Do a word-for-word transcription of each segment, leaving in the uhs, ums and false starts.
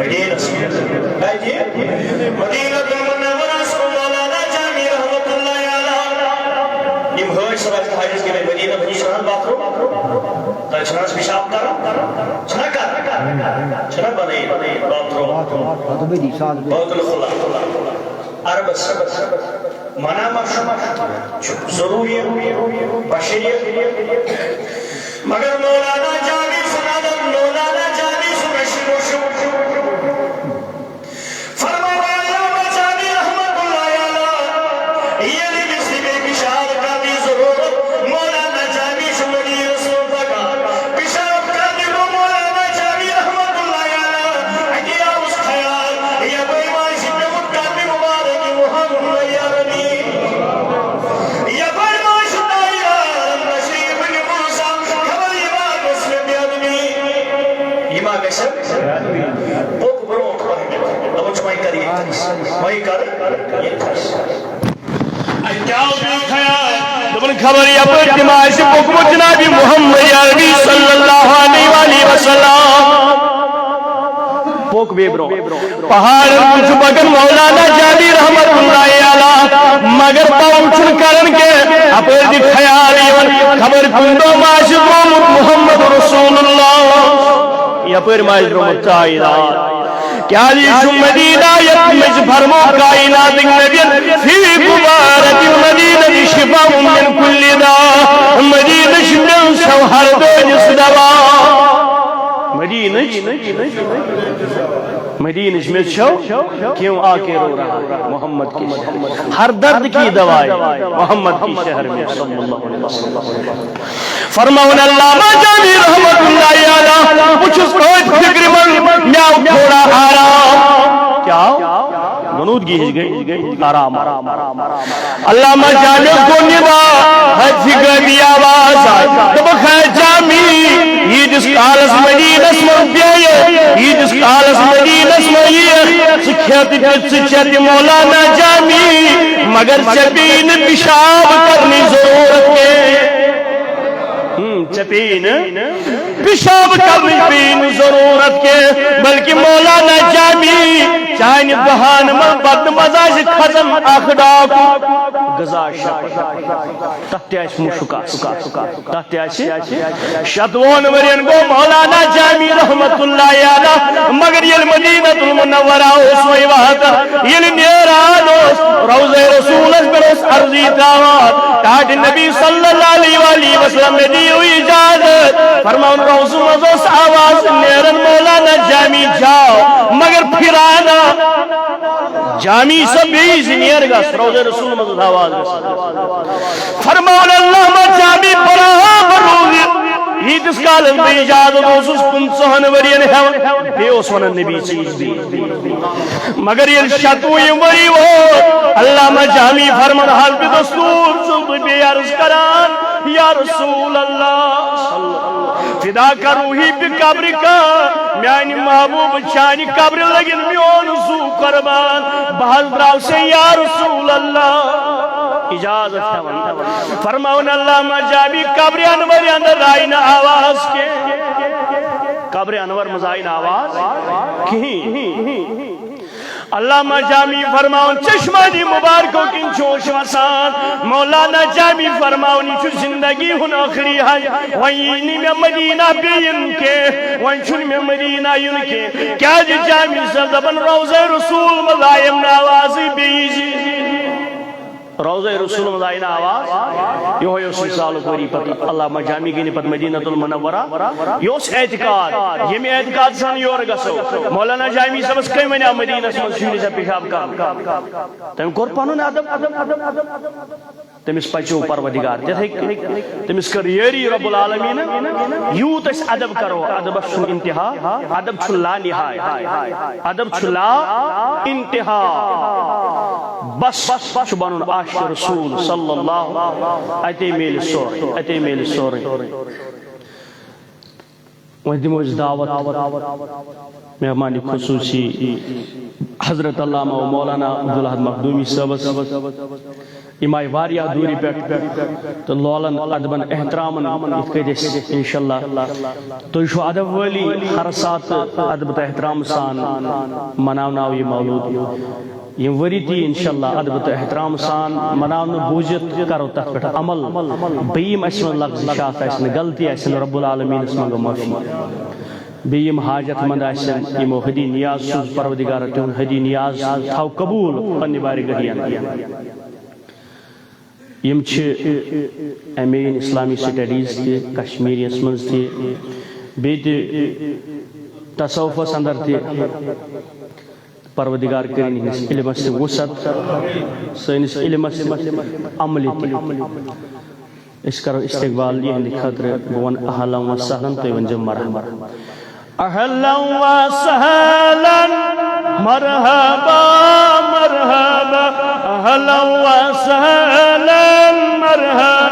مدینس منٛز۔ کتہِ؟ مدینہ المنورہ۔ مولانا جامی رحمت اللہ علیہ۔ یِم حٲج صٲب حجس گٔمٕتۍ مدینہ، تِم چھِ وَنان باتھ روم۔ تَتہِ چھِنہٕ حظ پِشاب کران؟ چھِنہ کران؟ چھِنہ بنٲیِتھ باتھ روم؟ بیت الخلا۔ عربس منع ما چھُ، چھُ ضروٗری بشریت۔ مگر مولانا جامی سُنٛد ادب، مولانا جامی سُنٛد رشید و شُکر۔ فرماوان علامہ جامی رحمت اللہ علیہ، ییٚلہِ أمِس تہِ پیٚیہِ پِشاب کرنٕچ ضروٗرت، مولانا جامی چھُ مدیٖنس منٛز پکان۔ پِشاب کرنہِ گوٚو مولانا جامی رحمت اللہ علیہ۔ اَتی آوُس خیال، یپٲرۍ ما آسہِ پیوٚمُت قدمِ مُبارک محمد عربی۔ یپٲرۍ ما آسہِ تاجدارن تشریف نیومُت، خبر یہِ ما گژھِ مےٚ بے ادبی۔ یہِ ما گژھِ؟ پوٚک برونٛٹھ پہن۔ دوٚپُن چھُ وۄنۍ کر یہِ تھس۔ وۄنۍ کر یہِ تھس۔ اَتہِ کیٛاہ اوس مےٚ خیال؟ دوٚپُن خبر یپٲرۍ تہِ ما آسہِ پوٚکمُت جناب محمد عربی صلی اللہ علیہ وآلہ وسلم۔ پوٚک بیٚیہِ برونٛہہ۔ پہاڑن کُن چھُ پکان مولانا جامی رحمت اللہ علیہ، مگر پاوُن چھُنہٕ کران کینٛہہ۔ اپٲرۍ تہِ خیال یِوان، خبر کُنہِ دۄہ ما آسہِ گوٚمُت محمد رسول اللہ۔ یپٲرۍ ما آسہِ گوٚمُت تاجدار۔ کیٛازِ یہِ چھُ مدینہ، یتھ منٛز فرمو کائناتٕکۍ نبیَن، فی قبارۃ المدینہ شفاء من کل داء۔ مدینہ چھُ دِل سو ہر دٲدِس دوا۔ مدینہ چھُ مدینہ میں چھو کیوں آ کے رو رہا ہے محمد کے شہر، ہر درد کی دوا ہے محمد کے شہر میں صلی اللہ علیہ وسلم۔ فرماوان علامہ جامی رحمت اللہ علیہ، بہٕ چھُس أتھۍ فکرِ منٛز، مےٚ آو تھوڑا آرام۔ کیٛاہ آو؟ غنودگی ہِش گٔے آرام۔ علامہ جامی گوٚو ندا، حجی گٲبی آواز آیہِ۔ دوٚپُکھ، ہے جامی، ییٖتِس کالس مدینس منٛز بیٚہہِ، ییٖتِس کالس مدینس منٛز یِیَکھ، ژٕ کھٮ۪تھ تہِ ژٕ چٮ۪تھ تہِ مولانا جامی، مگر ژےٚ پیٚیہِ نہٕ پِشاب کرنٕچ ضروٗرت کینٛہہ۔ ہم، ژےٚ پیٚیہِ نہٕ پِشاب کرنٕچ پیٚیہِ نہٕ ضروٗرت کینٛہہ، بلکہِ مولانا جامی چانہِ دہانہٕ منٛز بطنہٕ منٛز آسہِ کھژان اکھ ڈاکوٗ۔ غذا شفا۔ تتھ تہِ آسہِ مُشُک آسان۔ تتھ تہِ آسہِ شتوُہن ؤرین گوٚو مولانا جامی رحمت اللہ علیہ، مگر ییٚلہِ مدینہ المنورہ اوس وۄنۍ واتان، ییٚلہِ نیران اوس، روضہ رسولس پٮ۪ٹھ اوس عرضی تراوان، ٹاٹھۍ نبی صلی اللہ علیہ وآلہ وسلم، مےٚ دِیِو اجازت۔ فرماوان روضہٕ منٛز اوس آواز نیران، مولانا جامی جاو، مگر پھرانا۔ جامی صٲب بیٚیہِ زِ نیر گژھ، روضہ رسول منٛز ٲس آواز گژھان۔ فرماوان علامہ جامی برابر روٗد یہِ، ییٖتِس کالس بہٕ اجازت اوسُس پٕنٛژٕہن ؤرین ہٮ۪وان، بیٚیہِ اوس ونان نبی ژیٖرۍ بیٚیہِ۔ مگر ییٚلہِ شتوُہِم ؤری ووت، علامہ جامی فرمان حسب دستور چھُس بہٕ بیٚیہِ عرض کران، یا رسول اللہ، فدا کروحی بقبرک، میانہِ محبوب چانہِ قبرِ لگن میون زو قربان، بہٕ حظ درٛاو سے یا رسول اللہ۔ اجازت ہٮ۪وان۔ فرماوان علامہ جامی قبرِ انور اندر آیہِ نہٕ آواز کینٛہہ۔ قبرِ انور منٛز آیہِ نہٕ آواز کِہیٖنۍ۔ علامہ جامی فرماوان، چشمانی مبارکو کِنۍ چھُ اوش وسان۔ مولانا جامی فرماوان، یہِ چھُ زندگی ہُنٛد ٲخری حج۔ وۄنۍ یی نہٕ مےٚ مدینہ بیٚیہِ یُن کینٛہہ، وۄنۍ چھُنہٕ مےٚ مدینہ یُن کینٛہہ۔ کیٛازِ جامی صٲب دپان، روضہ رسول منٛز آیم نہٕ آوازٕے بیٚیہِ زِ۔ روضہ رسول منٛز آیہِ نہٕ آواز۔ یِہوٚے اوس وصالُک ؤری پتہٕ۔ علامہ جامی گٔے نہٕ پتہٕ مدینہ المنورہ۔ یہِ اوس اعتقاد، ییٚمہِ اعتقاد سان یورٕ گژھو۔ مولانا جامی صٲبس کٔمۍ ونیٛاو مدینس منٛز چھُے نہٕ ژےٚ پِشاب کرُن؟ تٔمۍ کوٚر پنُن ادب۔ تٔمِس پچیو پروردگار تِتھے کٔنۍ۔ تٔمِس کٔر یٲری رب العالمینن۔ یوٗت أسۍ ادب کرو، ادبس چھُنہٕ انتہا، ادب چھُ لا نہایت، ادب چھُ لا انتہا۔ بس چھُ بنُن عاشق رسول صلی اللہ، اتے میلہِ سورُے، اتے میلہِ سورُے۔ وۄنۍ دِمو أسۍ دعوت مہمان خصوصی حضرت علامہ و مولانا عبدالاحد مخدومی صٲبس۔ یِم آیہِ واریاہ دوٗرِ پٮ۪ٹھ تہٕ لولن، ادبن، احترامن، یِتھ کٔنۍ أسۍ انشاءاللہ تُہۍ چھِو ادب وٲلی، ہر ساتہٕ ادب تہٕ احترام سان مناونہٕ آو یہِ مولوٗد۔ یِم ؤری تہِ یی انشاءاللہ ادب تہٕ احترام سان مناونہٕ، بوٗزِتھ کرو تتھ پٮ۪ٹھ عمل۔ بیٚیہِ یِم اسہِ منٛز لفظ شاخ آسن، غلطی آسن، رب العالمینس منٛگو معٲفی۔ بیٚیہِ یِم حاجت مند آسن، یِمو ہدی نیاز سوٗز، پروردگارا تِہُنٛد ہدی نیاز تھاو قبوٗل پننہِ بارگاہی اندر۔ یِم چھِ ایم اے ان اسلامی سٹڈیز تہِ کشمیریس منٛز تہِ، بیٚیہِ تہِ تصوفس اندر تہِ۔ پروردگار کٔرِن یِہنٛدِس علمس تہِ وسعت، سٲنِس علمس تہِ، عملہِ تہِ۔ أسۍ کرو استقبال یِہنٛدِ خٲطرٕ۔ بہٕ وَنہٕ اہلا و سہلا، تُہۍ ؤنۍزیو مرحبا۔ اہلا و سہلا، مرحبا، مرحبا، اہلا و سہلا، مرحبا،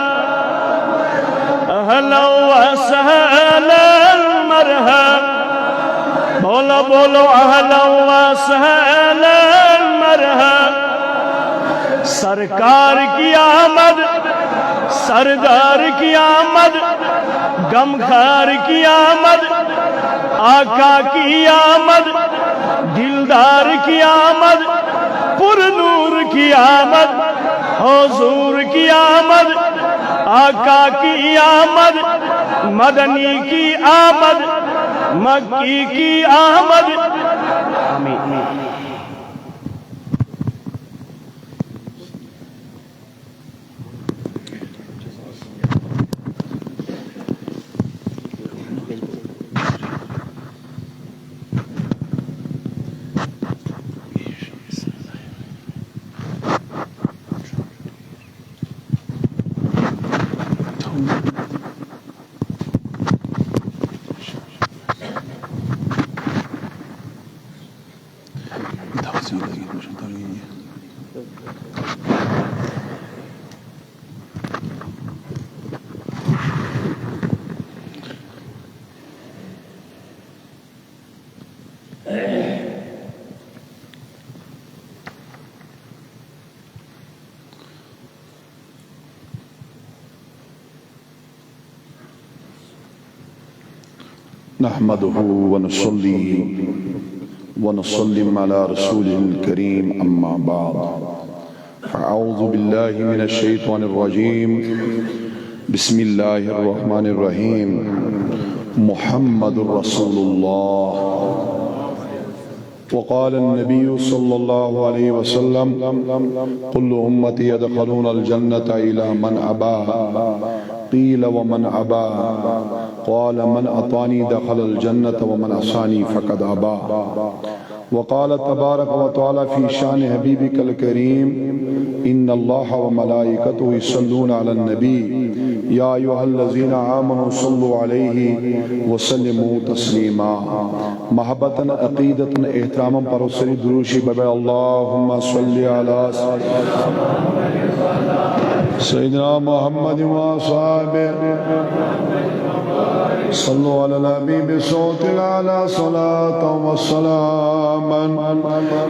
اہلا و سہلا، مرحبا۔ بولو، بولو، اہلا و سہلا، مرحبا۔ سرکار کی آمد، سردار کی آمد، غمخوار کی آمد، آقا کی آمد، دلدار کی آمد، پر نور کی آمد، حضور کی آمد، آقا کی آمد، مدنی کی آمد، مکی کی آمد۔ آمین۔ نحمده ونصلي ونسلم على رسوله الكريم، أما بعد، فأعوذ بالله من الشيطان الرجيم. بسم الله الرحمن الرحيم. محمد رسول الله. وقال النبي صلى الله عليه وسلم: كل أمتي يدخلون الجنة إلا من أبى. قيل: ومن أبى؟ قال: من أطاعني دخل الجنة ومن عصاني فقد أبى. وقال تبارك وتعالى في شأن حبيبك الكريم: إن الله وملائكته يصلون على النبي، يا أيها الذين آمنوا صلوا عليه وسلموا تسليما. محبتاً، عقیدتاً، احتراماً پرو سٲری درود شریف بابا، اللهم صل على سيدنا محمد وأصحابه. صلوا على الحبيب صوت الأعلى، صلاة وسلاما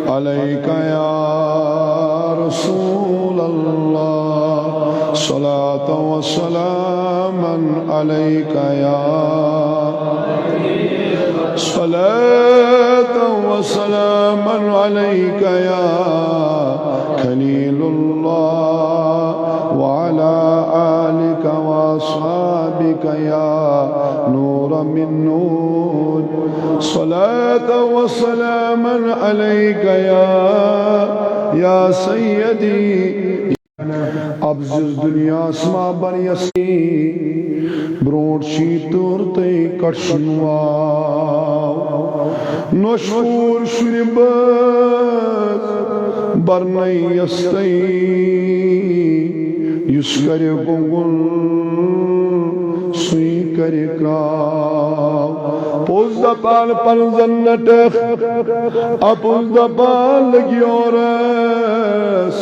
عليك يا رسول الله، صلاة وسلاما عليك يا، صلاة وسلاما عليك يا خليل الله، وعلى آلك وأصحابك يا نور من نور، صلاة وسلاما عليك يا، يا سيدي. اب زِس دُنیاہس ما بنیس، برونٹھ چھی تور تہٕ کٹھ شنواو۔ نوش پور شُرِ بٲژ برنَے یستَے، یُس کرِ گۄنگُن سُے کرِ کراو۔ پوٚز دپان پنزن نٹکھ، اپُز دپان لگیورس۔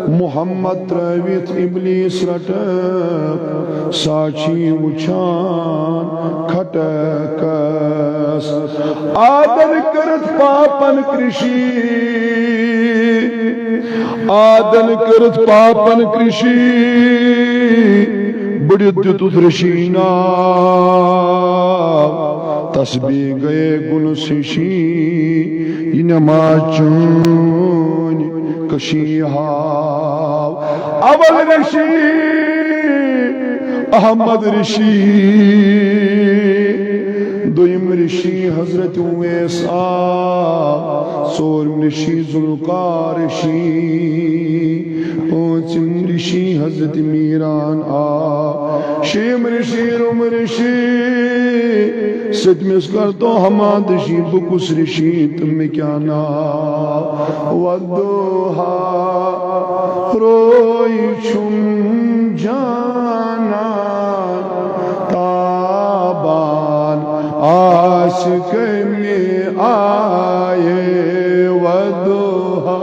محمد ترٲوِتھ ابلیس رٹکھ، سا چھی وُچھان کھٹکس۔ آدن کٔرٕتھ پاپن کرشی، آدن کٔرٕتھ پاپن کرشی، بٔڑِتھ دیُتُتھ رشی ناو۔ تسبیح گٔیے گُنس ہشی، یہِ نماز چٲنۍ کشی ہاو۔ اول رشی احمد رشی، دوٚیِم رشی حضرت اویس آو، ژوٗرِم رشی ذوالفقار رشی، پوٗنٛژِم رشی حضرت میران آو، شیٚیِم رشی روم رشی، سٔتمِس کر تو حماد رشی، بہٕ کُس رشی تہٕ مےٚ کیٛاہ ناو؟ والضحیٰ روے چھُم جانان تابان آسہِ کمہِ آیہِ۔ والضحیٰ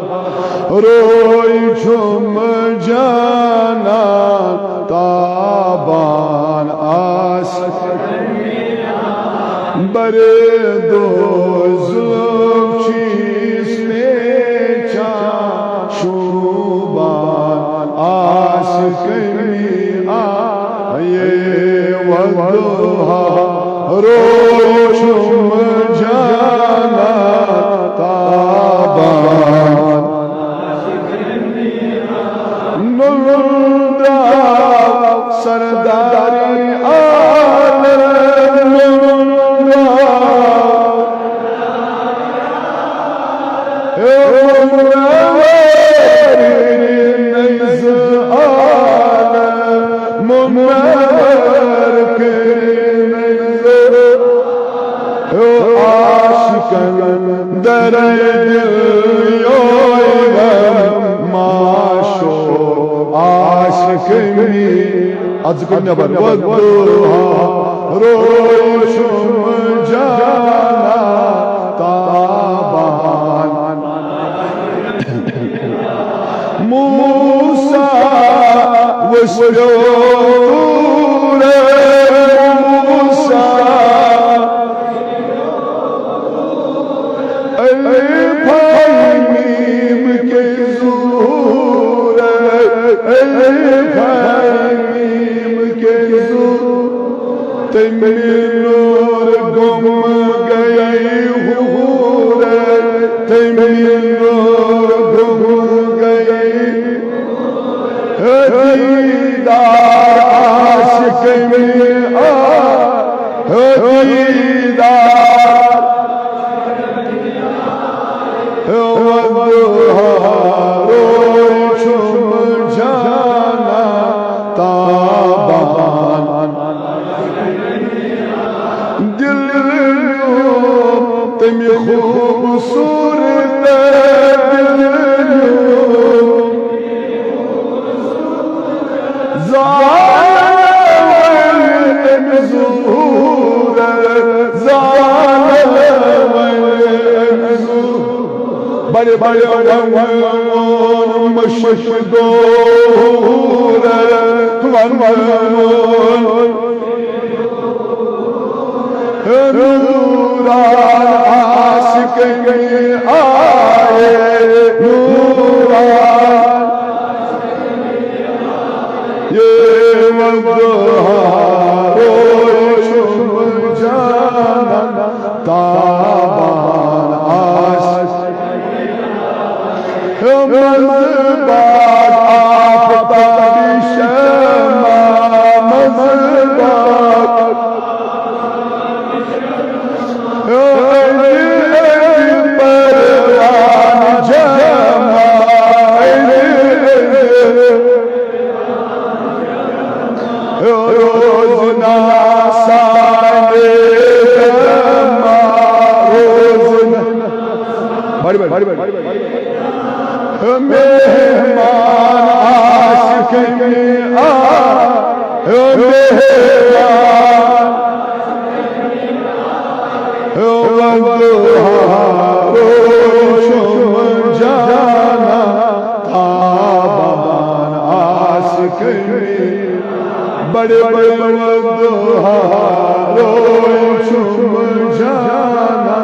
روے چھُم جانان تابان آسہِ بر دو ظلم چیز پیچا شوبان آس کمی آئے والضحیٰ روی چم جانا تابان۔ نُنٛدرا سرداری عالم نُنٛدرا۔ ہے منور کٔرِن نظر عالم، منور کٔرِن نظر۔ عاشقن در دل یوی غم ماشو عاشق می از کن نبر والضحیٰ روی چم جانا تابان۔ موسیٰ وسلو طور موسیٰ الف میم کے ظہور، الف میم کے ظہور۔ تمہِ نور گم گئی حور، تمہِ نور گم گئی۔ دیدار عاشق میں آ، دیدار والضحیٰ روی چم جانا تابان۔ دل نیوم تمہِ خوبصورت، دل نیوم زانن تمہِ ظہور، زانن وۄنۍ أمۍ ظہور۔ بڑے بڑے ونوون مشک دور، ونوون نوران عاشق میں آئے، نوران۔ یہ والضحیٰ روی چم جانا تابان عاشق۔ مزباد آفتابی شمع، مزباد۔ پروان جمع، روزنا سانے جمع، روزنا۔ بڑی، بڑی، بڑی، بڑی۔ مہمان عاشق میں آ، مہمان۔ والضحیٰ روی چم جانا تابان عاشق میں۔ بڑے بڑے والضحیٰ روی چم جانا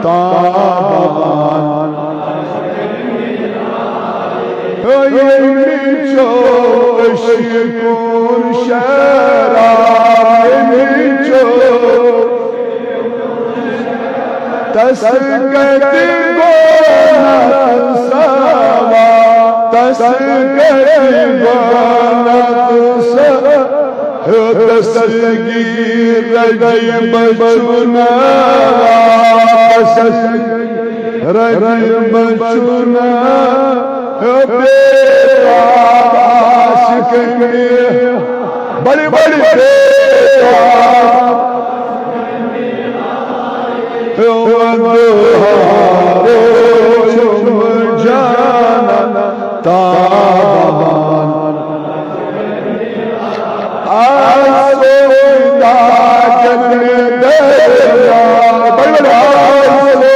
تابان۔ ییٚمہِ چو أشی کوٚر شراب، ییٚمہِ چو تس کتہِ گوٚو نتہٕ سوا، تس کتہِ گوٚو نتہٕ سوا۔ ہیوٚتس گیٖر رجب چھُنہ، تس رجب چھُنہ، ہیوٚت عاشق مےٚ۔ بڑی بڑی بے تاب۔ ہیوٚت ہارو چھُم جانان تابان۔ آسودا جنت دریا، بڑی بڑی آسودا۔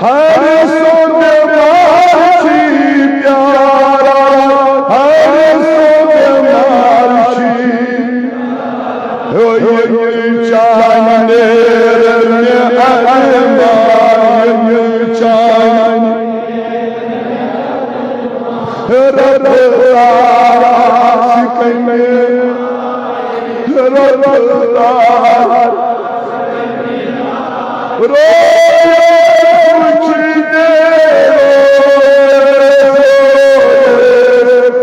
ہر سُنٛد مارچی پیارا، ہر سُنٛد مارچی۔ ہو یہِ چانہِ نیرن ارمان، یہِ چانہِ رب عاشقن، رب عاشقن۔ رویت وچھتے رویت۔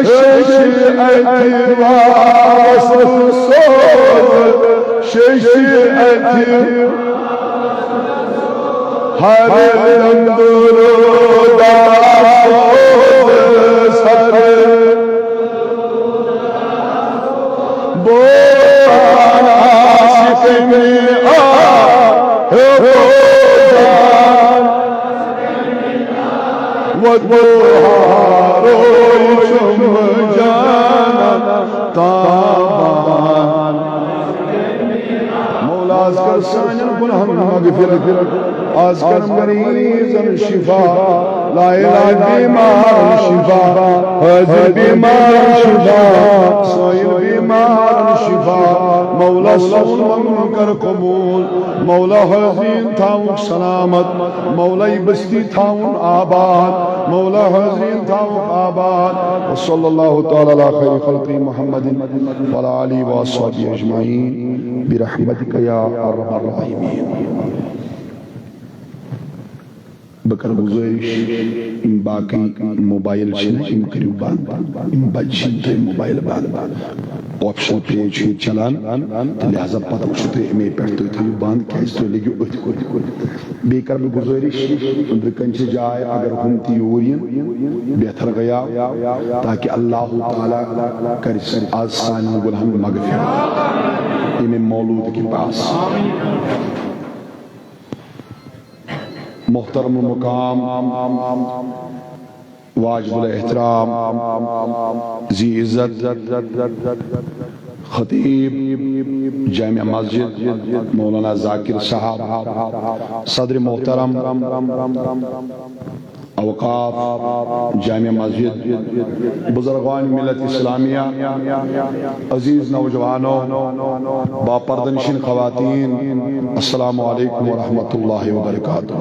ششی اتھی واپس سوز، ششی اتھی۔ ہر دم درود سر بوان عاشق میں آ، ہو بوان۔ و دوہارو چم جانا تابان۔ مولا، از کر سانٮ۪ن گناہن مغفرت۔ از کر مریضن شفا۔ لا الہ بیمارن شفا۔ حاضر بیمارن شفا۔ سائل بیمارن شفا۔ مولا، سون منگن کر قبول۔ مولا، حزین تھاوُکھ سلامت۔ مولا، یہِ بستی تھاوُن آباد۔ مولا، حزین تھاوُکھ آباد۔ وصلی اللہ تعالی علی خیر خلقہ محمد وعلی آلہ وصحبہ اجمعین برحمتک یا ارحم الراحمین۔ بہٕ کرٕ گُزٲرِش، یِم باقٕے موبایل چھِنہ، یِم کٔرِو بنٛد۔ یِم بچہِ چھِنہٕ تۄہہِ موبایل بنٛد۔ آپشن پیج چھُ ییٚتہِ چلان، تہٕ لہذا پتہٕ وٕچھِو تُہۍ اَمے پٮ۪ٹھ، تُہۍ تھٲیِو بنٛد، کیٛازِ تُہۍ لٔگِو أتھۍ کُن۔ بیٚیہِ کرٕ بہٕ گُزٲرِش، أنٛدرٕ کنہِ چھِ جاے، اگر ہُم تہِ یوٗرۍ یِن، بہتر گٔیاو، تاکہِ اللہ تعالیٰ کرِ آز سانٮ۪ن گۄنہن مغفرت۔ ییٚمہِ مولود کہِ پاس۔ محترم المقام، واجب الاحترام، ذی عزت، خطیب جامع مسجد مولانا ذاکر صاحب، صدر محترم، اوقاف جامع مسجد، بزرگان ملت اسلامیہ، عزیز نوجوانوں، باپردہ نشین خواتین، السلام علیکم ورحمۃ اللہ وبرکاتہ۔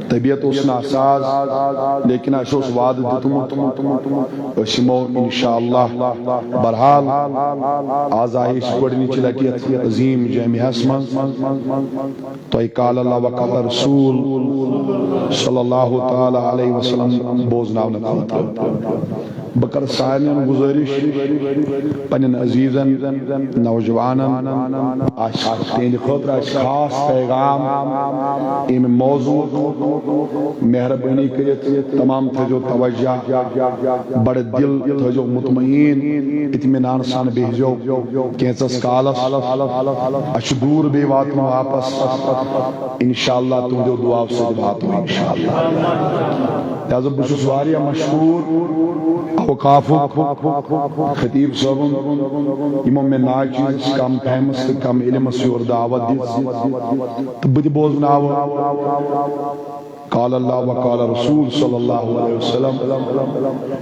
طبیعت اوس نہٕ اسہِ آز، لیکن اسہِ اوس وعدٕ دیُتمُت، أسۍ یِمو انشاءاللہ۔ بہرحال، آز آیہِ أسۍ گۄڈٕنِچہِ لٹہِ یتھ عظیم جامعس منٛز۔ تۄہہِ قال اللہ و قال رسول صلی اللہ تعالیٰ علیہ وسلم بوزناونہٕ خٲطرٕ۔ بہٕ کرٕ سارنٕے گُزٲرِش، پننٮ۪ن عزیزن، نوجوانن، آسہِ تِہنٛدِ خٲطرٕ آسہِ خاص پیغام، امہِ موضوع مہربٲنی کٔرِتھ تمام تھٲیزیو توجہ، بڑٕ دل تھٲیزیو مطمئن، اطمینان سان بِہزیو۔ کینٛژس کالس، اسہِ چھُ دوٗر بیٚیہِ واتُن واپس۔ انشاءاللہ تُہنٛدیو دُعاو سۭتۍ واتو انشاءاللہ۔ لہذا بہٕ چھُس واریاہ مشکوٗر اوقافُک، خطیب صٲبُن، یِمو مےٚ ناچیز کم فہمس تہٕ کم علمس یور دعوت دِژ تہٕ بہٕ تہِ بوزناوٕ۔ قال اللہ و قال رسول صلی اللہ علیہ وسلم۔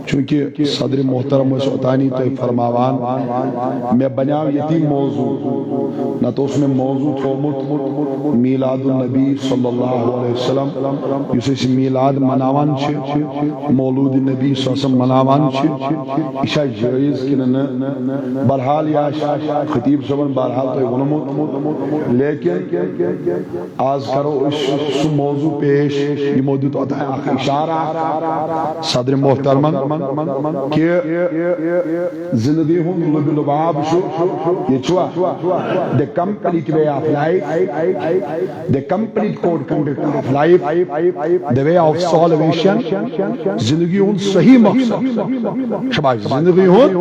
چونکہ صدر محترم ٲسۍ اوتانی تۄہہِ فرماوان، مےٚ بنیاو ییٚتی موضوع، نتہٕ اوس مےٚ موضوع تھوٚومُت میلاد النبی صلی اللہ علیہ وسلم، یُس أسۍ میلاد مناوان چھِ، مولود نبی صلی اللہ علیہ وسلم مناوان چھِ، یہِ چھا جٲیز کِنہٕ نہٕ؟ بہرحال، یہِ آسہِ خطیب صٲبن بہرحال تۄہہِ ووٚنمُت، لیکن آز کرو أسۍ سُہ موضوع پیش، یِمو دیُت اوتام اکھ اشارہ صدر محترمن کہ زندگی ہُنٛد لُبہِ لُباب چھُ، یہِ چھُوا؟ The complete way of life، the complete code conduct of life، the way of salvation، زندگی ہُنٛد صحیح مقصد۔ شاباش، زندگی ہُنٛد،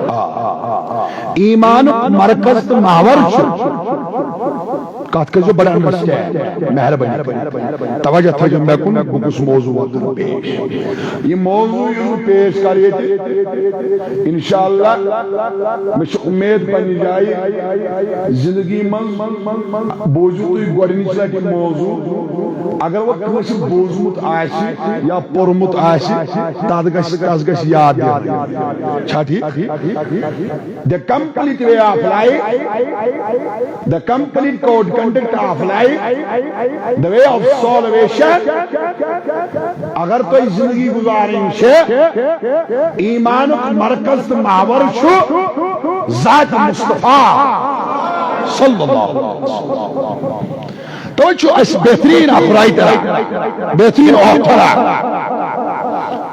آ، آ، آ، آ۔ ایمانُک مرکز تہٕ محور چھُ۔ کتھ کٔرۍزیو بڑٕ understand، مہربٲنی کٔرِتھ۔ توجہ تھٲیزیو مےٚ کُن، بہٕ کُس موضوع ووتُس پیش۔ یہِ موضوع یُس بہٕ پیش کرٕ ییٚتہِ، انشاءاللہ، مےٚ چھِ اُمید پننہِ جایہِ، زندگی منٛز بوٗزِو تُہۍ گۄڈٕنِچ لٹہِ موضوع۔ اگر وۄنۍ کٲنٛسہِ بوٗزمُت آسہِ یا پوٚرمُت آسہِ، تتھ گژھِ، تس گژھِ یاد یِوان۔ چھا ٹھیٖک؟ The complete way of life، the complete code conduct of life، the way of salvation۔ اگر تۄہہِ زندگی گزارٕنۍ چھِ، ایمانُک مرکز تہٕ محور چھُ ذات مصطفیٰ صلی اللہ علیہ وسلم۔ توے چھُ اَسہِ بہترین اکھ writer، بہترین author،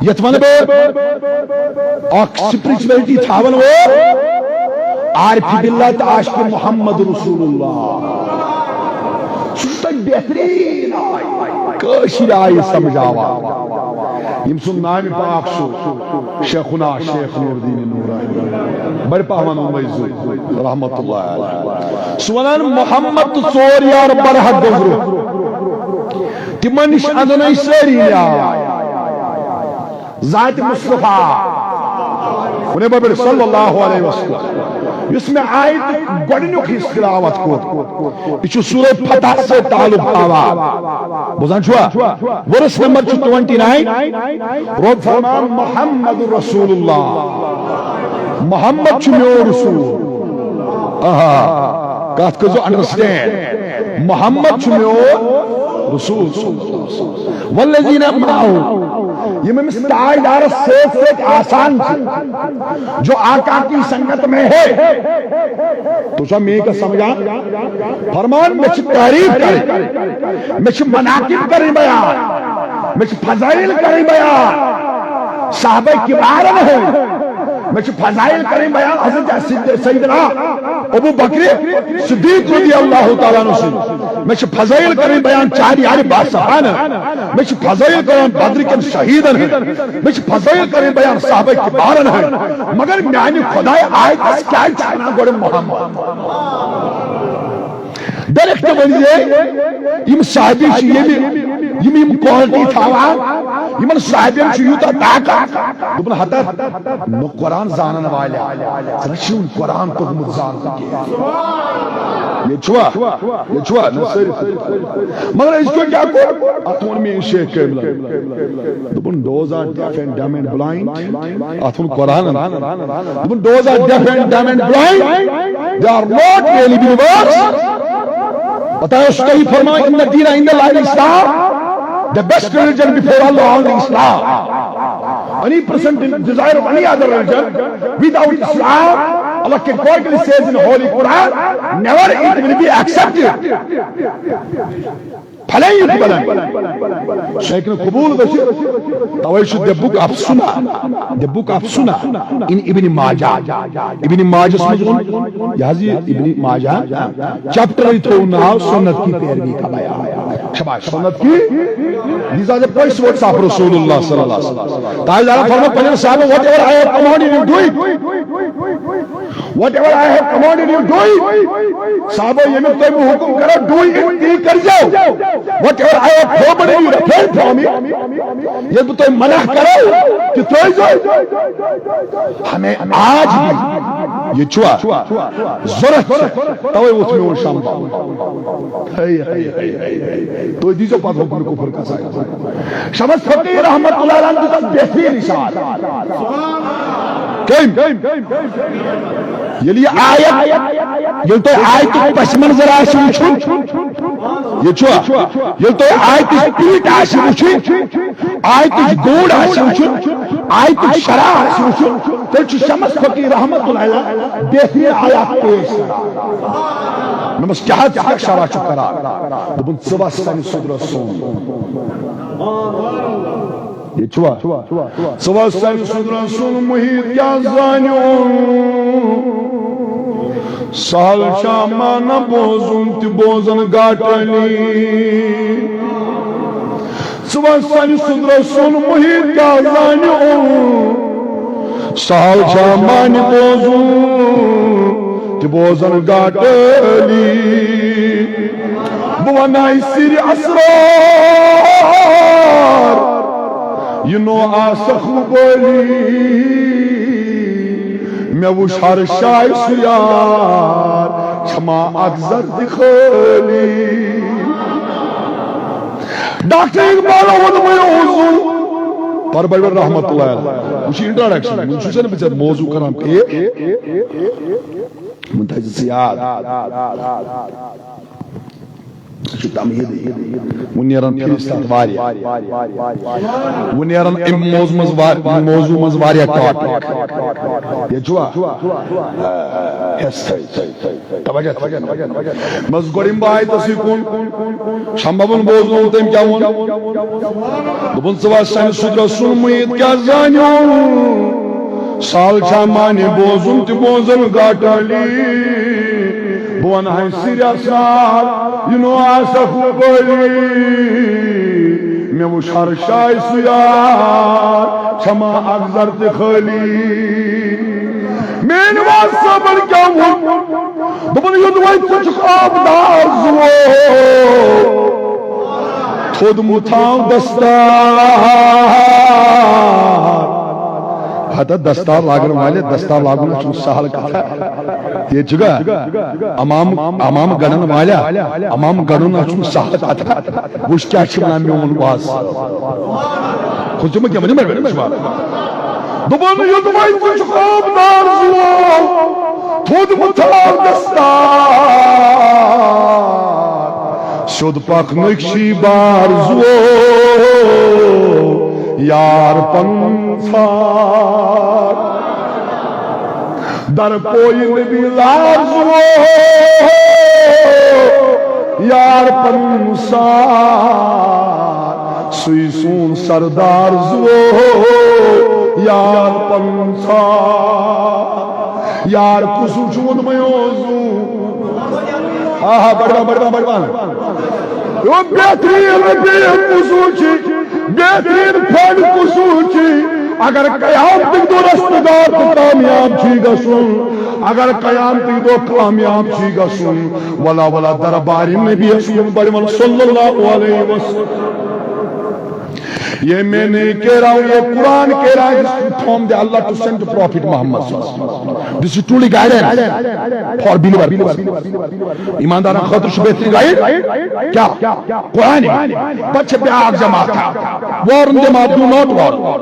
یتھ ونہٕ بہٕ اکھ spirituality تھاون وول عارف باللہ تہٕ عاشق محمد رسول اللہ۔ سُہ چھُ تۄہہِ بہترین آیہِ، کٲشِر آیہِ سمجھاوان۔ ییٚمہِ سُنٛد نامہِ پاک چھُ شیخنا شیخ نور الدین نورانی۔ بڑِ پہمن ووٚن مےٚ زُو رحمت اللہ علیہ۔ سُہ ونان، محمد تہٕ ژور یار برحق گُزرو، تِمن نِش اندن أسۍ سٲری نیاے۔ ذات مصطفیٰ، ونے بابر صلی اللہ علیہ وسلم، یُس مےٚ آیت گۄڈٕنیُک حصہٕ تلاوت کوٚر، یہِ چھُ سورہ فتح سۭتۍ تعلق تھاوان۔ بوزان چھُوا؟ Verse number چھُ twenty nine۔ رب فرمان، محمد رسول اللہ، محمد چھُ میون رسول۔ آہا، کتھ کٔرزیو understand، محمد چھُ میون رسول۔ والذین معه، یِم أمِس تاجدارس سۭتۍ سۭتۍ آسان چھِ، جو آقا کی سنگت میں ہے۔ تُہۍ چھا میٲنۍ کتھ سمجھان؟ فرمان، مےٚ چھِ تعریف کرٕنۍ، مےٚ چھِ مناقب کرٕنۍ بیان، مےٚ چھِ فضائل کرٕنۍ بیان صحابہ کبارن ہٕنٛدۍ، مےٚ چھِ فضائل کرٕنۍ بیان حضرت سید-، سیدنا ابو بکر صدیق رضی اللہ تعالیٰ عنہ سٕنٛدۍ، مےٚ چھِ فضائل کرٕنۍ بیان چار یار باصفان، مےٚ چھِ فضائل کرٕنۍ بدر کٮ۪ن شہیدن ہٕنٛدۍ، مےٚ چھِ فضائل کرٕنۍ بیان صحابہ کبارن ہٕنٛدۍ، مگر میانہِ خدایہِ آیتس کیازِ چھِ ونان گۄڈٕ محمد؟ Direct ؤنۍ زِ یِم صحابی چھِ، ییٚمہِ، یِم یِم quality تھاوان، یِمن صحابین چھُ یوٗتاہ طاقت۔ دوٚپُن، ہتا نہٕ قرآن زانن والٮ۪و، زن چھُنہٕ قرآن توٚگمُت زانُن کینٛہہ۔ ییٚتہِ چھُوا؟ ییٚتہِ چھُوا؟ نہ سٲری۔ مگر أزۍ کیو کیٛاہ کوٚر؟ اتھ ووٚن مےٚ شیخ کٲملن۔ دوٚپُن، those are deaf and dumb and blind۔ اتھ ووٚن قرآنن۔ دوٚپُن، those are deaf and dumb and blind۔ They are not really believers۔ پتہ ہے، اس کا ہی فرمان، ان الدین عند اللہ الاسلام۔ The best religion before Allah only Islam۔ Any person desire of any other religion without Islam, Allah categorically says in Holy Quran, never it will be accepted۔ فلن يقبل۔ سُہ ہیٚکہِ نہٕ قبوٗل گٔژھِتھ۔ توے چھُ the book of Sunnah، the book of Sunnah in ابن ماجہ۔ ابن ماجہس منٛز ووٚن، یہِ حظ یہِ ابن ماجہ، chapter تھوٚو ناو سنت کی پیروی کا بیان۔ شاباش، سنت کی، these are the first words of رسول اللہ صلی اللہ علیہ وسلم۔ تاجدارن فرموو پننٮ۪ن صحابن، whatever I have commanded you, do it۔ Whatever I have commanded you, do it. صحابہ، ییٚمیُک تۄہہِ بہٕ حُکُم کرو، do it، تی کٔرۍزیو۔ Whatever I have forbidden you, refrain from it. ییٚلہِ بہٕ تۄہہِ منع کرو، تہِ ترٛٲیزیو۔ ہمیں آج بھی، یہِ چھُوا؟ ضروٗرت چھِ۔ توے ووٚتھ میون شمبا۔ ہے، ہے، ہے، ہے، ہے۔ تُہۍ دیٖزیو پتہٕ حُکمِ کُفر کسان۔ شمس فقیٖر رحمت اللہ علیہ دیُت اَتھ بہتریٖن اِشارٕ۔ کٔمۍ؟ ییٚلہِ یہِ آیت، ییٚلہِ تۄہہِ آیتُک پس منظر آسہِ وٕچھُن، ییٚتہِ چھُوا؟ ییٚلہِ تۄہہِ آیتٕچ پیٖٹ آسہِ وٕچھِنۍ، آیتٕچ گونٛڈ آسہِ وٕچھُن، آیتٕچ شرح آسہِ وٕچھُن، تیٚلہِ چھُ شمس فقیٖر رحمت اللہ علیہ بہتریٖن آیات پیش کران۔ مےٚ دوٚپمَس، کیٛاہ حظ، ژٕ کیٛاہ شرح چھُکھ کران؟ دوٚپُن، ژٕ وَس سانہِ سُدرَس سُنٛد۔ ییٚتہِ چھُوا؟ ژٕ وَس سانہِ سُدرَس سُنٛد، محیط کیٛاہ زانیُن؟ سہل چھا معنہ بوزُن تہِ بوزن گاٹلی۔ ژٕ وَن سانہِ سُدرَس سُنٛد، محیط کیٛاہ زانہِ اوٚن؟ سہل چھا معنی بوزُن تہِ بوزن گاٹلی۔ بہٕ وَنَے سِرِ اسرار، یہِ نو آسکھ بٲلی۔ مےٚ وُچھ ہر شایہِ سُہ یار، چھما اکھ زر تہِ خٲلی۔ ڈاکٹر اقبال ووٚنمُے اوس زُو۔ پر بڑبڑ رحمت اللہ علیہ۔ وۄنۍ چھُ introduction، وۄنۍ چھُسے نہٕ بہٕ ژےٚ موضوع کران پیش۔ وۄنۍ تھٲیزِ ژٕ یاد۔ یہِ چھُ تمہیٖدٕے۔ وۄنۍ نیرن فہرست اَتھ واریاہ۔ وۄنۍ نیرن اَمہِ موضوع منٛز وا-، موضوع منٛز واریاہ topic۔ ییٚتہِ چھُوا؟ ہٮ۪س تھٲے۔ توجہ تھٲے۔ بس گۄڈٕ یِمہٕ بہٕ آیتَسٕے کُن۔ شمبابن بوزنووُن تٔمۍ کیٛاہ ووٚن۔ دوٚپُن، ژٕ وَس سانہِ سُدرَس سُنٛد، محیط کیٛاہ زانیوٚن؟ سہل چھا معنی بوزُن تہِ بوزن گاٹلی۔ بہٕ وَنہٕ ہاے سِرِ اسرار، یہِ نو آسکھ بٲلی۔ مےٚ وُچھ ہر شایہِ سُہ یار، چھما اکھ زر تہِ خٲلی۔ میٲنۍ واز صٲبن کیٛاہ ووٚن؟ دوٚپُن، یوٚدوَے ژٕ چھُکھ آبدار زُوو، تھوٚد مہٕ تھاو دستار۔ ہتا دستار لاگن والے، دستار لاگُن چھُنہٕ سہل کتھا۔ ییٚتہِ چھُ گا امام، امام گڑن والا، امام گڑُن چھُنہٕ سہل کتھا۔ وٕچھ کیٛاہ چھِ وَنان میون واز۔ کھوٚت تِمو کیٛاہ ؤنِو مےٚ؟ دوٚپُن، یوٚدوَے ژٕ چھُکھ آبدار زُوو، تھوٚد مہٕ تھاو دستار۔ سیوٚد پکھ نقشی بار زُوو، یار پنُن ژھار۔ در پویہِ نبی لار زُوو، یار پنُن سار۔ سُے سون سردار زُوو، یار پنُن ژھار۔ یار کُس چھُ ووٚنمُے اوس زُو۔ آہا، بڑوان، بڑوان، بڑوان۔ او بہترین رفیق کُس چھُ؟ بہترین فرینڈ کُس چھُ؟ اگر قیامتٕکۍ دۄہ رستہٕ دار تہٕ کامیاب چھُے گژھُن، اگر قیامتٕکۍ دۄہ کامیاب چھُے گژھُن، ولا ولا دربارِ نبی یَس کُن بڑوان صلی اللہ علیہ وسلم۔ یہ میں نہیں کہہ رہا ہوں، یہ قرآن کہہ رہا ہے، from the Allah to send prophet Muhammad صلی اللہ علیہ وسلم۔ This is truly guidance for believer۔ ایماندارن خٲطرٕ چھُ بہترین گائیڈ کیا؟ قرآن۔ پتہٕ چھِ بیٛاکھ جماعت، warn them or do not warn۔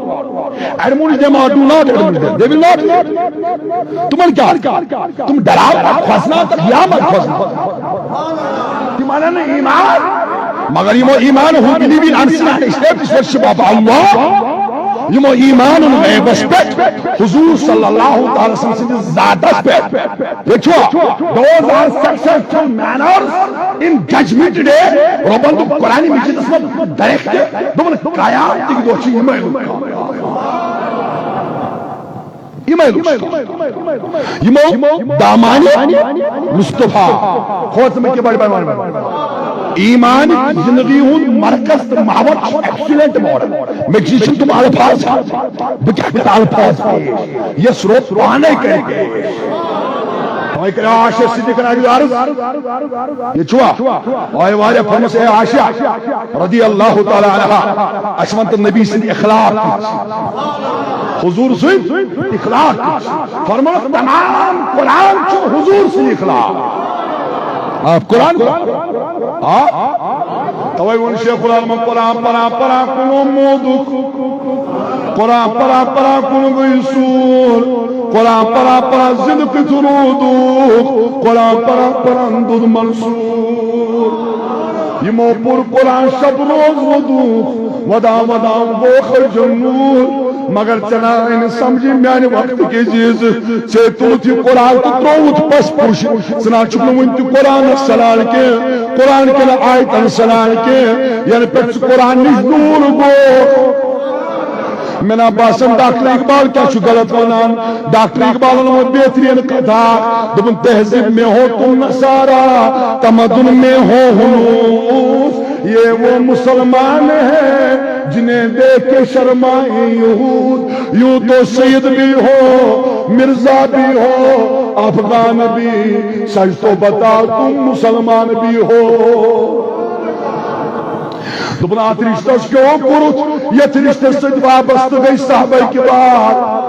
Admonish them or do not admonish them۔ They will not hear۔ تِمن کیٛاہ؟ تِم ڈراو تہٕ کھوژناو تہٕ یا مت کھوژناو۔ تِم انن نہٕ ایمان، مگر یِمو ایمان، who believe in unseen and established worship of Allah، یِمو ایمان اوٚن غیبس پٮ۪ٹھ، حضور صلی اللہ تعالیٰ وسلم سٕنٛدِس ذاتس پٮ۪ٹھ۔ وٕچھو، those are successful manners in judgment day۔ رۄبن دوٚپ قرآن مجیدس منٛز direct، دوٚپُن، قیامتٕکۍ دۄہ چھِ یِمے لُکھ۔ یِمے لُکھ۔ یِمو دامانِ مصطفیٰ کھوژ مےٚ کہِ بڑِ بڑِ بڑِ بڑِ۔ ایمان زندگی ہُنٛد مرکز تہٕ محور چھُ excellent model۔ مےٚ چھِ یِم تِم الفاظ، بہٕ کیٛاہ کرٕ الفاظ پیش، یۄس رۄب پانے کرِ پیش۔ وۄنۍ کریو عائشہ صدیقہ اکہِ دۄہ عرض، یہِ چھُوا؟ وۄنۍ واریاہ فرمس، اے عائشہ رضی اللہ تعالی عنہا، اسہِ ون تہٕ نبی سٕنٛدۍ اخلاق کِتھ چھِ؟ حضور سٕنٛدۍ اخلاق کِتھ چھِ؟ فرمووُکھ، تمام قرآن چھُ حضور سٕنٛدۍ اخلاق۔ آ، قرآن، آ، توے ووٚن شیخ العالمن، قرآن پران پران کُنو مودُک، قرآن پران پران کُنو گٔے سوٗر، قرآن پران پران زِندٕ کٔرِتھ روٗدُکھ، قرآن پران پران دوٚد منصوٗر۔ یِمو پوٚر قرآن شب روز ووٚدُکھ، ودان ودان گوٚو خرجن نوٗر۔ مگر ژےٚ نا آے نہٕ سمجھِ میانہِ وقتٕکۍ عزیز، ژےٚ تُلُتھ یہِ قرآن تہٕ ترٛووُتھ پس پُش۔ ژٕ نا چھُکھ نہٕ وُنہِ تہِ قرآنس سنان کینٛہہ، قرآن کٮ۪ن آیتن سنان کینٛہہ، یَنہٕ پٮ۪ٹھ ژٕ قرآن نِش دوٗر گوٚو۔ مےٚ نا باسان ڈاکٹر اقبال کیٛاہ چھُ غلط ونان۔ ڈاکٹر اقبالن ووٚن بہترین کتھا، دوٚپُن، تہذیب میں ہو تم نصارا، تمدن میں ہو ہنوز، یہ وہ مسلمان ہے جنہیں دیکھ کے شرمائے یہود۔ یوں تو سید بھی ہو، مرزا بھی ہو، افغان بھی، سچ تو بتاؤ تم مسلمان بھی ہو۔ دوٚپُن، اتھ رشتس کیوں کوٚرُتھ، یتھ رشتس سۭتۍ وابستہٕ گٔے صحابہ کبار؟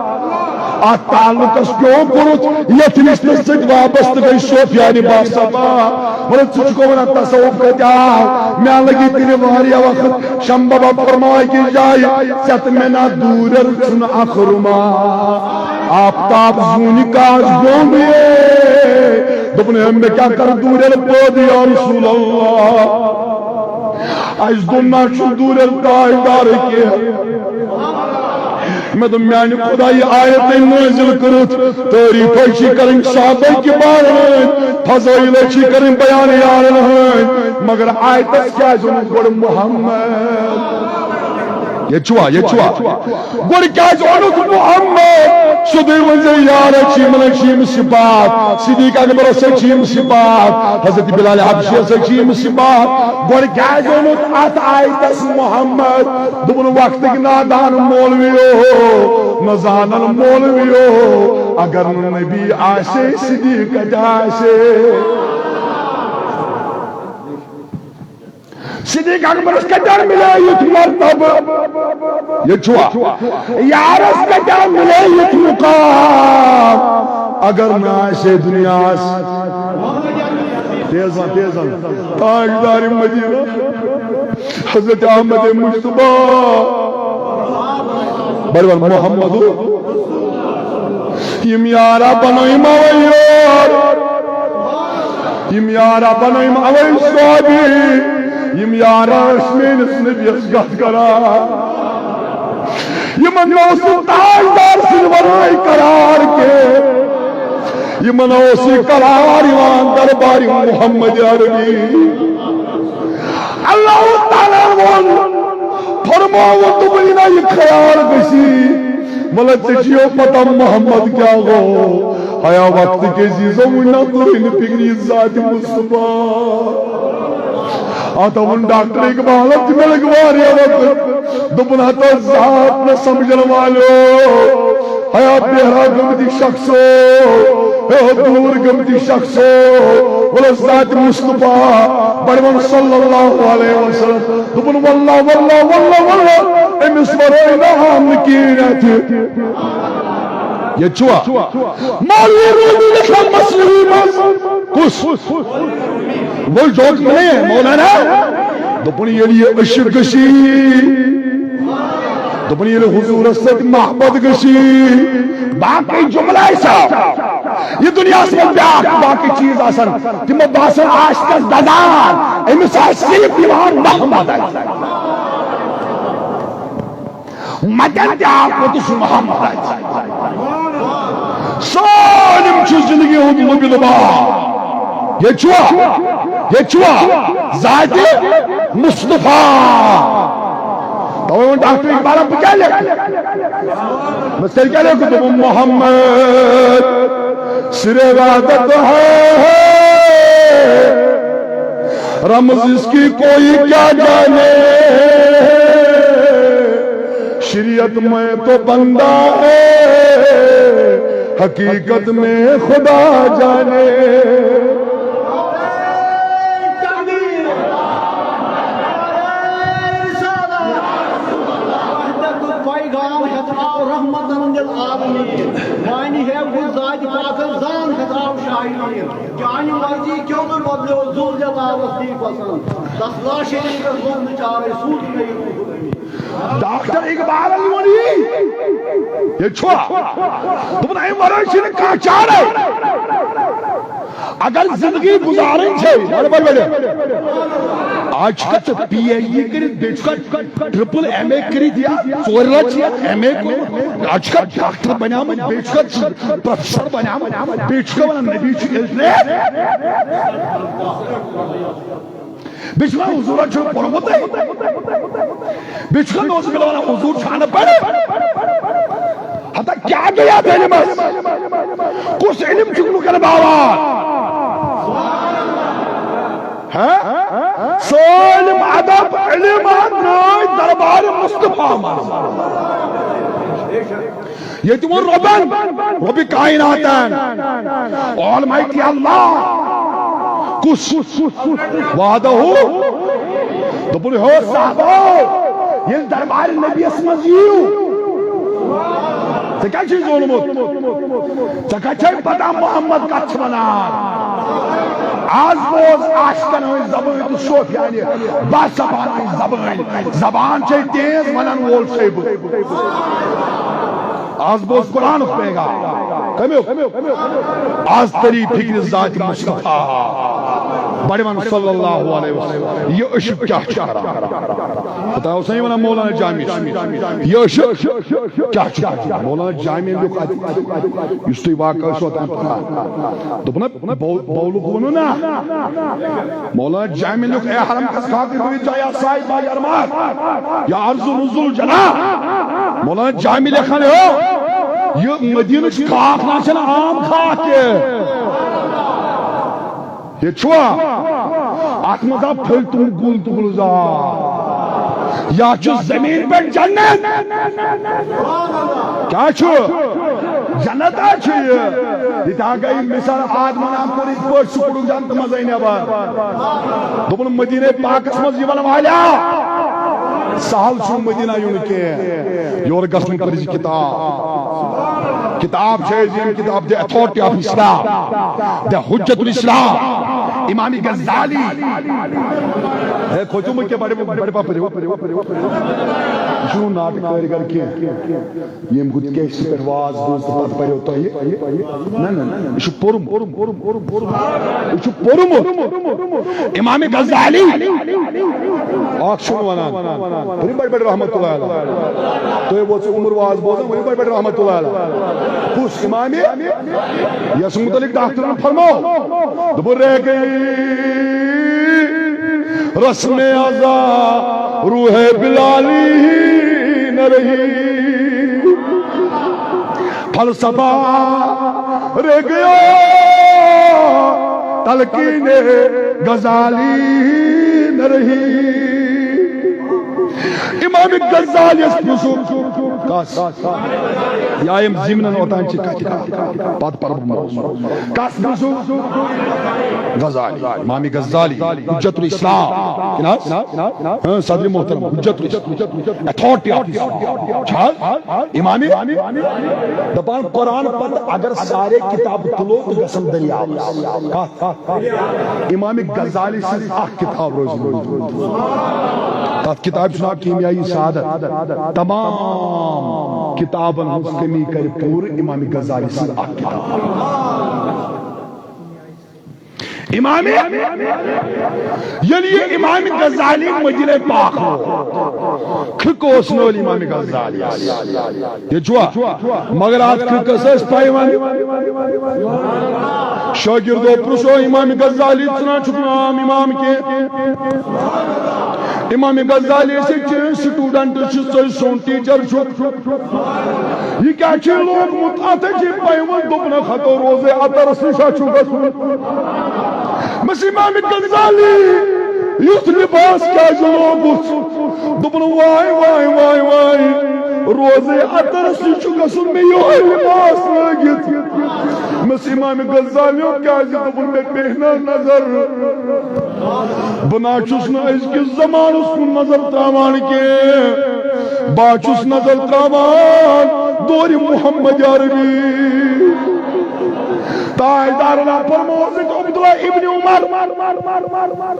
اتھ تعلقس کیوں کوٚرُتھ، یتھ رشتس سۭتۍ وابستہٕ گٔے صوفیان باصفا؟ مطلب، ژٕ چھُکھ ونان تصوف کتہِ آو؟ مےٚ لگی تیٚلہِ واریاہ وقت۔ شمبابا فرماوان أکِس جایہِ، ژےٚ تہٕ مےٚ نا دوٗرٮ۪ر چھُنہٕ اکھ رُما۔ آفتاب زوٗنہِ کاش گوٚو مےٚ۔ دوٚپُن، ہے، مےٚ کیٛاہ کَرٕ دوٗرٮ۪ر پٲدٕ یا رسول اللہ؟ اَسہِ دوٚپ، نہ چھُ دوٗرٮ۪ر تاجدار کینٛہہ۔ مےٚ دوٚپ، میٛانہِ خۄدایہِ آیتَے نٲزِل کٔرٕتھ، تعریٖفے چھِ کَرٕنۍ صحابہ کبارن ہٕنٛدۍ، فضٲیلے چھِ کَرٕنۍ بیان یارن ہٕنٛدۍ، مگر آیتَس کیٛازِ ووٚنُکھ گۄڈٕ محمد؟ ییٚتہِ چھُوا، ییٚتہِ چھُوا؟ گۄڈٕ کیٛازِ ووٚنُکھ محمد؟ سیوٚدُے ؤنۍ زِ یارس چھِ یِمن، چھِ یِم صفات، صدیق اکبرس چھِ یِم صفات، حضرت بلال حبشیس چھِ یِم صفات۔ گۄڈٕ کیٛازِ ووٚنُکھ اتھ آیتس محمد؟ دوٚپُن، وقتٕکۍ نادان مولویو، نہ زانن مولویو، اگر نہٕ نبی آسے، صدیق کتہِ آسے؟ صدیق اکبرس کتٮ۪ن مِلے یُتھ مرتبہٕ؟ ییٚتہِ چھُوا؟ یارس کتٮ۪ن مِلے یُتھ مقام؟ اگر نہٕ آسہِ ہے دُنیاہس، تیز ون، تیز ون، تاجدار مدینہ حضرت احمد مجتبیٰ، بڑٕ ون محمد، یِم یارا بنٲوۍ مےٚ وۄنۍ یور۔ یِم یارا بنٲوِم اوے صحابی، یِم یارا ٲسۍ میٲنِس نبیَس گتھ کران۔ یِمن نہ اوس نہٕ تاجدار سٕنٛدِ ورٲے قرار کینٛہہ۔ یِمن اوس یہِ قرار یِوان دربارِ محمد عربی۔ اللہ تعالیٰ ووٚن، فرمووُن، دوٚپُن، نہ یہِ خیال گژھی۔ مطلب، ژےٚ چھِیو پتہ محمد کیٛاہ گوٚو؟ ہیا وقت کے عزیزو، وُنہِ نہ توٚرُے نہٕ فِکرِ ذاتِ مصطفیٰ۔ اتھ ووٚن ڈاکٹر اقبالن تہِ مےٚ لٔگۍ واریاہ وقت۔ دوٚپُن، ہتا ذات نہ سمجھن والیو، ہیا بیرا گٔمٕتۍ شخصو، ہے دوٗر گٔمٕتۍ شخصو، وَلہٕ ذاتِ مصطفیٰ، بڑٕ وَن صلی اللہ علیہ وسلم۔ دوٚپُن، واللہ، واللہ، واللہ، واللہ، أمِس ورٲے نہٕ آو نہٕ کِہیٖنۍ اَتھِ۔ ییٚتہِ چھُوا؟ مولوی روٗدی لیکھان مثنوی منٛز۔ کُس؟ وہ جو تم نے مولانا۔ دوٚپُن، ییٚلہِ یہِ عشق گژھی، دوٚپُن، ییٚلہِ حضوٗرس سۭتۍ محبت گژھی، باقٕے جملہٕ آسہِ، یہِ دُنیاہس منٛز بیٛاکھ باقٕے چیٖز آسن، تِم باسن عاشقس دزان، أمِس آسہِ صرف یِوان محمد اتھِ۔ متن تہِ آو پوٚتُس محمد اتھِ۔ سٲلِم چھُ زندگی ہُنٛد مُبِل باغ۔ ییٚتہِ چھُوا؟ ییٚتہِ چھُوا؟ ذاتِ مصطفیٰ۔ توے ووٚن ڈاکٹر اقبالن، بہٕ کیٛاہ لیکھٕ؟ بس تیٚلہِ کیٛاہ لیکھٕ؟ دوٚپُن، محمد سر وحدت ہے، رمز اس کی کوئی کیا جانے، شریعت میں تو بندہ ہے، حقیقت میں خدا جانے۔ پیغام ہتاو رحمتن للعالمین۔ وانی ہے گل ذات پاکن زان ہتاو شاہین۔ چانی مرضی کیوں نہ بدلیو ذوالجلال وسیع پسند۔ تس لاشے نگر زون چارے سود نہیں روح۔ ڈاکٹر اقبالن ووٚن یی، ییٚتہِ چھُوا؟ دوٚپُن، اَمہِ ورٲے چھِنہٕ کانٛہہ چارے۔ اگر زندگی گُزارٕنۍ چھے، بڑٕ بڑٕ بڑٕ۔ آز چھُکھا ژٕ پی ایچ ڈی کٔرِتھ، بیٚیہِ چھُکھا ٹرپل ایم اے کٔرِتھ یا ژورِ لٹہِ چھِ ایم اے کوٚرمُت؟ آز چھُکھا ڈاکٹر بنیومُت، بیٚیہِ چھُکھا ژٕ پروفیسر بنیومُت، بیٚیہِ چھُکھا ونان نبی چھُ الٹرنیٹ؟ بیٚیہِ چھُ وَنان حضوٗرن چھُنہٕ پوٚرمُتٕے۔ بیٚیہِ چھُ نوز بِلال وَنان حضوٗر چھُ اَن پَڑھ۔ ہتا کیٛاہ گٔے اَتھ علمَس؟ کُس علم چھُکھ نہٕ کَران باوان؟ ہاں؟ سٲلِم ادب علم نٲے دربارِ مصطفیٰ منٛز۔ ییٚتہِ ووٚن رۄبن، رۄبِ کایناتن، Almighty اللہ، کُس وعدہ ہو؟ دوٚپُن، ہو صحابو، ییٚلہِ دربارِ نبیَس منٛز یِیِو، ژےٚ کیٛازِ چھُے زونمُت؟ ژےٚ کَتہِ چھے پتہ محمد کَتھ چھُ وَنان؟ آز بوز عاشقن ہٕنٛز زبٲنۍ تہٕ صوفیانہِ با زبان ہٕنٛز زبٲنۍ۔ زبان چھے تیز، وَنن وول چھے بہٕ۔ آز بوز قرآنُک پیغام۔ کمیُک؟ آز تری فکر ذات مصطفیٰ۔ بڑِ وَن صلی اللہ علیہ وسلم۔ یہِ عشق کیٛاہ چھُ کران؟ پتہ اوس نہ یہِ وَنان مولانا جامی۔ یہِ عشق کیٛاہ چھُ کران؟ مولانا جامی لیوٚکھ اَتہِ، یُس تُہۍ واقعہ ٲسِو اوتام پَران۔ دوٚپُن ہا، بو-، بولُک ووٚنُو نا؟ مولانا جامی لیوٚکھ، اے حرم کس خاطر ہوئی جایا صاحب با یرمار، یا عرض نزول جنا۔ مولانا جامی لیکھان ہو، یہِ مدینٕچ خاک نہ چھنہٕ عام خاک کینٛہہ۔ ییٚتہِ چھُوا؟ اتھ منٛز آو پھٔلۍ تُم گُل تہٕ گُلزار۔ یا چھُ زمین پٮ۪ٹھ جنت۔ کیٛاہ چھُ؟ جنت ہا چھُ یہِ۔ ییٚتہِ ہا گٔے مثال، آدمن ہا کوٚر یِتھ پٲٹھۍ سُہ کوٚڑُکھ جنتہٕ منٛزٕے نٮ۪بر۔ دوٚپُن، مدینے پاکس منٛز یِوان والیا، سہل چھُنہٕ مدینہ یُن کینٛہہ۔ یورٕ گژھُن پٔرزِ کتاب۔ کتاب چھِ عظیم کتاب، The Authority of Islam، The حجت الاسلام، امام غزالی۔ ہے، کھوژِو مہٕ کینٛہہ، بڑِ، بڑِ پاپہٕ پٔرِو۔ یہِ چھُنہٕ ناٹہٕ کٲرۍ گر کینٛہہ۔ ییٚمۍ گُتۍ کیسہِ پٮ۪ٹھ واز بوٗز تہٕ پتہٕ پریو تۄہہِ۔ نہ، نہ، نہ، یہِ چھُ پوٚرمُت۔ یہِ چھُ پوٚرمُت۔ امام غزالی۔ اکھ چھُنہٕ ونان۔ پٔرِو بڑِ بڑِ رحمت اللہ علیہ۔ تُہۍ ووت سُہ عمر واز بوزان، ؤنِو بڑِ بڑِ رحمت اللہ علیہ۔ کُس امام؟ یس متعلق ڈاکٹرن فرمو۔ دوٚپُن، رہ گئی رسم ازا روح بلالی ہی نہ رہی۔ فلسفہ رہ گیا، تلقین غزالی نہ رہی۔ امام غزالی یس پرژھُکھ، کس؟ یا یم ضمنن اوتان چھ کتھ کران، پتہ پرٕ بہٕ۔ کس پرژھُکھ؟ غزالی، امام غزالی، حجت الاسلام۔ کِنہٕ حظ؟ ہاں، صدر محترم، حجت الاسلام، authority of Islam۔ چھا حظ؟ امام دپان، قرآن پتہٕ اگر سارے کتاب تُلو تہٕ گژھن دٔریاوس۔ کتھ؟ امام غزالی سٕنٛز اکھ کتاب روزِ موٗجوٗد۔ تتھ کتابہِ چھُ ناو کیمیائی سعادت۔ تمام کتابن ہٕنٛز کمی کرِ پوٗرٕ امام غزالی سٕنٛز اکھ کتاب۔ امام، ییٚلہِ یہِ امام غزالی مدینہ پاک ووت، کھرکہٕ اوس نہٕ امام غزالی۔ ییٚتہِ چھُوا؟ مگر اتھ کھرکس ٲسۍ پَے ونان۔ شاگردو پرژھو امام غزالی، ژٕ نہ چھُکھ نہٕ عام امام کینٛہہ۔ امام غزالی ٲسۍ چٲنۍ student چھِ، ژٕ سون teacher چھُکھ۔ یہِ کیٛاہ چھُے لوگمُت؟ اتھ چھِ پَے ونان، دوٚپنکھ ہتو روزے اطرس نِش چھُ گژھُن۔ مےٚ چھُ امام غزالی یُتھ لباس کیٛازِ لوگُتھ؟ دوٚپُن، واے، واے، واے، واے۔ روزے اطہرس نِش چھُ گژھُن مےٚ یِہوٚے لباس لٲگِتھ۔ مےٚ اوس امام غزالی یو کیازِ دوٚپُن مےٚ پیٚیہِ نہ نظر، بہٕ نہ چھُس نہٕ أزکِس زمانس کُن نظر تراوان کینٛہہ، بہٕ چھُس نظر تراوان دورِ محمد عربی۔ تاجدارن فرموو حضرت عبداللہ ابن عمر،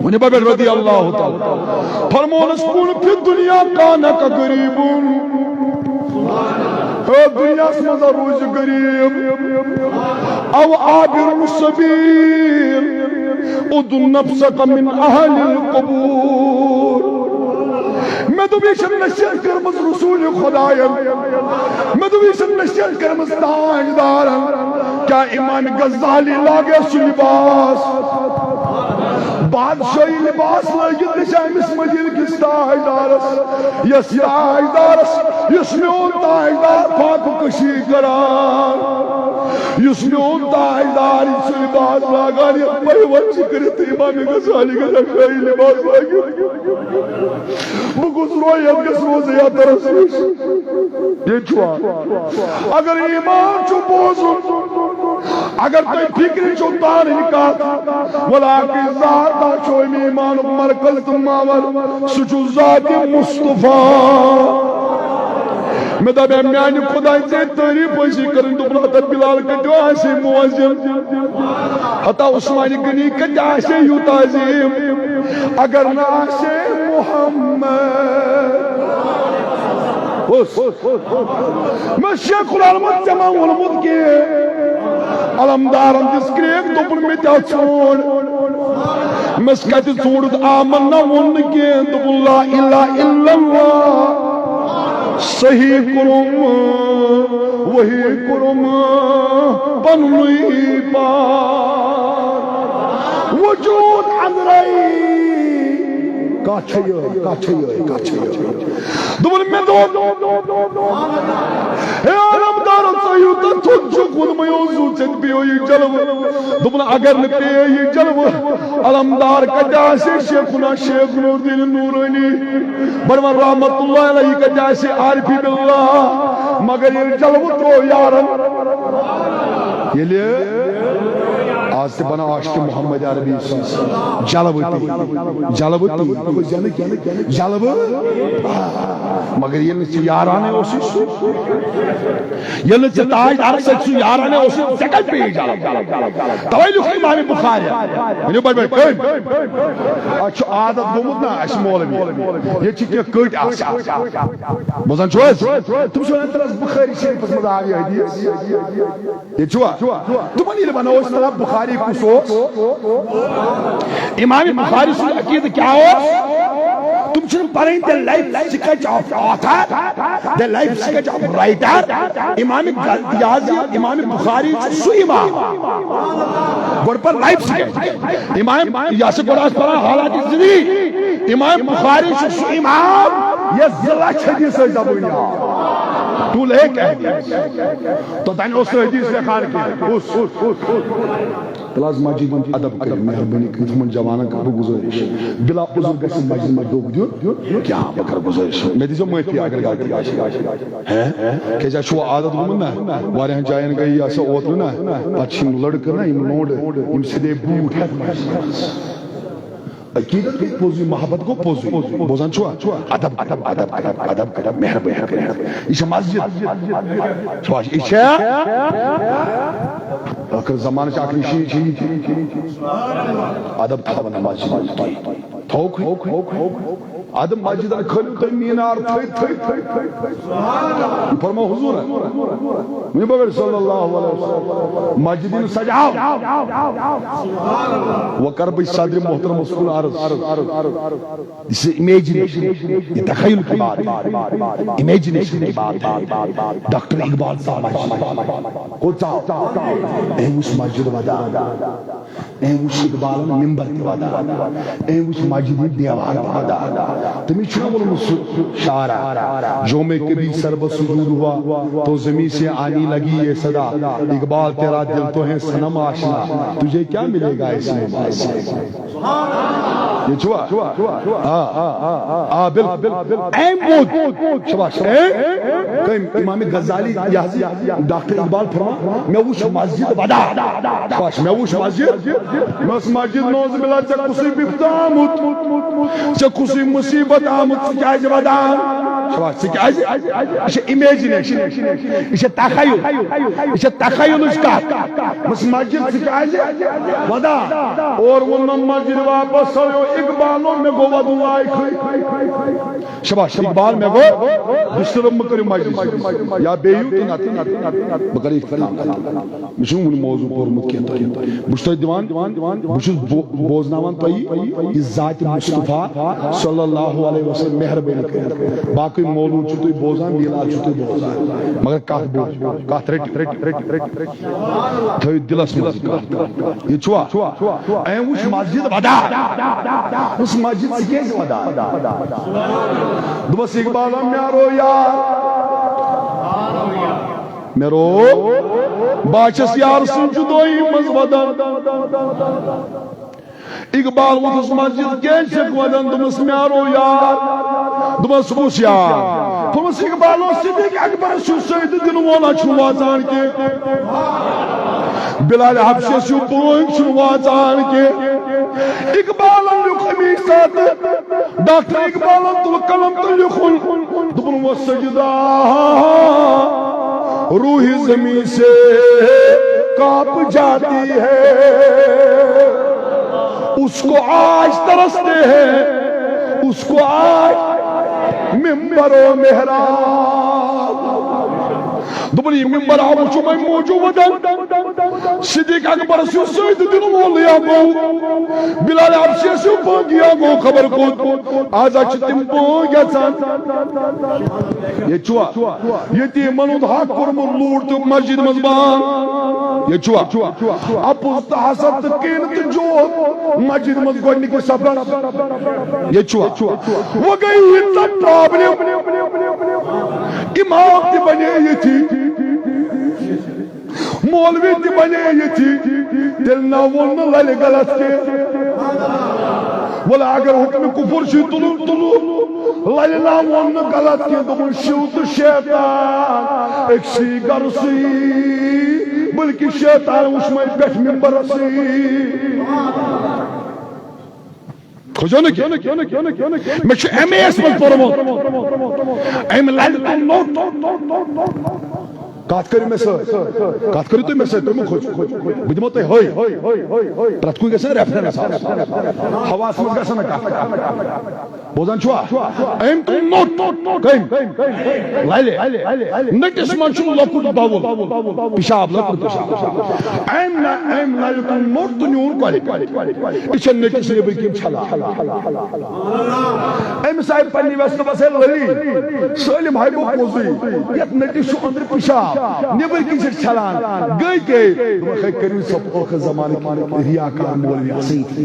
ونہِ بہ رضی اللہ تعالیٰ، فرمونس کن فی الدنیا کانک غریب، ہے دنیاہس منٛز روزِ غریب، او عابر سبیل، ادع نفسک من اہل القبور۔ مےٚ دوٚپ، یہِ چھےٚ نصیحت کٔرمٕژ رسول خداین، مےٚ دوٚپ، یہِ چھےٚ نصیحت کٔرمٕژ تاجدارن۔ کیٛاہ امام غزالی لاگہِ سُہ لباس؟ بادشاہی لباس لٲگِتھ گژھِ أمِس مدیٖنہٕ کِس تاجدارس، یس تاجدارس، یُس میون تاجدار فاقہٕ کشی کران، یُس میون تاجدار یہِ سُہ لباس لاگان، یتھ پریوت چھِ کٔرِتھ امام غزالی گژھِ شاہی لباس لٲگِتھ۔ بہٕ کُس رویت گژھِ روزٕ یترس نِش؟ ییٚتہِ چھُوا؟ اگر ایمان چھُ بوزُن، اگر تۄہہِ فکرِ چھو تارٕنۍ کتھ، ولا کہ ذات چھو امہِ ایمانُک مرکز تہٕ ماور، سُہ چھُ ذات مصطفیٰ۔ مےٚ دپے میانہِ خدایہِ ژےٚ تعریف ٲسی کرٕنۍ، دوٚپُن ہتا بلال کتہِ آسہِ مُعظم، ہتا عثمان غنی کتہِ آسہِ یوٗت عظیٖم، اگر نہٕ آسہِ محمد۔ اوس۔ مےٚ شیخ العالمس ژےٚ ما ووٚنمُت کینٛہہ؟ علمدارن دِژ کرٛیک، دوٚپُن مےٚ تہِ ہا ژوٗنٛٹھ۔ مےٚ کتہِ ژوٗنٛٹھ؟ آمنا ووٚن نہٕ کینٛہہ، دوٚپُن لا الہ الا اللہ۔ صحیح کوٚرُم، وحی کوٚرُم پننُے پان۔ وجود اندرے کتھ چھےٚ یہِ، کتھ چھےٚ یہِ، کتھ چھےٚ یہِ؟ دوٚپُن، مےٚ دوٚپ، ہے علمدارو، ژٕ یوٗتاہ تھوٚد چھُکھ ووٚنمُت، یہِ اوس زُو ژےٚ تہِ پیٚیو یہِ جلوٕ۔ دوٚپُن، اگر نہٕ پیٚیے یہِ جلوٕ، علمدار کتہِ آسہِ؟ شیخنا شیخ نور الدین نورانی بڑوان رحمت اللہ علیہ کتہِ آسہِ؟ عارفی باللہ۔ مگر ییٚلہِ جلوٕ ترٛوو یارن، ییٚلہِ آز تہِ بناو عاشق محمد عربی سٕنٛز جلوٕ تہِ، جلوٕ تہِ، کُس زینہٕ کینٛہہ، جلوٕ۔ آ، مگر ییٚلہِ نہٕ ژٕ یارانٕے اوسُے سُہ، ییٚلہِ نہٕ ژےٚ تاج عرض سۭتۍ سُہ یارانٕے اوسُے، ژےٚ کَتہِ پیٚیہِ جلوٕ؟ تَوَے لیوٚکھ امام بخاری۔ ؤنِو بٔڑۍ بٔڑۍ کٔمۍ؟ اَسہِ چھُ عادت گوٚمُت نا، اَسہِ مولوی، ییٚتہِ چھِ کینٛہہ کٔٹۍ آسان۔ بوزان چھُو حظ؟ تِم چھِ وَنان، تَلہٕ حظ بُخٲری شریٖفَس منٛز آو یہِ حدیٖث۔ ییٚتہِ چھُوا؟ تِمن ییٚلہِ وَنو أسۍ، تَلہٕ بُخاری کُس اوس؟ امام بُخاری سُنٛد عقیٖدٕ کیٛاہ اوس؟ تِم چھِنہٕ پَرٕنۍ the life sketch of author، the life sketch of writer۔ امام غ-، یہِ حظ یہِ امام بُخاری چھُ سُہ امام۔ گۄڈٕ پَر life sketch۔ امام، یہِ ہسا گۄڈٕ آسہِ پَران حالات زندگی۔ امام بُخاری چھُ سُہ امام یَس زٕ لَچھ حدیٖث ٲسۍ دَپٲنی آو۔ Too late احدیث۔ توٚتانۍ اوس نہٕ حدیث لیکھان کینٛہہ۔ اوس۔ تیٚلہِ حظ مسجد ہُنٛد ادب کٔرِو، مہربٲنی کٔرِتھ یِمن جوانن کٔرِو گُزٲرِش۔ بلا عذر گژھِ مسجد منٛز ڈوٚب دیُن۔ کیٛاہ بہٕ کَرٕ گُزٲرِش؟ مےٚ دیٖزیو معٲفی اگر غلطی آسہِ۔ ہے؟ کیٛازِ اَسہِ چھُ وۄنۍ عادت گوٚمُت نا، واریاہن جاین گٔے یہِ ہسا اوترٕ نا، پتہٕ چھِ یِم لڑکہٕ نا، یِم لونڈٕ، یِم سیٚدے بوٗٹھ ہٮ۪تھ مسجد منٛز۔ عقیدت گوٚو پوٚزُے، محبت گوٚو پوٚزُے۔ بوزان چھُوا؟ ادب، ادب، ادب، ادب، ادب، ادب، مہربٲنی کٔرِتھ۔ یہِ چھےٚ مسجد۔ چھُوا؟ یہِ چھےٚ؟ ٲخر زمانہٕ چھِ اکھ نِشٲنی چھِ یہِ تہِ۔ ادب تھاوان مسجد منٛز تُہۍ۔ تھوکھ۔ ادٕ مسجدن کھٲلِو تُہۍ مینار تھٔدۍ، تھٔدۍ، تھٔدۍ، تھٔدۍ۔ یہِ فرموو حضوٗرن۔ مےٚ بغٲر صلی اللہ علیہ وسلم۔ مسجد یِم سجاو۔ وۄنۍ کرٕ بہٕ صدر محترمس کُن عرض۔ یہِ چھِ امیجنیشن، یہِ تخیل کی بات ہے، امیجنیشن کی بات ہے۔ ڈاکٹر اقبال صاحب مسجد۔ کوٚت ژاو؟ أمۍ وٕچھ مسجد ودان۔ أمۍ وٕچھ اقبالن ممبر تہِ ودان، أمۍ وٕچھ مسجد ہٕنٛدۍ دیوار تہِ ودان۔ تٔمِس چھُنہ ووٚنمُت سُہ شعرا، "جو میں کبھی سر بہ سجود ہوا، تو زمین سے آنے لگی یہ صدا، اقبال تیرا دل تو ہے صنم آشنا، تجھے کیا ملے گا اس میں باز سے؟" یہ چھوا؟ آ، آ، بِل۔ أمۍ ووٚن۔ شاباش۔ أمۍ؟ کٔمۍ؟ امام غزالی، یہِ حظ یہِ ڈاکٹر اقبال فرمان، مےٚ وٕچھ مسجد ودان۔ شاباش، مےٚ وٕچھ مسجد۔ مےٚ ٲس مسجد، نعوذ باللہ، ژےٚ کُسٕے بِپتہٕ آمُت؟ ژےٚ کُسٕے مُصیبت آمُت؟ ژٕ کیٛازِ ودان؟ شاباش، ژٕ کیٛازِ؟ یہِ چھِ imagination۔ یہِ چھِ تخیل۔ یہِ چھِ تخیلٕچ کتھ۔ مس مسجد ژٕ کیٛازِ ودان؟ اور ووٚنُن مسجد واپس، سویو اقبالو، مےٚ گوٚو ودُن لایقٕے۔ شاباش اقبال، مےٚ گوٚو، disturb مہٕ کٔرِو مسجد۔ یا بیٚہِو تہٕ نتہٕ بہٕ کرٕ اختتام۔ مےٚ چھُنہٕ وُنہِ موضوع پوٚرمُت کینٛہہ تۄہہِ۔ بہٕ چھُس تۄہہِ دِوان، بہٕ چھُس بو-، بوزناوان تۄہہِ یہِ ذاتِ مصطفیٰ صلی اللہ علیہ وسلم، مہربٲنی کٔرِتھ۔ باقٕے مولوٗد چھِو تُہۍ بوزان، میٖلاد چھِو تُہۍ بوزان، مگر کتھ بوٗزِو، کتھ رٔٹِو، تھٲیِو دِلس منٛز یہِ کتھ۔ یہِ چھُوا؟ أمۍ وٕچھ مسجد ودان۔ دوٚپمَس، "مسجد ژٕ کیٛازِ ودان؟" دوٚپمَس، "اقبالہ، مےٚ رو یار، مےٚ رو، بہٕ ہا چھَس یار سٕنٛز جُدٲیی منٛز ودان۔" اقبال ووٚتھُس مسجد، "کیٛازِ چھَکھ ودان؟" دوٚپمَس، "مےٚ رو یار۔" دوٚپمَس، "کُس یار؟" دوٚپمَس، "اقبال اوس صدیق اکبر سُنٛد سۭتۍ دِنہٕ وول، اَتھ چھُنہٕ واژان کینٛہہ۔ بلال حبشس ہیوٗ بٲنۍ چھُنہٕ واژان کینٛہہ۔" اقبالن لیوٚکھ اَمی ساتہٕ، ڈاکٹر اقبالن تُل قلم تہٕ لیوٚکھُن، دوٚپُن، "وہ سجدہ روح زمین سے کانپ جاتی ہے، اس کو آج ترستے ہیں، اس کو آج ممبر و محراب۔" دوٚپُن، یہِ ممبر آو وٕچھُم اَمہِ موٗجوٗب ودان۔ صدیق اکبرس ہیوٗ سۭتۍ دِنہٕ وول یا گوٚو، بلال حبشیس ہیوٗ بٲنگی یا گوٚو خبر کوٚت۔ آز حظ چھِ تِم بٲنگۍ یژھان۔ ییٚتہِ چھُوا یتیٖمن ہُنٛد حق کوٚرمُت لوٗٹ تہٕ مسجد منٛز بنٛد؟ ییٚتہِ چھُوا اَپُز تہٕ حسد تہٕ کینہٕ تہٕ جوک مسجد منٛز گۄڈٕنِکِس صفس؟ ییٚتہِ چھُوا؟ وۄنۍ گٔے ییٖژاہ problem، امام تہِ بنے ییٚتھی، مولوی تہِ بنے ییٚتھی، تیٚلہِ نہ ووٚن نہٕ للہِ غلط کینٛہہ۔ وَلہٕ اگر حُکمِ کُفُر چھُے تُلُن، تُلُن۔ للہِ نہ ووٚن نہٕ غلط کینٛہہ، دوٚپُن، شِو تہٕ شیطان أکسٕے گرسٕے، بلکہِ شیطان وُچھ مےٚ پٮ۪ٹھ ممبرسٕے۔ کھوجو نہٕ کینٛہہ۔ مےٚ چھُ ایم اے یَس منٛز پوٚرمُت۔ أمۍ لَلہِ تُل نوٚٹ۔ کَتھ کٔرِو مےٚ سۭتۍ۔ کَتھ کٔرِو تُہۍ مےٚ سۭتۍ۔ تُہۍ مہٕ کھوٗژِو۔ بہٕ دِمو تۄہہِ ہٲے۔ پرٛٮ۪تھ کُنہِ گژھِ نا reference آسُن۔ ہواہَس منٛز گژھِ نا کَتھ۔ بوزان چھُوا؟ أمۍ تُل نوٚٹ۔ کٔمۍ؟ لَلہِ۔ نٔٹِس منٛز چھُ لۄکُٹ بول۔ پِشاب، لۄکُٹ پِشاب۔ أمۍ نہ، أمۍ لَلہِ تُل نوٚٹ تہٕ نیوٗن کۄلہِ پٮ۪ٹھ۔ یہِ چھےٚ نٔٹِس نیٚبٕرۍ کِنۍ چھلان۔ أمِس آیہِ پننہِ وٮ۪سہٕ دوٚپس، "ہے لٔلی، سٲلِم ہاے گوٚو پوٚزُے، یتھ نٔٹِس چھُ أنٛدرٕ پِشاب، نیٚبٕرۍ کِنۍ چھِ چھلان، گٔے کیٛاہ؟" دوٚپُکھ، "ہے، کٔرِو سا ٲخٕر زمانہٕ کہِ ریاکار مولوی سۭتۍ۔"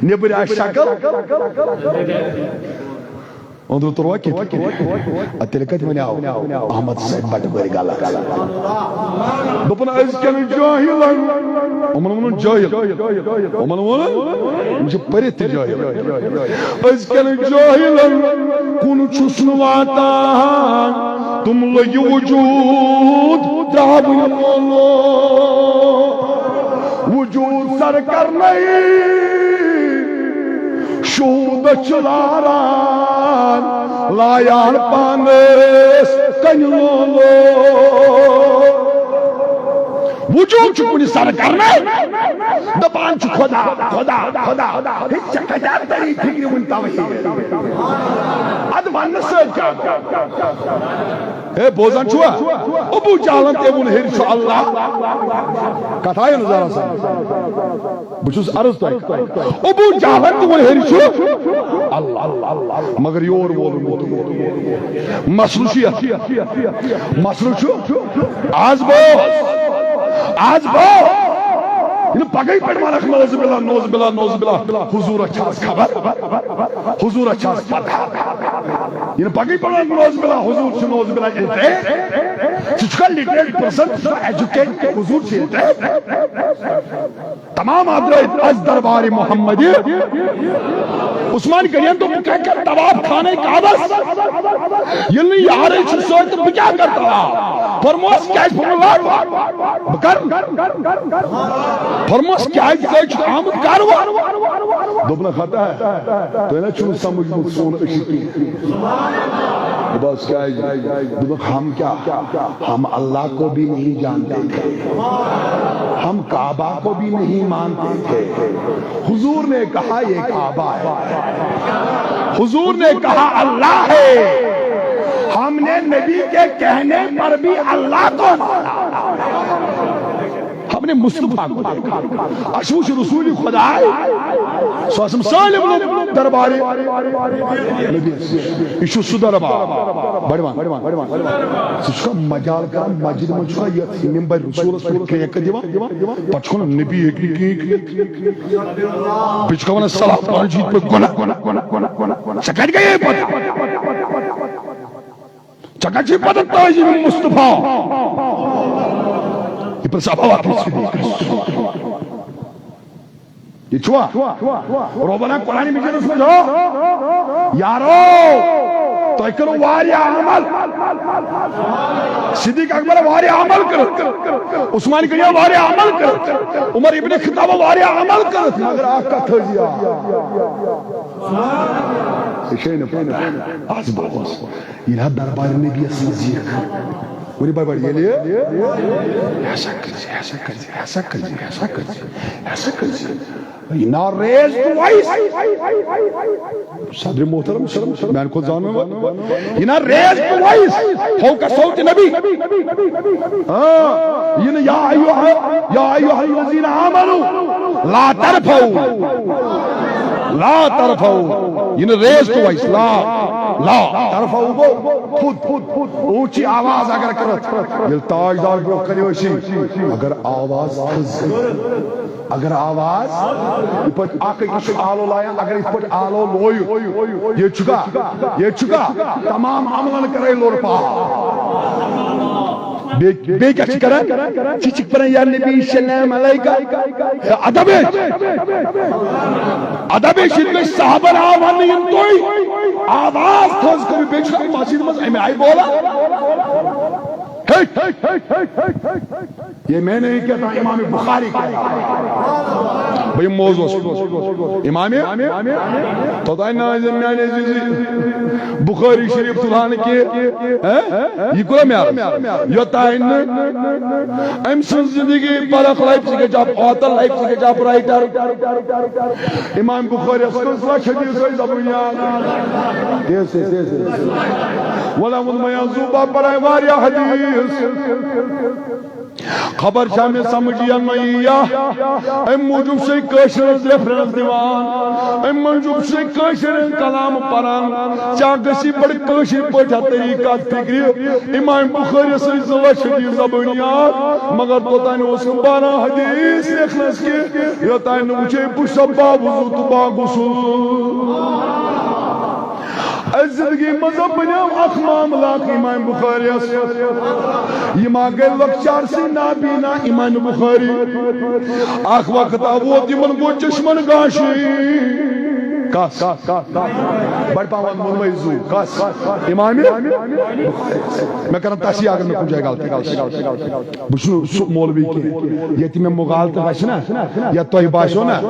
نیٚبٕرۍ آسہِ شکل، أنٛدرٕ تُلوا کِتھ؟ اَدٕ تیٚلہِ کَتہِ وَنیٛاو احمد صٲب بَٹہٕ بٔرۍ غلط؟ دوٚپُن، أزکٮ۪ن جٲہِلَن، یِمَن ووٚنُن جٲہِل، یِمَن ووٚنُن، یِم چھِ پٔرِتھ تہِ جٲہِل۔ أزکٮ۪ن جٲہِلَن کُن چھُس نہٕ واتان، تِم لٔگۍ وجوٗد ترٛاوٕنۍ مولو۔ وجوٗد سر کرنَے شہوٗدس چھِ لاران، لایان پانس کنہِ لولو۔ وجود چھُ کُنہِ سرٕ کرنَے، دپان چھُ خدا، خدا، خدا۔ ہے، ژےٚ کتہِ آو تیری فکرِ وُنہِ توحید؟ ادٕ وننہٕ سۭتۍ کیٛاہ گوٚو؟ ہے، بوزان چھُوا؟ ابو جہلن تہِ ووٚن ہیٚرِ چھُ اللہ۔ کتھ آیہِ نہٕ ذرا سا؟ بہٕ چھُس عرض تۄہہِ۔ ابو جہلن تہِ ووٚن ہیٚرِ چھُ اللہ، مگر یور وولُن نہٕ۔ مسلہٕ چھُ یتھ۔ مسلہٕ چھُ، آز بوز، آز بوز۔ یہِ نہٕ پگہٕے پٮ۪ٹھ ونکھ، نوز باللہ، نوز باللہ، نوز باللہ، حضورس چھا آز خبر؟ حضورس چھا آز پتہ؟ یہِ نہٕ پگہٕے پٮ۪ٹھ ونکھ، نوز باللہ، حضور چھُ، نوز باللہ، illiterate۔ ژٕ چھُکھا literate person؟ ژٕ چھُکھا educated؟ حضور چھُ illiterate۔ تمام حضرت از دربار محمدی۔ عثمان غنیَن دوٚپ، بہٕ کیٛاہ کرٕ طواف خانہ کعبس؟ ییٚلہِ نہٕ یارٕے چھُ سۭتۍ، تہٕ بہٕ کیٛاہ کرٕ طواف؟ فرموس، کیٛازِ؟ فرموو، لڑ۔ بہٕ کرٕ۔ فرموس، کیٛازِ؟ ژٕ چھُکھ آمُت، کر وۄنۍ۔ دوٚپنکھ، ہتا، تۄہہِ نہ چھُنہٕ سمجھمُت سون أچھ کینٛہہ۔ دوٚپمس، کیٛازِ؟ دوٚپُکھ، ہم کیا؟ ہم اللہ کو بھی نہیں جانتے تھے، ہم کعبہ کو بھی نہیں مانتے تھے۔ حضور نے کہا، یہ کعبہ ہے، حضور نے کہا، اللہ ہے، ہم نے نبی کے کہنے پر بھی اللہ کو مانا۔ ہم نے مصطفیٰ کو دیکھا۔ اسہِ وُچھ رسول خدائے صلی اللہ علیہ وسلم۔ سٲلِم لوٚگ دربارِ نبی۔ یہِ چھُ سُہ دربار۔ بڑوان۔ ژٕ چھُکھا مجال کران، مسجد منٛز چھُکھا یتھ ممبر رسولس پٮ۪ٹھ کرٛیکہٕ دِوان؟ پتہٕ چھُکھ ونان، نبی ہیٚکہِ نہٕ کِہیٖنۍ کٔرِتھ۔ بیٚیہِ چھُکھا ونان، صلاح پران چھِ یِتھ پٲٹھۍ گۄناہ۔ ژےٚ کتہِ گٔیے پتہ؟ ژےٚ کتہِ چھے پتہ تعظیم مصطفیٰ؟ یہِ پرٛژھ ابا بکر صدیقس۔ یہِ چھُوا؟ رۄبن ہا قرآن مجیدس منٛز ہو، یارو، تۄہہِ کٔرٕو واریاہ عمل۔ صدیق اکبر واریاہ عمل کٔرٕکھ۔ عثمان غنی واریاہ عمل کٔرٕکھ۔ عمر ابن خطاب واریاہ عمل کٔرٕکھ۔ مگر اکھ کتھ تھٲوزِ یاد۔ ژےٚ چھے نہٕ پتہ۔ از بوز۔ ییٚلہِ حظ دربار نبیَس منٛز یِکھ، ؤنِو بڑِ بڑِ، ییٚلہِ، یہِ ہسا کٔرزِ، یہِ ہسا کٔرزِ، یہِ ہسا کٔرزِ، یہِ ہسا کٔرزِ، یہِ ہسا کٔرزِ۔ یہِ نا raise to voice۔ صدر محترم، میانہِ کھۄتہٕ زانن وۄنۍ۔ یہِ نا raise to voice فوق صوت نبی۔ ہاں، یہِ نہٕ یا ایھا، یا ایھا الذین آمنوا لا ترفعوا، لا ترفعوا۔ یہِ نہٕ raise to voice، لا، لا۔ ترفعوا گوٚو تھوٚد، تھوٚد، تھوٚد، اونچی آواز اگر کٔرِتھ۔ ییٚلہِ تاجدار برونٛہہ کنہِ ٲسی، اگر آواز تھٔز گٔے، اگر آواز، یِتھ پٲٹھۍ اکھ أکِس چھُ آلو لایان، اگر یِتھ پٲٹھۍ آلو لویُت، ییٚتہِ چھُکھا، ییٚتہِ چھُکھا، تمام عملن کرے لوٚر پاو۔ بیٚیہِ، بیٚیہِ کیٛاہ چھِ کران؟ چھِ، چھِکھ پران، یا نبی سلام علیکہ۔ ہے، ادب ہے۔ ادب ہے، ییٚلہِ صحابن آو وننہٕ، یِم تُہۍ آواز تھٔز کٔرِو، بیٚیہِ چھُ مسجد منٛز اَمہِ آیہِ بولان۔ ہے، یہ میں نہیں کہتا، امام بخاری کہتا ہے۔ بہٕ یِمہٕ موضوعس۔ امام، توٚتام نہٕ أنزِ میانہِ عزیزی بخاری شریف تُلہٕ ہا نہٕ کینٛہہ۔ ہہ؟ یہِ کوٗتاہ میارٕ؟ یوٚتام نہٕ أمۍ سٕنٛز زندگی پرکھ life ژٕ گژھِ آپ author، life ژٕ گژھِ آپ writer۔ امام بخاری یس کٔژ لچھ حدیث ٲسۍ زبٲنۍ یاد؟ تیز، تیز، تیز، تیز۔ ولا ووٚن مےٚ، زوٗ بہٕ پرے واریاہ حدیث۔ خبر چھا مےٚ سمجھ یا نہ یی یا؟ امہِ موٗجوٗب چھُسے کٲشرِس reference دِوان، امہِ موٗجوٗب چھُسے کٲشرٮ۪ن کلام پران۔ ژےٚ گژھی بڑٕ کٲشِر پٲٹھۍ طریٖقہ فکرِ۔ امام بخاری سٕنٛدۍ زٕ لچھ حدیث زبٲنۍ یاد، مگر توٚتام اوس نہٕ بارہ حدیث لیکھنس کینٛہہ، یوٚتام نہٕ وٕچھے بہٕ چھُسا باوضوٗ تہٕ باغسل۔ اسہِ زندگی منٛز بنیو اکھ معاملہ اکھ امام بخاریس۔ یہِ ما گٔے لۄکچارسٕے نابینا امام بخاری؟ اکھ وقت آو ووت یِمن گوٚو چشمن گاشی۔ کس؟ بڑ پاوان مُنمے زو۔ کس؟ امام؟ مےٚ کرن تصحیح اگر مےٚ کُنہِ جایہِ غلطی آسہِ۔ بہٕ چھُس نہٕ سُہ مولوی کینٛہہ۔ ییٚتہِ مےٚ مغالطہٕ گژھِ نا، یا تۄہہِ باسیو نا،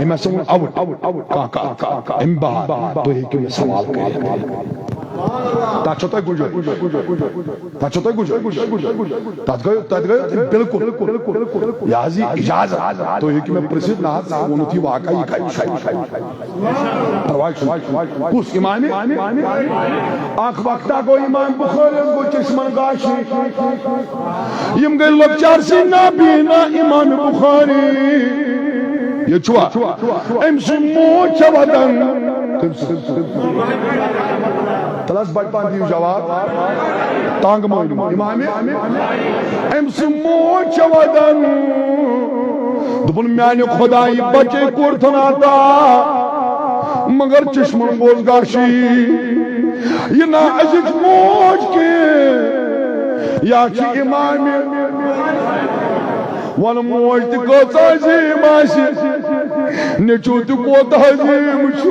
أمۍ ہسا ووٚن اوُٹ۔ کانٛہہ، کانٛہہ، کانٛہہ، کانٛہہ، أمۍ بہار، تُہۍ ہیٚکِو مےٚ سوال کٔرِتھ۔ تَتھ چھو تۄہہِ گُنجٲیِش۔ تَتھ چھو تۄہہِ گُنجٲیِش۔ تَتھ گٔیو، تَتھ گٔیو تۄہہِ بِلکُل۔ یہِ حظ یہِ اِجازت۔ تُہۍ ہیٚکِو مےٚ پرٛژھِتھ، نہ حظ، ژےٚ ووٚنُتھ یہِ واقعہ، یہِ کَتہِ چھُ؟ پرواے چھُنہٕ۔ کُس اِمامِ؟ اَکھ وقتہ گوٚو اِمام بُخٲرِیَس گوٚو چشمَن گاشی۔ یِم گٔے لۄکچارسٕے نابینا اِمام بُخٲری۔ ییٚتہِ چھُوا؟ أمۍ سُنٛد موج چھےٚ وَدان۔ تَلہٕ حظ بَڑِ پَہَن دِیِو جواب۔ تنٛگ مٲنِو۔ اِمامِ، أمۍ سٕنٛز موج چھےٚ وَدان۔ دوٚپُن، میٛانہِ خۄدایہِ، بَچے کوٚرتھَن عطا، مگر چشمَن گوٚوُس گاشی۔ یہِ نا أزِچ موج کینٛہہ، یا چھِ اِمامِ۔ وَن موج تہِ کۭژاہ عظیٖم آسہِ، نیٚچوٗ تہِ کوٗتاہ عظیٖم چھُ۔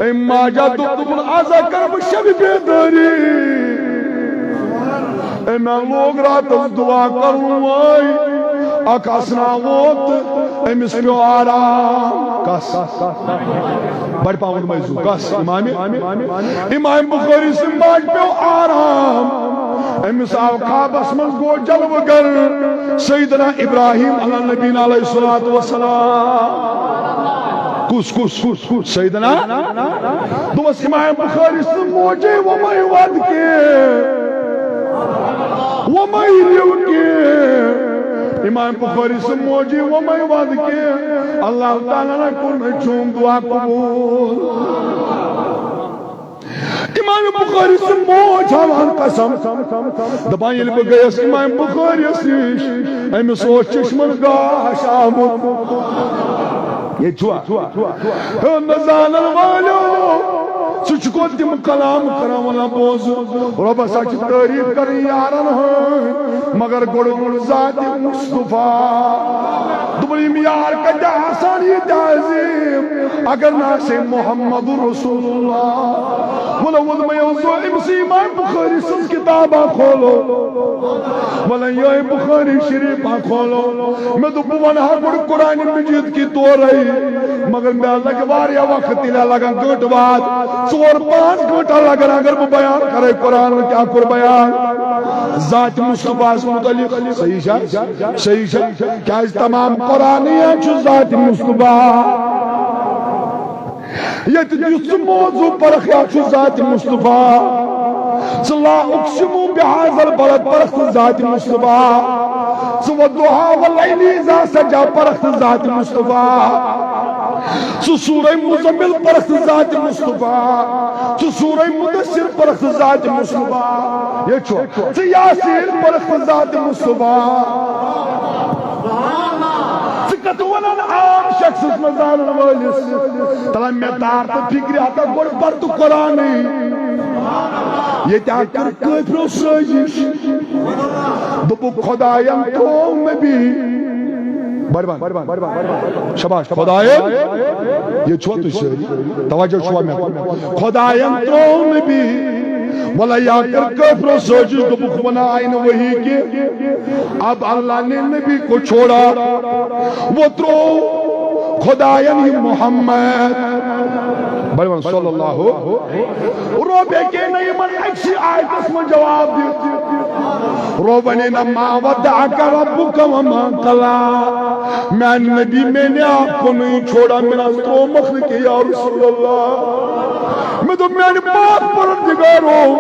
أمۍ ماجہِ دوٚپ، دوٚپُن، آز ہا کَرٕ بہٕ شَبِ بیدٲری۔ أمۍ ہا لوگ راتَس دُعا کَرُن وٲے، اَکھ اَسنا ووت تہٕ أمِس پیوٚو آرام۔ کَس؟ بَڑِ پاوُن مٔنٛزِو۔ کَس؟ اِمامِ؟ اِمام بُخٲری سٕنٛدِ ماجہِ پیوٚو آرام۔ أمِس آو خوابَس منٛز، گوٚو جلوٕ گر سیدنا ابراہیم علی نبینا علیہ الصلوۃ والسلام۔ کُس، کُس، کُس، کُس؟ سیدنا۔ دوٚپمَس، اِمام بُخٲری سٕنٛز موجے وۄمَے وَد کینٛہہ، وۄمَے رِو کینٛہہ۔ اِمام بُخٲری سٕنٛز موجے وۄمَے وَد کینٛہہ۔ اللہ تعالیٰ ہن کوٚر نہٕ چون دُعا قبوٗل۔ اِمام بُخٲری سٕنٛز موج ہاوان قسم، دَپان، ییٚلہِ بہٕ گٔیَس اِمام بُخٲرِیَس نِش، أمِس اوس چشمَن گاش آمُت۔ ییٚتہِ چھُوا؟ ہے نہ زانن والیو، ژٕ چھُکھ تِم کلام کران، وَنان، بوز، رۄب ہسا چھِ تعریٖف کرٕنۍ یارن ہٕنٛز، مگر گۄڈٕ ووٚن ذاتِ مصطفیٰ۔ دوٚپُن، یِم یار کتہِ آسان یہِ تعظیٖم، اگر نہٕ آسہِ محمد رسول اللہ۔ وَلہٕ ووٚنمَے اوس أمِس اِمام بُخٲری سٕنٛز کِتابہ کھولو۔ وَلہٕ یِہوٚے بُخٲری شریٖفہ کھولو۔ مےٚ دوٚپ، بہٕ وَنہٕ ہا گۄڈٕ قرآنِ مجیٖد کہِ تورے، مگر مےٚ لَگہِ واریاہ وقت، تیٚلہِ لَگَن گٲنٛٹہٕ واد، ژور پانٛژھ گٲنٛٹہٕ لَگَن، اگر بہٕ بیان کَرے قرآن کیٛاہ کوٚر بیان ذاتِ مصطفیٰ ہَس مُتعلِق۔ صحیح چھا؟ صحیح چھا؟ کیٛازِ تمام قرآنٕے چھُ ذاتِ مصطفیٰ۔ ییٚتہِ یُس ژٕ موضوع پرکھ، یہِ چھُ ذاتِ مصطفیٰ۔ ژٕ لا اقسم بہذا البلد پرکھ تہٕ ذاتِ مصطفیٰ۔ ژٕ والضحیٰ واللیل اذا سجیٰ پرکھ تہٕ ذاتِ مصطفیٰ۔ ژٕ سورہ مزمل پرکھ تہٕ ذاتِ مصطفیٰ۔ ژٕ سورہ مدثر پرکھ تہٕ ذاتِ مصطفیٰ۔ یہِ چھُ۔ ژٕ یاسین پرکھ تہٕ ذاتِ مصطفیٰ۔ ژٕ کتھ ونان عام شخصس منٛز زانن وٲلِس؟ تلہ مےٚ تار تہٕ فکرِ ہتا گۄڈٕ پر تہٕ قرآنٕے۔ ییٚتہِ ہا کٔر کٲفرو سٲزِش۔ دوٚپُکھ خۄداین ترٛوو نبی۔ بڑبن۔ شاباش۔ خۄداین۔ ییٚتہِ چھُوا تُہۍ سٲری؟ توجہ چھُوا مےٚ کُن؟ خۄداین ترٛوو نبی۔ وَلہ یا کٔر کٲفرو سٲزِش، دوٚپُکھ وَنان آیہِ نہٕ وحی کینٛہہ۔ اب اللہ نے نبی کو چھوڑا، وہ ترٛوو خۄداین یہِ محمد۔ بڑبن صلی اللہ۔ رۄب ہیٚکہِ نہٕ یِمن أکسٕے آیتس منٛز جواب دِتھ۔ رۄب وَنے نہ، ما ودعک ربک وما قلی۔ میانہِ نبی، مےٚ نہ آو کُنُے چھوڑا، مےٚ نہ ترٛوو مخلوق یا رسول اللہ۔ مےٚ دوٚپ، میانہِ پاک پروردگارو،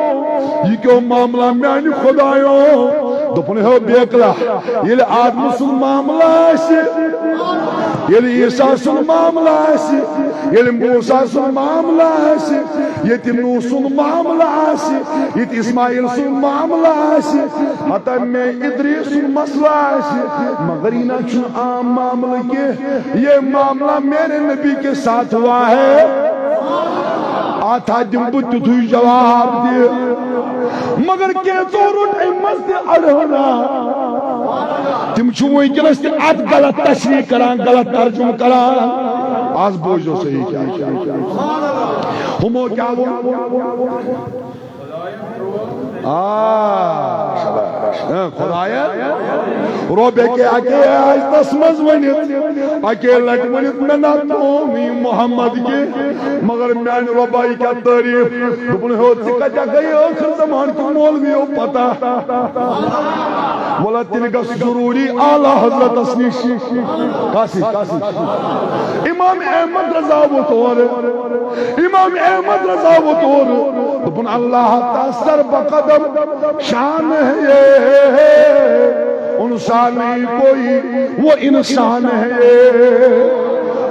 یہِ کیٛاہ معاملہ میانہِ خۄدایو؟ دوٚپُن، ہے بیکلا، ییٚلہِ آدمہٕ سُنٛد معاملہٕ آسہِ، ییٚلہِ عیسیٰ سُنٛد معاملہٕ آسہِ، ییٚلہِ موسیٰ سُنٛد معاملہٕ آسہِ، ییٚتہِ نوح سُنٛد معاملہٕ آسہِ، ییٚتہِ اسماعیل سُنٛد معاملہٕ آسہِ، حتیٰ مے ادریس سُنٛد مسلہٕ آسہِ، مگر یہِ نہ چھُنہٕ عام معاملہٕ کینٛہہ۔ یہ معاملہ میرے نبی کے ساتھ ہوا ہے۔ اتھ ہا دِمہٕ بہٕ تیُتھُے جواب تہِ۔ مگر کینٛژو روٚٹ اَمہِ منٛز تہِ اڑہنا۔ تِم چھِ وٕنکیٚنس تہِ اتھ غلط تشریح کران، غلط ترجمہٕ کران۔ از بوزو صحیح کیٛاہ چھُ۔ ہُمو کیٛاہ ووٚن؟ آ، شاباش۔ ہاں، خۄدایا، رۄب ہیٚکہِ اَکے آیتس منٛز ؤنِتھ، اکے لٹہِ ؤنِتھ مےٚ نہ تھوو نہٕ یہِ محمد کینٛہہ، مگر میانہِ رۄبا یہِ کیٛاہ تعریٖف۔ دوٚپُن، ہے، ژٕ کتہِ گٔیے ٲخر زمان کہِ مولویو پتہ؟ وَلہٕ تیٚلہِ گژھ ضروٗری اعلیٰ حضرتس نِش۔ کس نِش؟ کس نِش؟ امام احمد رضا ووت اورٕ۔ امام احمد رضا ووت اورٕ۔ دوٚپُن، اللہ تستر بقدم شان ہے یہ، انسان نہیں کوئی، وہ انسان ہے۔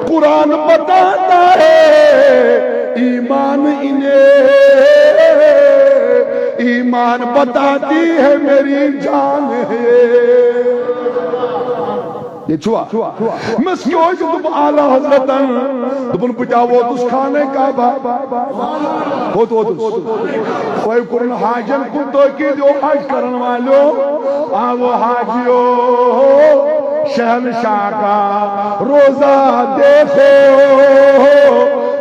قرآن بتاتا ہے ایمان انہیں، ایمان بتاتی ہے میری جان ہے۔ یہ چھوا؟ مس کیوں ہے کہ تم اعلیٰ حضرتن، تم بچا وہ تس خانہ کعبہ۔ ہوت، ہوت۔ کوئی قرآن حاجن کو تو کی جو حج کرن والو، آ وہ حاجیو، شہنشاہ کا روزہ دیکھو،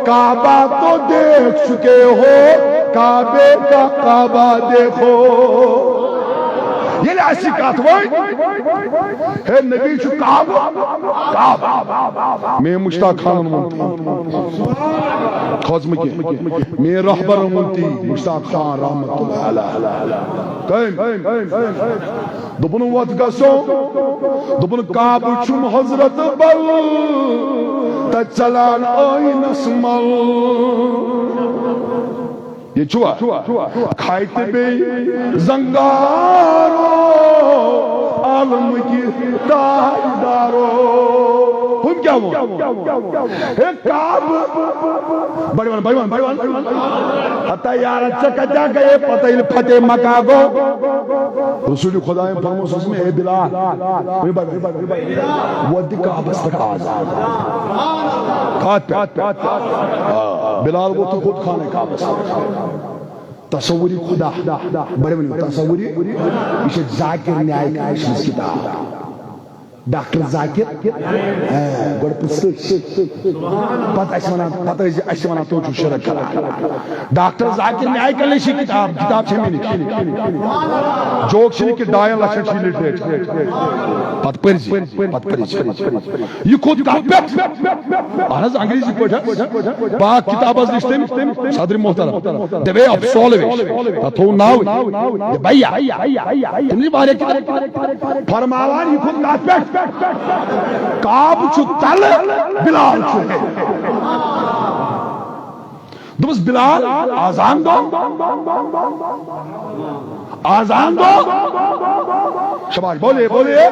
کعبہ تو دیکھ چکے ہو، کعبے کا کعبہ دیکھو۔ ییٚلہِ اَسہِ یہِ کَتھ وۄنۍ، ہے نبی چھُ کعبہٕ، کعبہٕ۔ مے مشتاق خانن ووٚن تی۔ کھوژ مہٕ کینٛہہ۔ مے رہبرن ووٚن تی، مشتاق خان رحمت اللہ علیہ۔ کٔمۍ؟ دوٚپُن، وۄتھ گژھو۔ دوٚپُن، کعبہٕ چھُم حضرت بل، تَتہِ ژَلان ٲیٖنَس مَل۔ یہِ چھُوا؟ کھاے تہِ بیٚیہِ زنگارو، عالمٕکہِ تاجدارو۔ ہُم کیٛاہ ووٚن؟ ہے کعبہٕ۔ بڑِ وَن، بڑِ وَن، بڑِ وَن۔ ہتا یارا، ژےٚ کتہِ گٔیے پتہ ییٚلہِ فتح مکہ گوٚو؟ رسول خدایَن فرموو، سُہ اوس مےٚ، ہے بلال، وۄنۍ بڑِ وَن۔ وۄنۍ دِ کعبس پٮ۪ٹھ آزار۔ کتھ پٮ۪ٹھ؟ آ، بلال ووٚتھ خود خانہ کعبس۔ تصوری خدا۔ بڑے ؤنِو، تصوری۔ یہِ چھِ ذاکر نیایکَن لیچھمٕژ کِتاب۔ ڈاکٹر ذاکر، آ، گۄڈٕ پرٛژھ تٔمِس۔ پتہٕ ٲسۍ وَنان، پتہٕ ٲسۍ، اَسہِ چھِ وَنان، تُہۍ چھِو شرک کران۔ ڈاکٹر ذاکر نیایکَن لیچھ یہِ کِتاب، کِتاب چھےٚ مےٚ نِش۔ جوک چھِ نہٕ کہِ ڈاین لَچھَن چھِ یہِ لِٹریچر۔ پتہٕ پٔرۍ زِ، پتہٕ پٔرۍ زِ۔ یہِ کھوٚت کتھ پٮ۪ٹھ؟ اہن حظ، انگریزی پٲٹھۍ حظ۔ پاک کتاب حظ لیچھ تٔمۍ صدر محترم۔ The way of salvation۔ تتھ تھوٚو ناوٕے۔ The بھیا۔ تٔمۍ لیچھ واریاہ کتاب۔ فرماوان، یہِ کھوٚت کتھ پٮ۪ٹھ؟ کعبہٕ چھُ تلہٕ، بلال چھُ ہیٚرِ۔ دوٚپُس، بلال، آزان دو۔ آزان دو۔ شاباش، بولیے، بولیے۔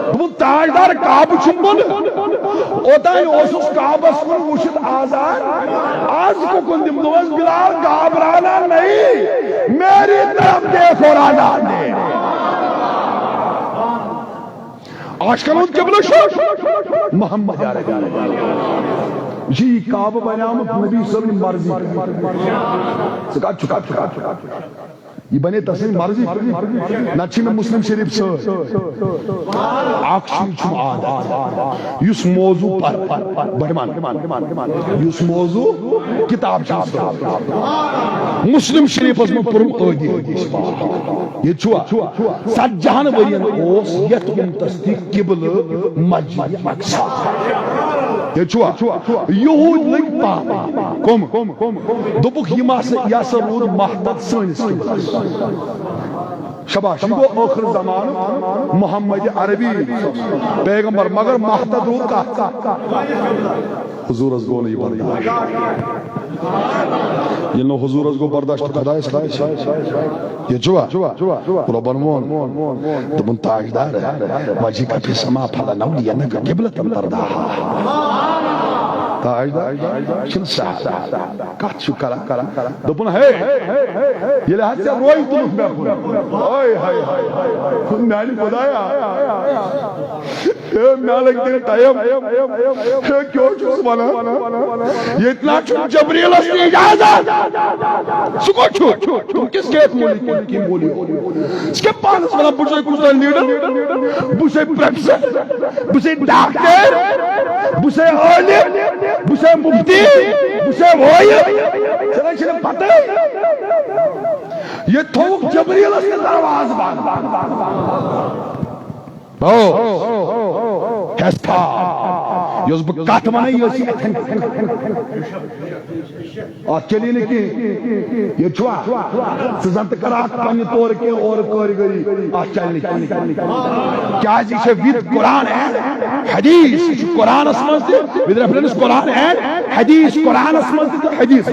دوٚپُن، تاجدار کعبہٕ چھُم بۄنہٕ۔ اوتانۍ اوسُس کعبس کُن وٕچھِتھ آزان۔ آز کُکُن دِمہٕ؟ دوٚپمَس، بلال، گھبرانا نہیں، میری طرف دیکھو، رانا دے۔ آج کل ہُنٛد قبلہٕ چھُ محمد عربی۔ یہِ چھُ یہِ کعبہٕ بنیومُت نبی صٲبنہِ مرضی پٮ۪ٹھ۔ ژٕ کتھ چھُکھ، کتھ چھُکھ، کتھ چھُکھ؟ یہِ بنے تسٕنٛز مرضی پٮ۪ٹھ۔ نتہٕ چھُ مےٚ مسلم شریف سۭتۍ۔ اکھ چھُ، یہِ چھُم عادت۔ یُس موضوع پر، بڑِ ون۔ یُس موضوع کتاب چھِ سۭتۍ۔ مسلم شریفس منٛز پوٚرُم ٲدی حدیث پاک۔ ییٚتہِ چھُوا؟ ژتجی ہن ؤرین اوس یتھ امتس تہِ قبلہٕ مسجد اقصی۔ ییٚتہِ چھُوا؟ یہود لٔگۍ پانے۔ کم؟ دوٚپُکھ، یِم ہسا، یہِ ہسا روٗد مہتد سٲنِس قبلس۔ شاباش، یہِ گوٚو ٲخر زمانُک محمد عربی پیغمبر، مگر مہتد روٗد کتھ؟ حضورس گوٚو نہٕ یہِ برداشت۔ ییٚلہِ نہٕ حضورس گوٚو برداشت، خدایس کیٛاہ گژھِ؟ ییٚتہِ چھُوا؟ رۄبن ووٚن، دوٚپُن، تاجدار، وجہک فی السما فلنولینک قبلة ترضاها۔ تاجدار، چھُنہٕ سہل۔ کتھ چھُ کران؟ دوٚپُن، ہے، ییٚلہِ حظ ژےٚ روے تُلُتھ مےٚ کُن۔ ہاے، ہاے، ہاے، ہاے، ہاے۔ میانہِ خدایا۔ اے، مےٚ لٔگۍ تیٚلہِ ٹایم۔ ہے، کیٛاہ چھُس ونان؟ ییٚتہِ نہ چھُ جبریٖلس تہِ اجازت۔ سُہ کوٚت چھُ؟ تم کس کیس مولی کی مولی؟ ژٕ کیٛاہ پانس ونان، بہٕ چھُسے کُس تام لیڈر؟ بہٕ چھُسے پروفیسر؟ بہٕ چھُسے ڈاکٹر؟ بہٕ چھُسے عٲلِم؟ بہٕ چھُسے مفتی؟ بہٕ چھُسے وٲیِل؟ ژےٚ نَے چھُنہٕ پتہٕے۔ ییٚتہِ تھووُکھ جبریٖلس تہِ دروازٕ بنٛد۔ ہو۔ چھَس پاک۔ یۄس بہٕ کتھ ونان، یہِ ٲس یہِ اتھٮ۪ن۔ اتھ چلی نہٕ کینٛہہ۔ ییٚتہِ چھُوا؟ ژٕ زن تہِ کر اکھ پننہِ طور کینٛہہ اورٕ کٲرۍ گٔری۔ اتھ چلہِ نہٕ کینٛہہ۔ کیازِ یہِ چھےٚ with Quran and حدیث۔ یہِ چھُ قرآنس منٛز تہِ، with reference Quran and حدیث۔ قرآنس منٛز تہِ تہٕ حدیث۔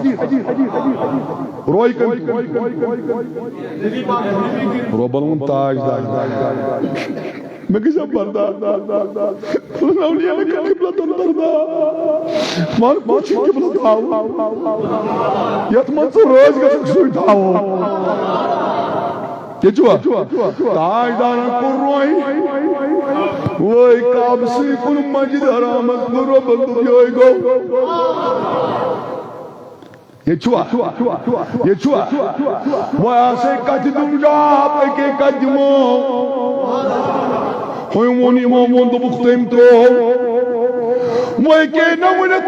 روے کٔمۍ؟ رۄبن ووٚن تاجدار۔ مےٚ گژھِ ہا برداشت۔ اولیاء قبلتن برداشت۔ وَن کُس چھُ قبلہٕ تھاوُن؟ یَتھ منٛز ژٕ رٲضۍ گژھکھ سُے تھاوو۔ ییٚتہِ چھُوا؟ تاجدارن کوٚر روے۔ وٲے کعبہٕ سٕے کُن مسجد حرامس کُن، رۄبن دوٚپ یِہوٚے گوٚو۔ ییٚتہِ چھُوا؟ ییٚتہِ چھُوا؟ وۄنۍ آسے کتھِ دیُن جواب، أکے کتھِ دِمو۔ ہُمۍ ووٚن، یِمو ووٚن، دوٚپُکھ تٔمۍ ترٛوو۔ وۄنۍ کیٛاہ نہ ؤنِتھ؟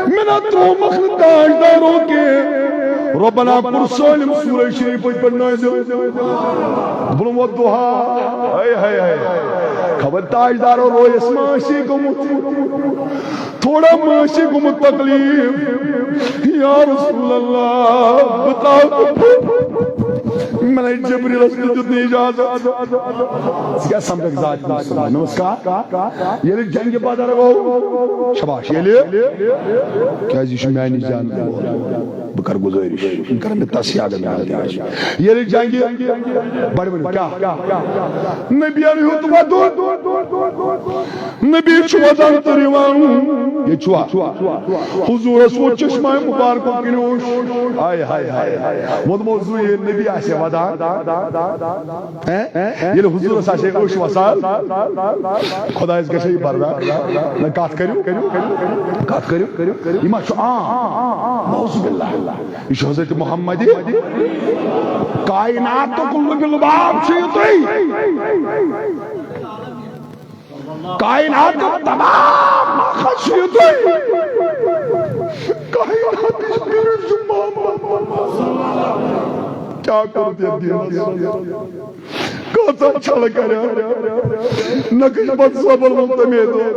مےٚ نہ ترٛوومکھ نہٕ تاجدارو کینٛہہ۔ رۄبنا کوٚر سٲلِم سورہ شریٖفٕے پٮ۪ٹھ نٲزِل۔ دوٚپُن، "والضحیٰ۔" ہاے، ہاے، ہاے۔ خبر تاجدارو رویس ما آسی گوٚمُت۔ تھوڑا ما آسی گوٚمُت تکلیف۔ یا رسول اللہ، بہٕ ترٛاوٕ تہٕ پھُٹ۔ مےٚ نے جبریلس تہِ دیُت نہٕ اجازت۔ ژٕ کیٛاہ سمجھکھ ذاتِ مسلمان؟ نمسکار۔ ییٚلہِ جنگِ بدر گوٚو، شاباش، ییٚلہِ، کیٛازِ یہِ چھُ میٛانہِ جانہٕ وول۔ بہٕ کرٕ گُزٲرِش، یِم کرن مےٚ تصحیح اگر مےٚ غلطی آسہِ۔ ییٚلہِ جنگہِ، بڑٕ ؤنِو کیٛاہ؟ نبی ہیوٚت ودُن۔ نبی چھُ وَدان تہٕ رِوان۔ ییٚتہِ چھُوا؟ حضوٗرس ووت چشمہ مُبارکو کِنۍ اوٚش۔ ہاے، ہاے، ہاے، ہاے۔ ووٚنمو زُو، ییٚلہِ نبی آسہِ ہے وَدان، ہیں؟ ییٚلہِ حضوٗرس آسہِ ہے اوٚش وَسان، خۄدایس گژھِ ہے یہِ برداشت۔ نہ، کتھ کٔرِو، کتھ کٔرِو۔ یہِ ما چھُ عام؟ نعوذ باللہ۔ یہِ چھُ حضرت محمد۔ کائناتُک لُبِ لُباب چھُ یہِ تُہۍ۔ کائناتُک تمام ماخذ چھُ یہِ تُہۍ۔ کائناتٕچ پیٖر چھُ محمد۔ کیٛاہ کوٚرُتھ یَتھ دیٖنَس؟ کۭژاہ چھلہٕ کَرِ؟ نقش بد صٲبن ووٚن تَمے دۄہ۔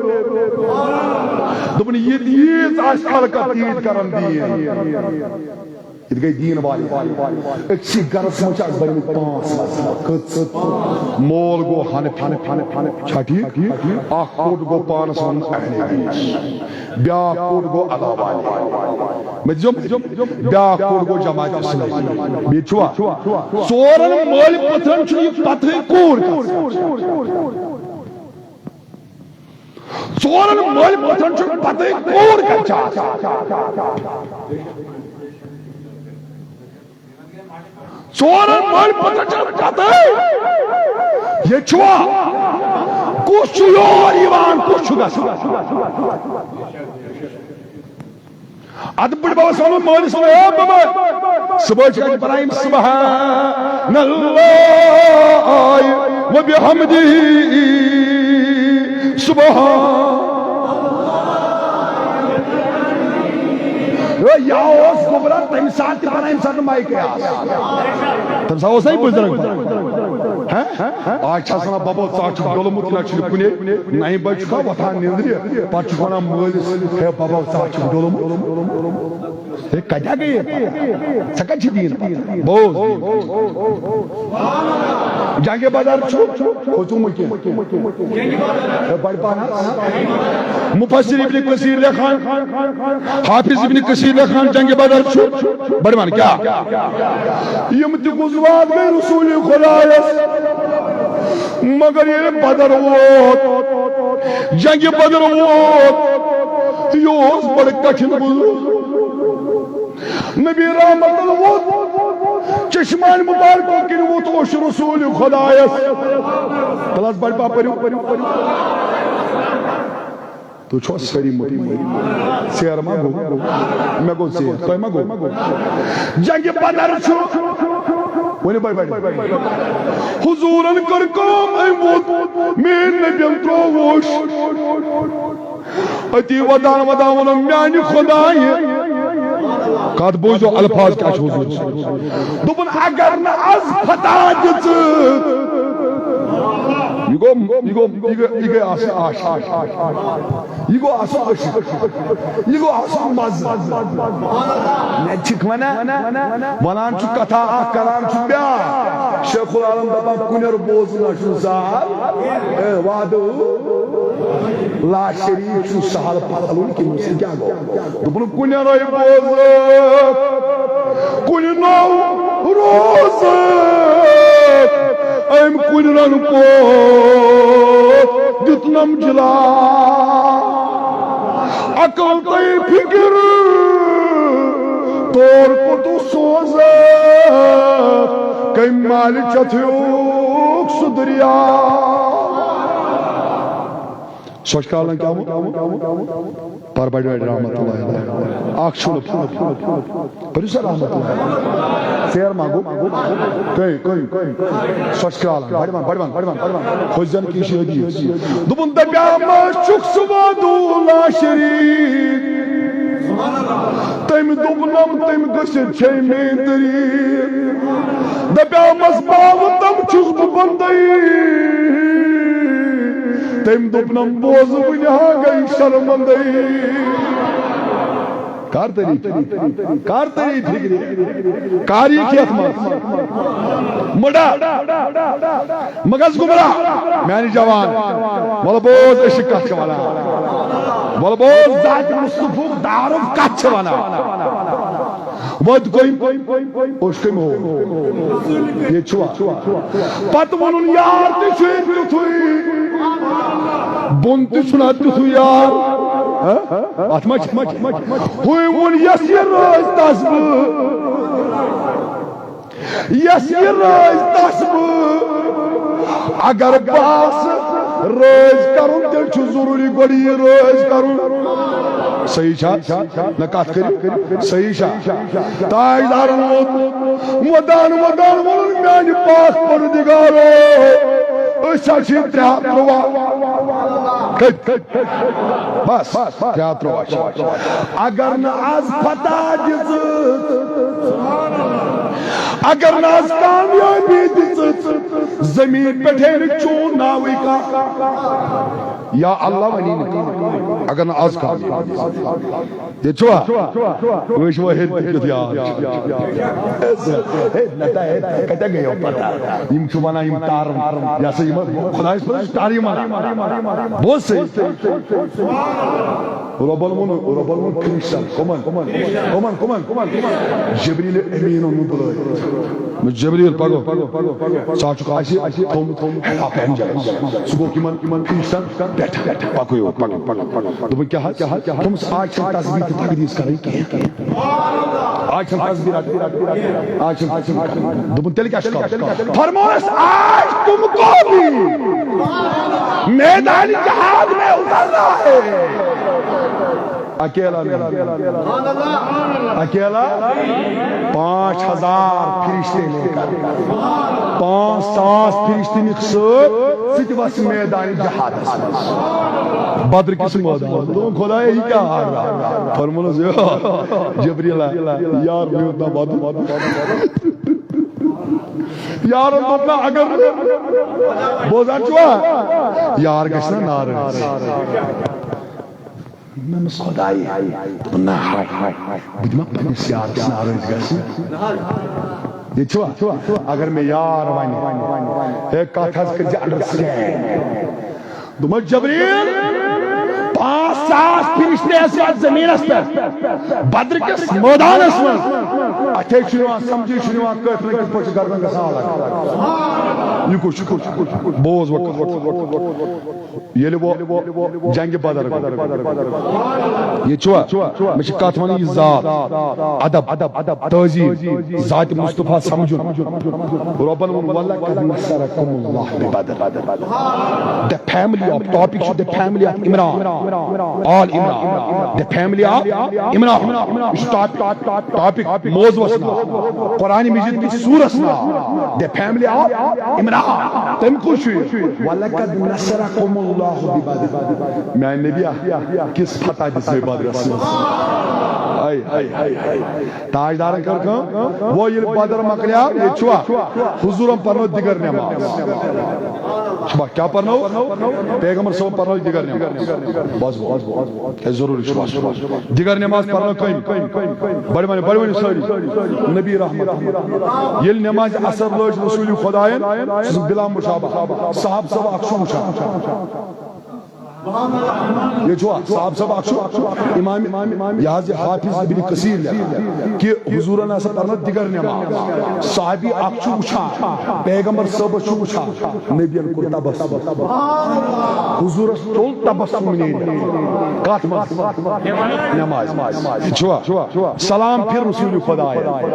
دوٚپُن، یہِ تہِ ییٖژ آسہِ خلقت، تیٖژ کَرن دیٖن۔ ییٚتہِ گٔے دیٖن والٮ۪ن۔ أکسٕے گرس منٛز چھِ آز بٔرمٕتۍ پانٛژھ مذہب۔ کٔژ؟ مول گوٚو حنفی۔ چھا ٹھیٖک؟ اکھ کوٚٹ گوٚو پانس وَنُن اہل حدیث۔ بیٛاکھ کوٚٹ گوٚو علاوہ علی۔ مےٚ دِژیو بیٛاکھ کوٚٹ گوٚو جماعت اسلامی۔ بیٚیہِ چھُوا؟ ژورن مٲلۍ پٔتھرن چھُ یہِ پتہٕے کوٗر۔ ژورن مٲلۍ پٔتھرن چھُ پتہٕ کوٗر کتہِ چھِ آسان۔ ژورن مٲلۍ پٔتھرن چھُ پتہٕ۔ ییٚتہِ چھُوا؟ کُس چھُ یور یِوان، کُس چھُ گژھان؟ ادٕ بٕڈِ ببس ونُن مٲلِس وَنُن، "اے ببا، صبحٲے چھِ اَتہِ پَران یِم سبحان اللہ و بحمدہ، سبحان۔" ہے، یا اوس گوٚبرا تَمہِ ساتہٕ تہِ پَران، ییٚمہِ ساتہٕ نہٕ مایکٕے آسہٕ۔ تَمہِ ساتہٕ اوس نہ یہِ بُزرٕگ پَران۔ ہہ؟ آز چھِ آسان، "بَبو، ژٕ ہا چھُکھ ڈوٚلمُت، نہ چھُنہٕ کُنے، نَیہِ بَجہِ چھُکھ وۄتھان نِندرِ، پَتہٕ چھُکھ وَنان مٲلِس، ہے بَبو، ژٕ ہا چھُکھ ڈوٚلمُت۔" ہے، کَتہِ گٔیے؟ ژےٚ کَتہِ چھِ دیٖن پَتہ؟ بوز۔ جنگِ بدر چھُ کھوژُمُت کینٛہہ۔ ہے، بَڑِ پَہَن حظ۔ مُفَسِر ابن کثیر لیکھان، حافظ ابن کثیر لیکھان، جنگِ بدر چھُ بڑوان کیا؟ یم تہِ غزوات گٔے رسول خدایس، مگر ییٚلہِ بدر ووت، جنگِ بدر ووت، یہِ اوس بڑٕ کٹھِن غزوہ۔ نبی رحمت ووت، چشمان مبارکو کِنۍ ووت اوٚش رسول خدایس۔ تَلہٕ حظ بڑِ پا پٔرِو، پٔرِو، پٔرِو۔ تُہۍ چھِوا سٲری مطمئن؟ ژیر ما گوٚو؟ مےٚ گوٚو ژیر، تۄہہِ ما گوٚو؟ جنگِ بدر چھُ۔ ؤنِو بھائی، بھائی۔ حضوٗرن کٔر کٲم، أمۍ ووٚن، میٛٲنۍ نبیَن ترٛوو اوٚش۔ أتی ودان ودان ووٚنُن، میٛانہِ خدایہِ۔ کتھ بوٗزِو، الفاظ کیٛاہ چھِ حضوٗر؟ دوٚپُن، اگر نہٕ از فتح دِژٕکھ، یہِ گوٚو، یہِ گوٚو، یہِ گٔے، یہِ گٔے آسٕنۍ عاشق۔ یہِ گوٚو آسُن عشق۔ یہِ گوٚو آسُن مزٕ۔ مےٚ چھِکھ ونان، ونان چھُ کتھا اکھ، کران چھُ بیٛاکھ۔ شیخ العالم دپان، کُنٮ۪ر بوزُن ہا چھُنہٕ سہل۔ اے، وعدٕ لا شریٖک چھُنہٕ سہل پالُن کینٛہہ۔ مےٚ ووٚنُس، یہِ کیٛاہ گوٚو؟ دوٚپُن، کُنٮ۪ر ہے بوزُکھ، کُنہِ نوٚو روزُکھ، أمۍ کُنٮ۪رن پوٚت دیُتنم جلا۔ عقل تہٕ فکر تور کوٚتُو سوزکھ، کٔمۍ مالہِ چتھیوکھ سُہ دریا۔ سۄچھ کرالن کیٛاہ ووٚن؟ پر بڑِ بڑِ رحمت اللہ علیہ۔ اکھ چھُنہٕ۔ پٔرِو سا رحمت اللہ علیہ۔ ژیر ما گوٚو؟ کٔمۍ، کٔمۍ، کٔمۍ؟ سۄچھ کرالن۔ بڑِ وَن، بڑِ وَن، بڑِ وَن، بڑِ وَن۔ کھوژ زن کہِ یہِ چھُ حدیث۔ دوٚپُن، دپیٛامس چھُکھ ژٕ وعدٕ لا شریٖک۔ تٔمۍ دوٚپنم، تٔمۍ گٔژھِتھ چھے میٲنۍ طریٖق۔ دپیٛامس، باوٕ تم چھُس بہٕ بندے۔ تٔمۍ دوٚپنم، بوز وُنہِ ہا گٔے شرمندے۔ کر تٔری فکرِ، کر تٔری فکرِ، کر یہِ کیٛاہ منٛز؟ مُڑا، مہ گژھ گمراہ، میانہِ جوان۔ وَلہٕ بوز، أسۍ چھِ کتھ چھِ ونان۔ وَلہٕ بوز، ذاتِ مصطفیٰ ہُک تعارُف کتھ چھِ ونان۔ وۄنۍ کوٚم، اوٚش کٔمۍ ہو؟ ییٚتہِ چھُوا؟ پتہٕ ووٚنُن، یار تہِ چھُ تیُتھُے، بۄن تہِ چھُنہ تیُتھُے یار۔ ہہ؟ اتھ ما چھِ؟ ہُے ووٚن، یس یہِ رٲزۍ تس بہٕ، یس یہِ رٲزۍ تس بہٕ، اگر بہٕ آسہٕ رٲزۍ کرُن، تیٚلہِ چھُ ضروٗری گۄڈٕ یہِ رٲزۍ کرُن۔ صحیح چھا؟ نہ کتھ کٔرِو، صحیح چھا؟ تاجدارن ووٚن، ودان ودان ووٚنُن، میانہِ پاک پروردگارو، أسۍ ہا چھِ ترٛےٚ ہتھ ترٛواہ۔ کٔتۍ؟ بس، ترٛےٚ ہتھ ترٛواہ چھِ۔ اگر نہٕ از فتح دِژٕتھ، اگر نہٕ از کامیٲبی دِژٕتھ، زمین پٮ۪ٹھ ہے نہٕ چون ناوٕے کانٛہہ۔ یا اللہ ونی نہٕ کانٛہہ، اگر نہٕ از کامیٲبی دِژٕتھ۔ ییٚتہِ چھُوا؟ وٕچھ وۄنۍ ہیٚرِ تہِ کیُتھ یار چھُ۔ ہے، نہ تہ، ہے، کتہِ گٔیو پتہ؟ یِم چھِ ونان، یِم تارن، یہِ ہسا یِم خۄدایس پٮ۪ٹھ چھِ تارٕ یِم ونان۔ بوز سا۔ رۄبن ووٚن، رۄبن ووٚن فرشتن، کمن؟ کمن؟ کمن؟ کمن؟ جبریل امین اوٚن بُلٲوِتھ۔ جبریل، پکو۔ ژٕ ہا چھُکھ اَسہِ تھوٚومُت ایپینجل۔ ژٕ گوٚو یِمن، یِمن فرشتن پٮ۪ٹھ، پٮ۪ٹھ۔ پکو یور، پکو، پکو، پکو۔ دوٚپُن، کیٛاہ حظ؟ دوٚپمَس، آز چھِنہٕ تسبیح تہٕ تقدیٖس کرٕنۍ کینٛہہ۔ آز چھِنہٕ تسبیح رٹٕنۍ، آز چھِنہٕ تسبیح کرٕنۍ۔ دوٚپُن، تیٚلہِ کیٛاہ چھُ کرُن؟ فرمووُس، آج تم کو بھی میدان جہاد میں اترنا ہے۔ اکیلا نہیں۔ اکیلا؟ پانچ ہزار فرشتے لے کر، پانچ ساس فرشتے نِکھ سۭتۍ، ژٕ تہِ وَس میدان جہادس منٛز۔ بدر کِس مٲدانس۔ دوٚپُن، خۄدایا، یہِ کیٛاہ آرڈر؟ فرموونَس، یو، جبریٖل، یار، مےٚ ووٚن نا بدر۔ یارن دوٚپ نا، اگر نہٕ، بوزان چھُوا؟ یار گژھِ نا ناراض۔ مےٚ دوٚپمَس، خۄدایہِ، دوٚپُن، نہ، ہاے، ہاے، بہٕ دِمہ پننِس یارس ناراض گژھنہٕ۔ ییٚتہِ چھُوا؟ اگر مےٚ یار ونہِ، ہے، کتھ حظ کٔرۍ زِ انڈرسٹینڈ۔ دوٚپمَس، جبریٖل، پانٛژھ ساس فرشتے ٲسۍ یتھ زٔمیٖنس پٮ۪ٹھ، بدر کِس مٲدانس منٛز۔ اتھے چھُنہٕ یِوان سمجھے، چھُنہٕ یِوان کٲفرن کِتھ پٲٹھۍ چھُ گردن گژھان الگ۔ یہِ کُس چھُ؟ بوز وۄنۍ کتھ۔ ییٚلہِ وۄنۍ جنگِ بدر گوٚو۔ ییٚتہِ چھُوا؟ مےٚ چھِ کتھ ونٕنۍ، یہِ ذات، ادب، تہذیٖب، ذاتِ مصطفیٰ سمجھُن۔ رۄبن ووٚن، "ولقد نصرکم اللہ ببدر۔" The family of، topic چھُ the family of Imran. All Imran. The family of Imran. یہِ چھُ topic، topic موضوعس ناو۔ قرآن مجید کِس سورس ناو۔ The family of Imran. تٔمۍ کُس چھُ یہِ؟ "ولقد نصرکم اللہ ببدر۔" میانہِ نبی، کِژھ فتح دِژ مےٚ بدرس منٛز۔ اے، اے، اے، اے۔ تاجدارن کٔر کٲم، وۄنۍ ییٚلہِ بدر مۄکلیو، ییٚتہِ چھُوا؟ حضوٗرن پرنٲو دِگر نٮ۪ماز۔ صبح کیا پرنو؟ پیغمبر صٲب پرنو دِگر نماز۔ بس، بس، بس۔ اے ضروٗری چھُ بس۔ دِگر نماز پرنو کٔمۍ؟ بڑِ ونہِ، بڑِ ونہِ سٲری۔ نبی رحمت۔ ییٚلہِ نمازِ عصر لٲج رسول خدایَن، سُہ بلا مشابہ۔ صاحب صٲب اکھ چھُ وٕچھان۔ یہِ چھُوا؟ صاحب صٲب اکھ چھُ امام، یہِ حظ یہِ حافظ ابن کثیر لیکھان کہِ حضوٗرن ہسا پرنٲو دِگر نماز۔ صحابی اکھ چھُ وٕچھان، پیغمبر صٲبس چھُ وٕچھان، نبین کوٚر تبسم۔ حضوٗرس ژوٚل تبسم نیٖرِتھ۔ کتھ منٛز؟ نماز۔ یہِ چھُوا؟ سلام پھِر رسول خدایَن۔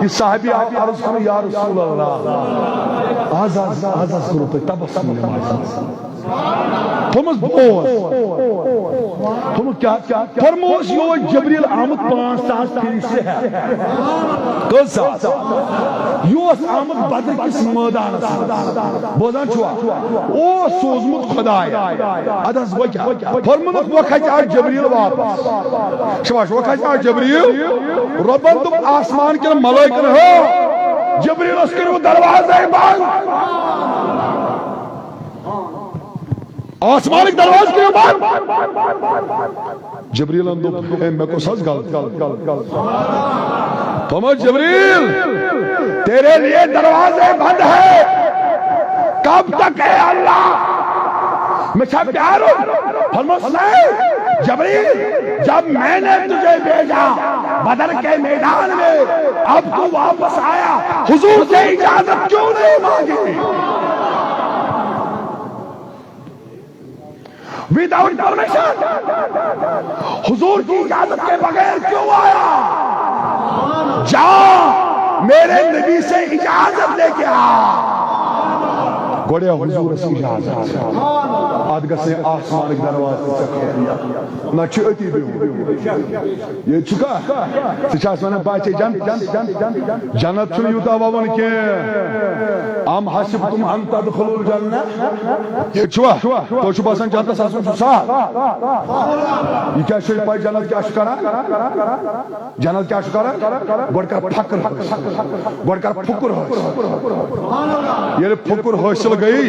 یہِ صحابی آو عرض کرنہٕ، یا رسول اللہ، از، از، از، از کوٚرُو تۄہہِ تبسم نمازِ منٛز۔ تھوٚمُت بوز۔ تھوٚمُت کیٛاہ؟ فرموس، یہِ اوس جبریل آمُت پانٛژھ ساس پھِرِ صحت۔ کٔژ ساس؟ یہِ اوس آمُت بدر کِس مٲدانس منٛز۔ بوزان چھُوا؟ اوس سوٗزمُت خۄداے۔ اَدٕ حظ وۄنۍ کیٛاہ؟ فرمووُکھ، وۄنۍ کھژِ آز جبریل واپس۔ شاباش، وۄنۍ کھژِ آز جبریل۔ رۄبن دوٚپ، آسمان کٮ۪ن ملٲیکن، ہو، جبریلس کٔرِو دروازے بنٛد۔ آسمانٕکۍ دروازٕ کٔرِو بنٛد۔ جبریلن دوٚپ، "ہے، مےٚ کُس حظ غلطی؟" فرموو، "جبریل، تیرے لیے دروازے بند ہے، کب تک اے اللہ؟" مےٚ چھا پیارُن؟ فرمووُس، "نہیں، جبریل، جب میں نے تجھے بھیجا بدر کے میدان میں، اب تو واپس آیا، حضور سے اجازت کیوں نہیں مانگی؟" Without permission، حضور کی اجازت کے بغیر کیوں آیا؟ جا، میرے نبی سے اجازت لے کے آ۔ گۄڈٕ حضوٗرس اجازت۔ اتھ گژھِ آسمانٕکۍ دروازٕ تہِ ژےٚ خٲطرٕ۔ نہ چھُ أتی بِہُن۔ ییٚتہِ چھُکھا؟ ژٕ چھَس وَنان، بہٕ ہا چھَس جن-، جنت چھُنہٕ یوٗتاہ وَوُن کینٛہہ۔ أم حسبتم أن تدخلوا الجنة۔ ییٚتہِ چھُوا؟ تۄہہِ چھُ باسان جنتَس اَژُن چھُ سہل؟ یہِ کیٛاہ چھُ پَے جنت کیٛاہ چھُ کران؟ جنت کیٛاہ چھُ کران؟ گۄڈٕ کر فخر حٲصِل۔ گۄڈٕ کر فخر حٲصِل۔ ییٚلہِ فخر حٲصِل گٔیی،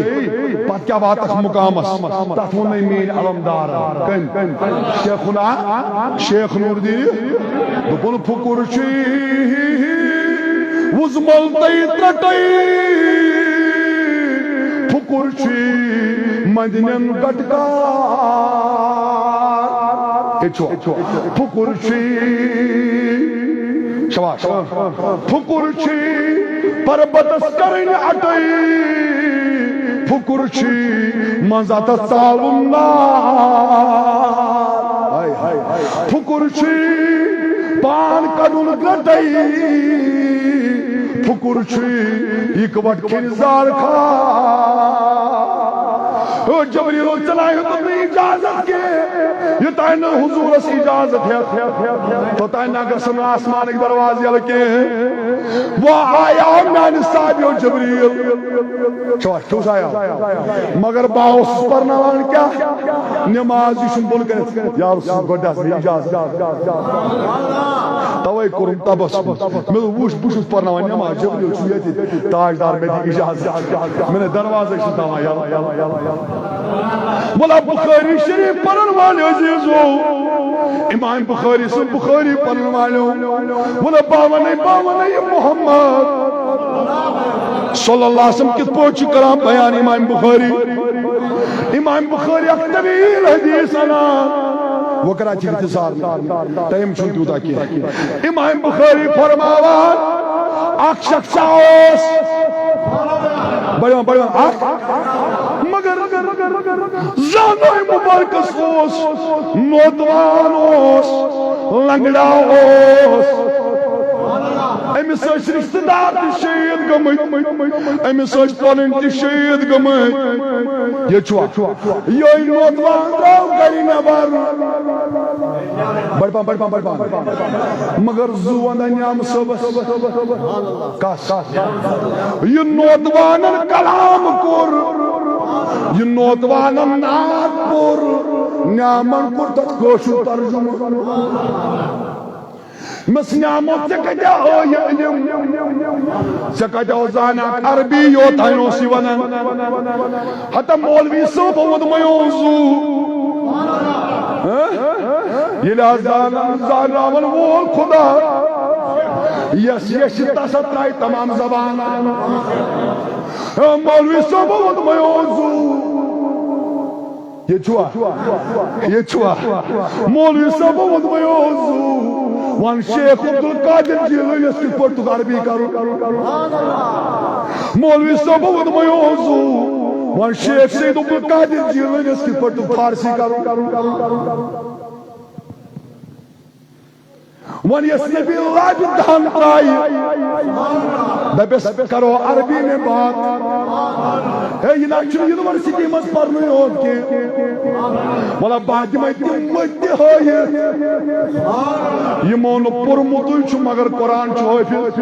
پتہٕ کیٛاہ واتکھ مُقامس؟ تتھ ووٚنُے میٛٲنۍ علمدارن۔ کٔمۍ؟ شیخنا، شیخ نور الدین۔ دوٚپُن، فُکُر چھُے وُزمل تہٕ ترٛٹے، فُکُر چھُے مندنٮ۪ن گٹکار۔ ییٚتہِ چھُ۔ فُکُر چھُے، شاباش۔ فُکُر چھُے پربتس کرٕنۍ اٹے، فُکُر چھُے منٛز اتھ ژاوُن نار۔ ہاے، ہاے، ہاے۔ فُکُر چھُے پان کڑُن گرٹے، فُکُر چھُے اِکوٹ کھیٚنۍ زار خار۔ او جبریل، ژےٚ نہ ہیوٚتُتھ نہٕ اجازت کینٛہہ، یوٚتانۍ نہٕ حضوٗرس اجازت ہٮ۪تھ، توٚتانۍ نہ گژھن نہٕ آسمانٕکۍ دروازٕ یَلہٕ کینٛہہ۔ وۄنۍ آیاو میانہِ صاحبیو جبریل۔ چھُوا، چھُس آیاو۔ مگر بہٕ اوسُس پرناوان کیٛاہ؟ نماز، یہِ چھُنہٕ بۄن کٔرِتھ۔ یا رسول، گۄڈٕ دِ حظ مےٚ اجازت۔ توے کوٚرُم تبسم۔ مےٚ دوٚپ، وٕچھ، بہٕ چھُس پرناوان نماز، جبریل چھُ ییٚتہِ، تاجدار، مےٚ دِ اجازت۔ مےٚ نے دروازے چھُنہٕ تھاوان یَلہٕ۔ وَلہٕ بخاری شریف پرن والے عزیزو، امام بخاری سُنٛد بخاری پرن والو، وَلہٕ باونے، باونے محمد صلی اللہ علیہ وسلم کِتھ پٲٹھۍ چھُ کران بیان امام بخاری؟ امام بخاری اکھ طویل حدیث انان، وۄنۍ کران چھِ اختصار، ٹائم چھُنہٕ تیوٗتاہ کینٛہہ۔ امام بخاری فرماوان، اکھ شخص اوس، بڑیوان، بڑیوان، اکھ، مگر زانوے مبارکس اوس، نوتوان اوس، لنگڑا اوس۔ أمِس ٲسۍ رشتہٕ دار تہِ شہیٖد گٔمٕتۍ، أمِس ٲسۍ پنٕنۍ تہِ شہیٖد گٔمٕتۍ۔ یہِ چھُوا؟ یِہوٚے نوتوان درٛاو گرِ نٮ۪بر۔ بڑِ پہم، بڑِ پہم، بڑِ پہم۔ مگر زُو ونان نیام صٲبس۔ کس؟ یہِ نوتوانن کلام کوٚر، یہِ نوتوانن نعت پوٚر، نیامن کوٚر تتھ کٲشُر ترجمہٕ۔ مس نعمت، ژےٚ کتہِ آو یہِ علم؟ ژےٚ کتہِ آو زانان عربی؟ یوت اوس یہِ ونان۔ ہتا مولوی صٲب ووٚنمَے اوس زُو۔ ہہ؟ ییٚلہِ آز زانان زانراون وول خدا، یس یس تس ترایہِ تمام زبان۔ ہہ، مولوی صٲب ووٚنمَے اوس زُو۔ ییٚتہِ چھُوا؟ ییٚتہِ چھُوا؟ مولوی صٲب ووٚنمَے اوس زُو۔ وَن شیخ عبدالقادر جیلٲنیَس کِتھ پٲٹھۍ توٚگ عربی کَرُن؟ مولوی صٲب ووٚنمَے اوس زُو۔ وَن شیخ سید عبدالقادر جیلٲنیَس کِتھ پٲٹھۍ توٚگ فارسی کَرُن؟ وۄنۍ یۄس نبی اللہ بہِ دہن ترایہِ، دپٮ۪س کرو عربی میں بات۔ ہے، یہِ نہ چھُنہٕ یونیورسٹی منٛز پرنُے یوت کینٛہہ۔ مطلب، بہٕ دِمے تِم مٔتۍ تہِ ہٲیِتھ، یِمو نہٕ پوٚرمُتُے چھُ مگر قرآن چھُ حٲفظ۔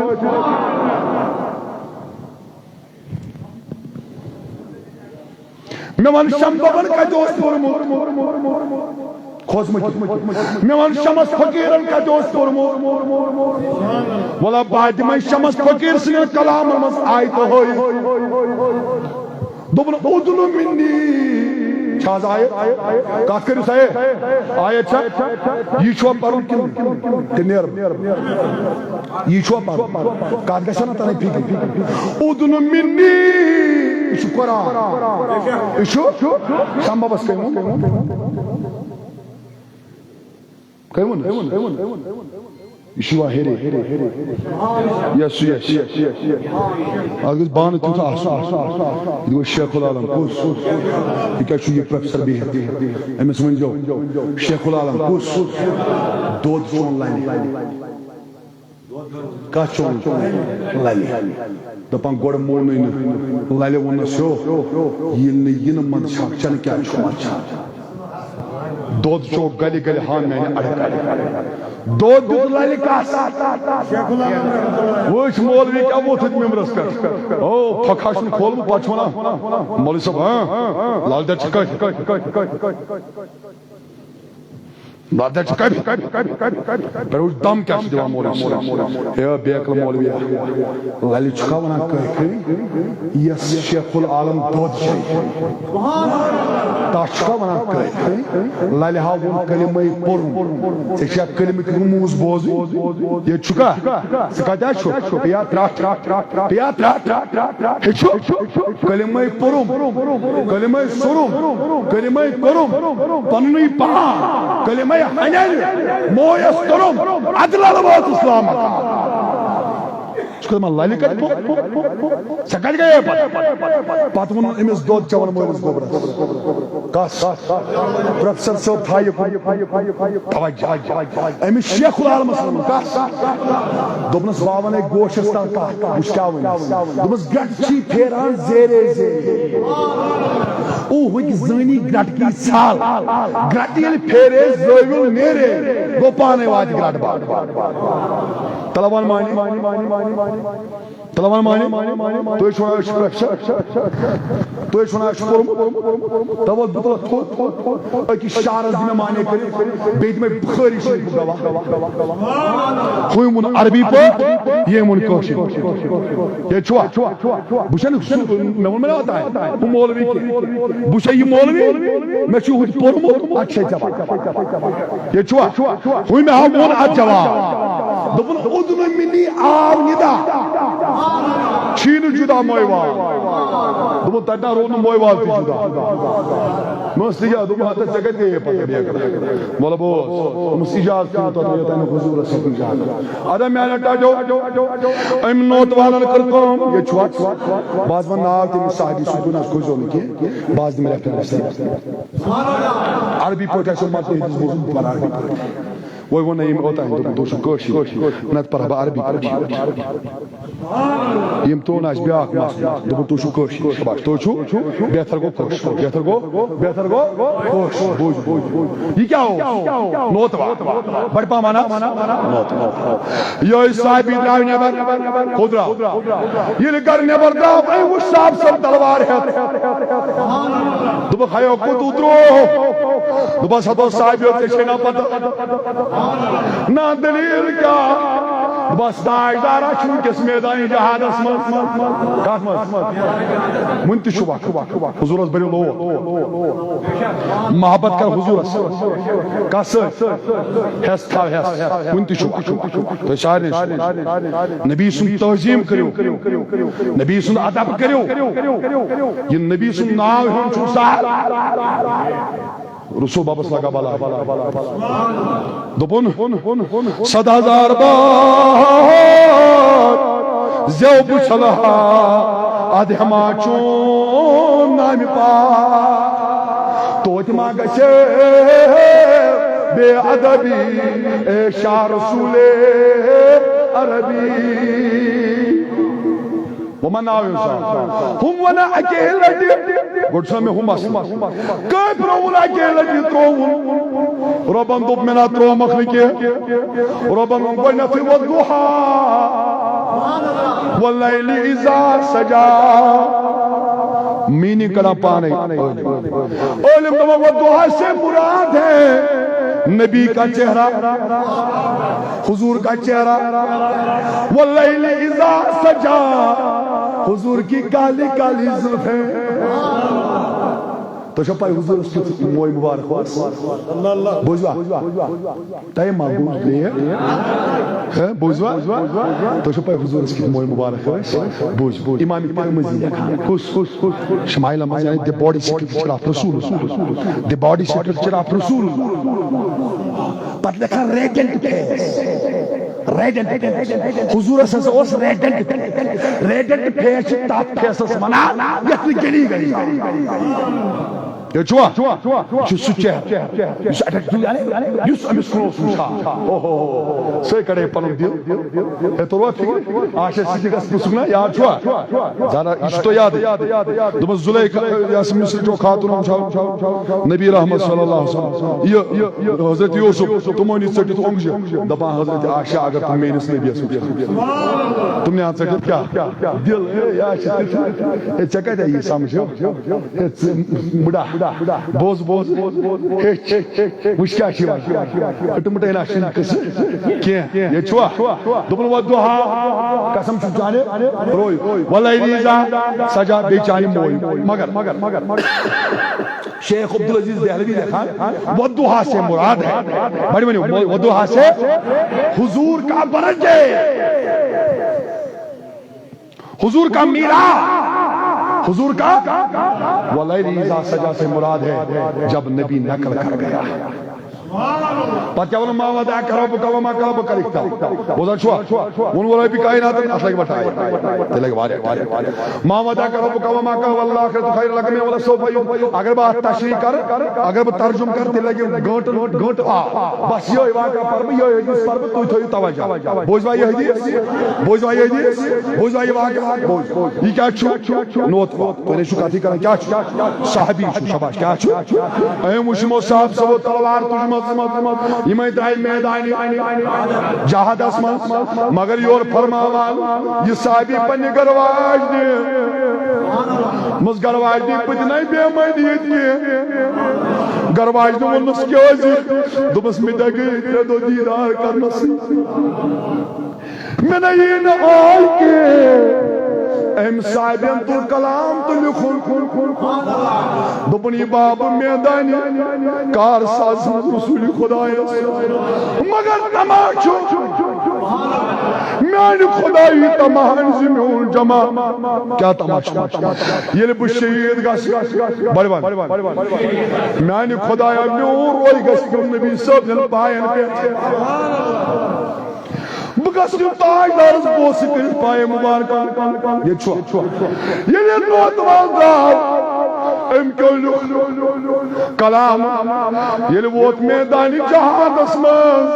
مےٚ وَن شمبابن کتہِ اوس پوٚرمُت؟ کھوژمٕتۍ۔ مےٚ وَن شمس فقیٖرن کتہِ اوس پوٚرمُت؟ وَلہ بہٕ دِمے شمس فقیٖر سٕنٛدٮ۪ن کلامن منٛز آیتہٕ ہٲوِتھ۔ دوٚپُن، "اُدنُ مِنِّی۔" چھا حظ آیت؟ کتھ کٔرِو سا، ہے؟ آیت چھا؟ یہِ چھُوا پَرُن کِنہٕ، کِنہٕ نیرُن؟ یہِ چھُوا پَرُن؟ کَتھ گژھِ نا تَرٕنۍ فِکرِ؟ اُدنُ مِنِّی، یہِ چھُ قرآن۔ یہِ چھُ سمبابس کٔمۍ ووٚن؟ کٔمۍ ووٚن؟ یہِ چھُ یِوان ہیٚرِ۔ یَس، یَس۔ اَتھ گژھِ بانہٕ تیُتھ آسُن۔ یہِ گوٚو شیخ العالم کُس؟ یہِ کیٛاہ چھُ یہِ پروفیسر بِہِتھ؟ أمِس ؤنۍزیو، شیخ العالم کُس؟ دۄد چون لَنہِ۔ کَتھ چون؟ لَلہِ۔ دَپان گۄڈٕ مونُے نہٕ۔ لَلہِ ووٚننَس، ہیو، ییٚلہِ نہٕ یِنہٕ منٛز چھَکھ چَنہٕ کیٛاہ چھُ وَنان؟ دۄد چوٚو گَلہِ گَلہِ ہا میٛانہِ اَڑٕ کَلہِ۔ دۄد دیُت لَلہِ کَس۔ وٕچھ مولوی کیٛاہ ووٚتھُتھ مِمبرَس پٮ۪ٹھ۔ او، پھۄکھ ہا چھُنہٕ کھولمُت، پَتہٕ چھُ وَنان، مولوی صٲب، ہاں، لَل دٮ۪د چھِ کٔٹھۍ۔ لَل دٮ۪د چھِ کٔٹھۍ۔ پٮ۪ٹھ وٕچھ دَم کیٛاہ چھُ دِوان مولوی صٲب۔ ہے بیکل مولوی، لَلہِ چھُکھا وَنان کٔٹھۍ؟ یَس شیخ العالم دۄد چھے، تَس چھُکھا وَنان کٔٹھۍ؟ لَلہِ ہا ووٚن کلمَے پوٚرُن۔ ژےٚ چھا کلمٕکۍ رموز بوزٕنۍ؟ ییٚتہِ چھُکھا؟ ژٕ کَتہِ چھُکھ؟ پیا ترٛٹھ، پیا ترٛٹھ۔ ہیٚچھو، کلمَے پوٚرُم، کلمَے سوٚرُم، کلمَے کوٚرُم، پننُے پان، کلمَے ہنٮ۪ن مویَس توٚرُم، اَدٕ لَلہٕ ووت اِسلامَس۔ ژٕ کَتھ ما لَلہِ کَتہِ پوٚر؟ ژےٚ کَتہِ گٔیے پَتہٕ؟ پَتہٕ ووٚنُن أمِس دۄد چٮ۪وَن وٲلِس گوٚبرَس۔ کَس؟ پروفیسر صٲب تھایہِ کُن توجہ۔ أمِس شیخ العالمَس ووٚنُن، کَس؟ دوٚپنَس، بہٕ وَنَے گوشَس تام کَتھ، وٕچھ کیٛاہ وَنٮ۪س۔ دوٚپمَس، گرٛٹہٕ چھی پھیران زیرے زیرے۔ اوہٕکۍ زٲنی گرٛٹہٕ کی ژھل۔ گرٛٹہٕ ییٚلہِ پھیرے، زٲوِل نیرے، گوٚو پانَے واتہِ گرٛٹہٕ بَل۔ تَلہ وَن مانی۔ تَلہ وَن مانی۔ تُہۍ چھِو وَنان أسۍ چھِ پروفیسر؟ تُہۍ چھِو وَنان اَسہِ چھُ پوٚرمُت؟ تَوَے بہٕ تُلَتھ تھوٚد۔ أکِس شعرَس دِ مےٚ معنی کٔرِتھ، بیٚیہِ دِ مےٚ بُخٲری شریٖفُک گواہ۔ ہُمۍ ووٚن عربی پٲٹھۍ، ییٚمۍ ووٚن کٲشِر پٲٹھۍ۔ ییٚتہِ چھُوا؟ بہٕ چھَس نہٕ سُہ، مےٚ ووٚن مےٚ اوتام، بہٕ مولوی کینٛہہ۔ بہٕ چھُسا یہِ مولوی؟ مےٚ چھُ ہُتہِ پوٚرمُت، اَتھ چھے ژےٚ پَتہ۔ ییٚتہِ چھُوا؟ ہُمۍ ہا ووٚن اَتھ جواب۔ دوٚپُن، اُدنُ مِنِّی آو نِدا۔ چھی نہٕ جُدا موے وال۔ دوٚپُن، تَتہِ نا روٗد نہٕ موے وال تہِ جُدا۔ مےٚ اوس تہِ کیٛاہ؟ دوٚپُن، ہَتہٕ ژےٚ کَتہِ گٔیے پَتہٕ بیٚیہِ؟ وَلہٕ بہٕ اوس۔ دوٚپمَس، اِجازت تہِ نہٕ تَتھ، یوٚتام نہٕ حضوٗرَس سۭتۍ اِجازت۔ اَدٕ میٛانیو ٹاٹیو، أمۍ نوتہٕ والَن کٔر کٲم، ییٚتہِ چھُ اَتھ۔ بہٕ حظ وَنہٕ ناو تٔمِس صاحبہِ سُنٛد، بہٕ نہ حظ کھوٗژیو نہٕ کینٛہہ۔ بہٕ حظ دِمہٕ reference تہِ۔ عربی پٲٹھۍ آسیو مطلب، ییٚتہِ حظ بوٗزُم بَرابر پٲٹھۍ۔ وۄنۍ ووٚن نہ ییٚمۍ اوٚتام، دوٚپُن، "تُہۍ چھِو کٲشِرۍ، نَتہٕ پَرٕ ہا بہٕ عربی پٲٹھۍ یوت۔" ییٚمۍ تُل نہٕ اَسہِ بیٛاکھ مسلہٕ، دوٚپُن، "تُہۍ چھِو کٲشِرۍ، شاباش، تُہۍ چھِو۔" بہتر گوٚو خۄش، بہتر گوٚو، بہتر گوٚو خۄش۔ بوٗز، بوٗز، بوٗز۔ یہِ کیٛاہ اوس؟ نوتہٕ وال۔ بَڑِ پَہَم وَنان نوتہٕ وال۔ یہِ ٲسۍ صاحبی درٛاو نٮ۪بر، کوٚت درٛاو؟ ییٚلہِ گَرٕ نٮ۪بر درٛاو، أمۍ وٕچھ صاحب سٕنٛز تلوار ہٮ۪تھ۔ دوٚپُکھ، "ہیو کوٚت درٛاو؟" دوٚپمَس، ہتو صاحبیو، ژےٚ چھے نا پتہ؟ نا، دٔلیٖل کیٛاہ؟ دوٚپمَس، تاجدارا چھُ وٕنکیٚس میدانِ جہادس منٛز۔ کتھ منٛز؟ وُنہِ تہِ چھُ وقت۔ حضوٗرس بٔرِو لوٹ۔ محبت کر حضوٗرس۔ کس سۭتۍ؟ ہٮ۪س تھاو ہٮ۪س۔ وُنہِ تہِ چھُ وقت۔ تۄہہِ سارنٕے چھُ۔ نبی سُنٛد تعظیٖم کٔرِو۔ نبی سُنٛد ادب کٔرِو۔ یہِ نبی سُنٛد ناو ہیوٚن چھُ سہل۔ رسول بابس لگا بلا۔ دوٚپُن، صد ہزار بار زیو بہٕ ژھلہٕ ہا ادٕ ہٮ۪ما چون نامہِ پاک۔ توتہِ ما گژھِ بے ادبی، اے شاہ رسول عربی۔ وۄنۍ ما ناو اِنسان؟ ہُم وَنان اَکے لَٹہِ۔ گۄڈٕ چھُنہ مےٚ ہُہ مسلہٕ۔ کٔمۍ پرٛووُن اَکے لَٹہِ یہِ ترٛووُن؟ رۄبَن دوٚپ، مےٚ نا ترٛوومَکھ نہٕ کینٛہہ۔ رۄبَن ووٚن گۄڈٕنٮ۪تھٕے، "والضحیٰ، واللیل اذا سجیٰ۔" میٖنِنٛگ کَڑان پانَے۔ عٲلِم دَپان، "والضحیٰ سے مراد ہے نبی کا چہرہ۔" حضور کا چہرہ، واللیل اذا سجیٰ، حضور کی کالی کالی زلفیں۔ تۄہہِ چھو پاے حضورس کیُتھ موے مبارک اوس؟ بوٗزوا؟ ٹایم ما گوٚو لیٹ؟ ہہ، بوٗزوا؟ تۄہہِ چھو پاے حضورس کیُتھ موے مبارک اوس؟ بوٗز، امام ترمذی لیکھان۔ کُس؟ شمائل منٛز، یعنی the body scripture of رسول اللہ۔ The body scripture of رسول اللہ۔ پتہٕ لیکھان radiant face۔ Radiant face۔ حضورس ہسا اوس radiant face۔ Radiant face چھِ تتھ فیسس ونان یتھ نہٕ گلی گلی۔ یہِ چھُوا؟ یہِ چھُ سُہ چہرٕ یُس attract، یُس أمِس کُن اوس وٕچھان۔ اوہو، سُے کڑے پنُن دِل۔ ہے، توٚروا فِکرِ؟ آسہِ سِٹِکس پرٛژھُکھ نا، یاد چھُوا؟ زانان، یہِ چھُ تۄہہِ یادٕے۔ دوٚپمَس، زُلیخا، یہِ ہسا مصرٕچ خاتوٗن وٕچھو، نبی رحمت صلی اللہ علیہ وسلم۔ یہِ، یہِ حضرت یوسف، تِمو نی ژٔٹِتھ اوٚنٛگجہِ۔ دَپان، حضرت عائشہ، اگر تِم میٲنِس نبیَس وٕچھِ ہن۔ تِم نی ہن ژٔٹِتھ کیٛاہ؟ دِل، اے، یہِ ہا چھِ تِتھُے۔ اے، ژےٚ کَتہِ آیی سمجھ؟ ہے، ژٕ بٕڈا، بوز، بوز، ہیٚچھ، وٕچھ کیٛاہ چھِ یِوان۔ اٹہٕ مٹہٕ نہ چھُنہٕ قٕصہٕ کینٛہہ۔ ییٚتہِ چھُوا؟ دوٚپُن، "والضحیٰ"، قسم چھُ چانہِ روے، "واللیل اذا سجیٰ"، بیٚیہِ چانہِ موے۔ مگر، مگر، مگر، شیخ عبدالعزیز دہلوی لیکھان، "والضحیٰ سے مراد ہے"۔ بڑِ ؤنِو، "والضحیٰ سے"، حضور کا برج ہے۔ حضور کا میلاد، حضور کا، "واللیل اذا سجیٰ" سے مراد ہے جب نبی نقل کر گیا۔ پتہٕ کیٛاہ ووٚن، "ما ودعک ربک وما قلیٰ"؟ بوزان چھُوا؟ ووٚن، "رۄبِ کائنات"، اَتھ لگہِ وۄٹھ آیہِ۔ تیٚلہِ لگہِ واریاہ ٹایم۔ "ما ودعک ربک وما قلیٰ، وللآخرۃ خیر لک من، ولسوف یعطیک"۔ اگر بہٕ اَتھ تشریح کرٕ، اگر بہٕ ترجمہٕ کرٕ، تیٚلہِ لگہِ گٲنٹہٕ، گٲنٹہٕ آ۔ بس یِہوٚے واقعہ پرٕ بہٕ، یِہوٚے حدیث پرٕ بہٕ، تُہۍ تھٲیِو توجہ۔ بوٗزوا یہِ حدیث؟ بوٗزوا یہِ حدیث؟ بوٗزوا یہِ واقعہ؟ بوٗز۔ یہِ کیٛاہ چھُ؟ نوتہٕ وَ۔ تُہۍ نے چھِو کَتھٕے کَران۔ کیٛاہ چھُ؟ صحابی چھُ، شاباش، کیٛاہ چھُ؟ أمۍ وٕچھ یِمو صاحب صٲبو تلوار تُجمٕژ۔ یِمَے درٛاے میدانہِ جہادَس منٛز۔ مگر یورٕ فرماوان، یہِ صحابی پنٛنہِ گَرٕ واجنہِ۔ دوٚپمَس، "گَرٕ واجنہِ، بہٕ تہِ نَے بیٚہمَے نہٕ ییٚتہِ کینٛہہ۔" گَرٕ واجنہِ ووٚنمَس، "کیٛازِ؟" دوٚپمَس، "مےٚ تہِ گٔے ترٛےٚ دۄہ دیٖدار کَرنَس سۭتۍ۔" مےٚ نہ یی نہٕ آے کینٛہہ۔ أمۍ صاحبن تُل کلام تہٕ لیوٚکھُن۔ دوٚپُن، "یہِ باب میدانہِ کار ساز رسول خدایس۔ مگر تماہ چھُ میانہِ خدایی تماہ زِ میون جمع۔" کیٛاہ تماہ چھُ؟ ییٚلہِ بہٕ شہید گژھٕ، بڑِ وَن۔ میانہِ خدایا، میون روے گژھِ نبی صٲب نٮ۪ن پاین پٮ۪ٹھ۔ بہٕ گژھٕ یُن تاجدارس بوسہٕ کٔرِتھ پایہِ مُبارکہ۔ ییٚتہِ چھُ۔ ییٚلہِ نوتوان درٛاو، أمۍ کیٛاہ لیوٚکھ؟ کلام۔ ییٚلہِ ووت میدانِ جہادس منٛز،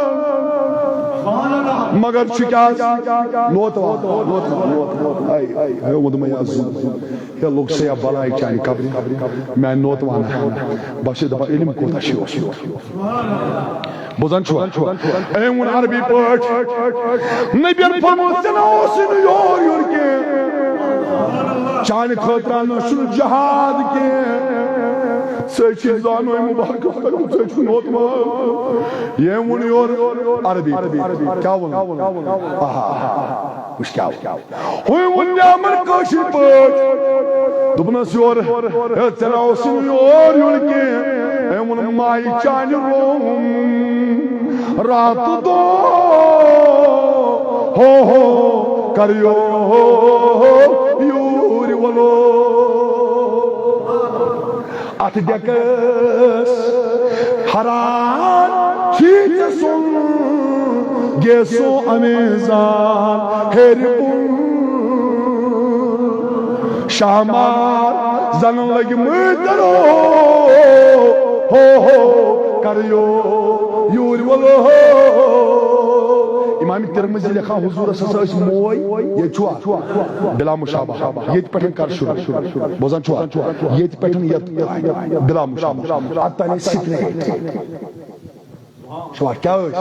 مگر چھُ کیٛاہ؟ نوتوان، نوتوان، نوتوان۔ اے، اے، اے، ووٚنمَے از۔ ہے لوٚگ سا یا بلاے چانہِ قبرِ، میانہِ نوتوان۔ بس یہِ دپان، علم کوتاہ چھُ اوسمُت۔ بوزان چھُوا؟ أمۍ ووٚن عربی پٲٹھۍ، نبیَن فرموو، "ژےٚ نہ اوسُے نہٕ یور یُن کینٛہہ۔ چانہِ خٲطرٕ نہ چھُنہٕ جہاد کینٛہہ۔" ژےٚ چھُے زانوے مُبارکس لگمٕژ، ژےٚ چھُے نوتمُت۔ ییٚمۍ ووٚن یورٕ عربی۔ کیٛاہ ووٚن؟ آہا، وٕچھ کیٛاہ ووٚن۔ ہوٚمۍ ووٚن نیمن کٲشِر پٲٹھۍ۔ دوٚپنس، یورٕ، ہے، ژےٚ نہ اوسُے نہٕ یور یُن کینٛہہ۔ أمۍ ووٚن، مایہِ چانہِ روم راتہٕ دۄہ، ہو ہو، کر یو یوٗرۍ وَلو۔ اتھ ڈیکس حران چھی ژےٚ سُن، گیسو امیزان ہیرِ بُن۔ شاہ مار زن لگۍ مٕتۍ درو، ہو ہو، کر یو یوٗرۍ وَلو۔ امام ترمذی لیکھان، حضورس ہسا ٲسۍ موے، ییٚتہِ چھُوا؟ بلا مشابہ۔ ییٚتہِ پٮ۪ٹھ کر شروع؟ بوزان چھُوا؟ ییٚتہِ پٮ۪ٹھ یتھ بلا مشابہ۔ اتھ تانۍ ٲسۍ straight۔ چھُوا؟ کیٛاہ ٲسۍ؟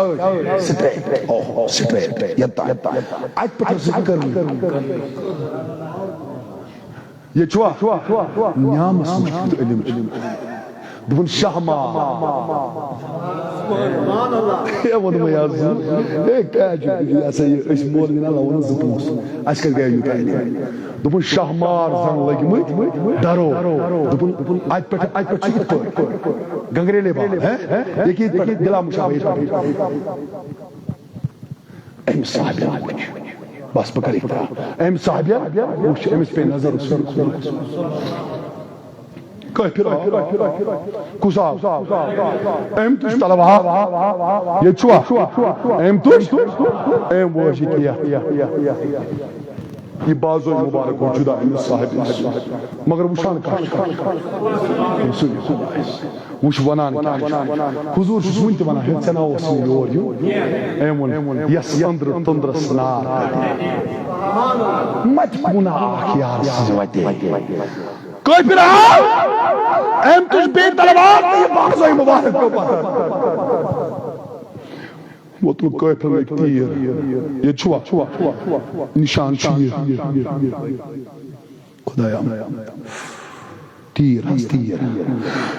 Straight۔ اوہو، straight۔ یتھ تانۍ۔ اتہِ پٮ۪ٹھ ٲسٕکھ کٔرمٕتۍ۔ ییٚتہِ چھُوا؟ نیامس وٕچھِتھ علم چھُ۔ دوٚپُن، شاہ مار۔ ہے، ووٚنمَے آز۔ ہے، کیٛاہ چھُ؟ یہِ ہسا یہِ، أسۍ مولوی نہ لَوو نہٕ زٕ پونٛسہٕ۔ اَسہِ کَتہِ گٔیے یوٗتاہ علم؟ دوٚپُن، شاہ مار زَن لٔگۍ مٕتۍ دَرو۔ دوٚپُن، اَتہِ پٮ۪ٹھ، اَتہِ پٮ۪ٹھ چھُ یِتھ پٲٹھۍ۔ گنگریلے بال، ہے؟ ییٚکیٛاہ یِتھ پٲٹھۍ، بِلا مُشابہ یِتھ پٲٹھۍ۔ أمۍ صاحبن وٕچھ۔ بس بہٕ کرٕ اِقرار۔ أمۍ صاحبن وٕچھ، أمِس پے نظر، کٲفِر آو۔ کُس آو؟ أمۍ تُج تلوار۔ ییٚتہِ چھُوا؟ أمۍ تُج۔ أمۍ وٲج یہِ کیٛاہ؟ یہِ بازو مُبارک گوٚو جُدا أمِس صاحبس۔ مگر وٕچھان کَتھ چھُ؟ وٕچھ وَنان کیٛاہ چھُ؟ حضور چھُس وٕنہِ تہِ وَنان، ہے، ژےٚ نا اوس نہٕ یور یُن۔ أمۍ ووٚن، یَس أنٛدرٕ تٔنٛدرَس نار کَتہِ؟ مَتہِ گُناہ اَکھ یار سٕنٛزِ وَتہِ۔ کٲفِر آو، أمۍ تُج بیٚیہِ تلوار تہٕ یہِ بازوے مُبارک پیوٚو پَتھر۔ ووتمُت کٲفِرَن أکۍ تیٖر۔ ییٚتہِ چھُوا؟ نِشان چھُ یہِ۔ خدایا، تیٖر حظ، تیٖر۔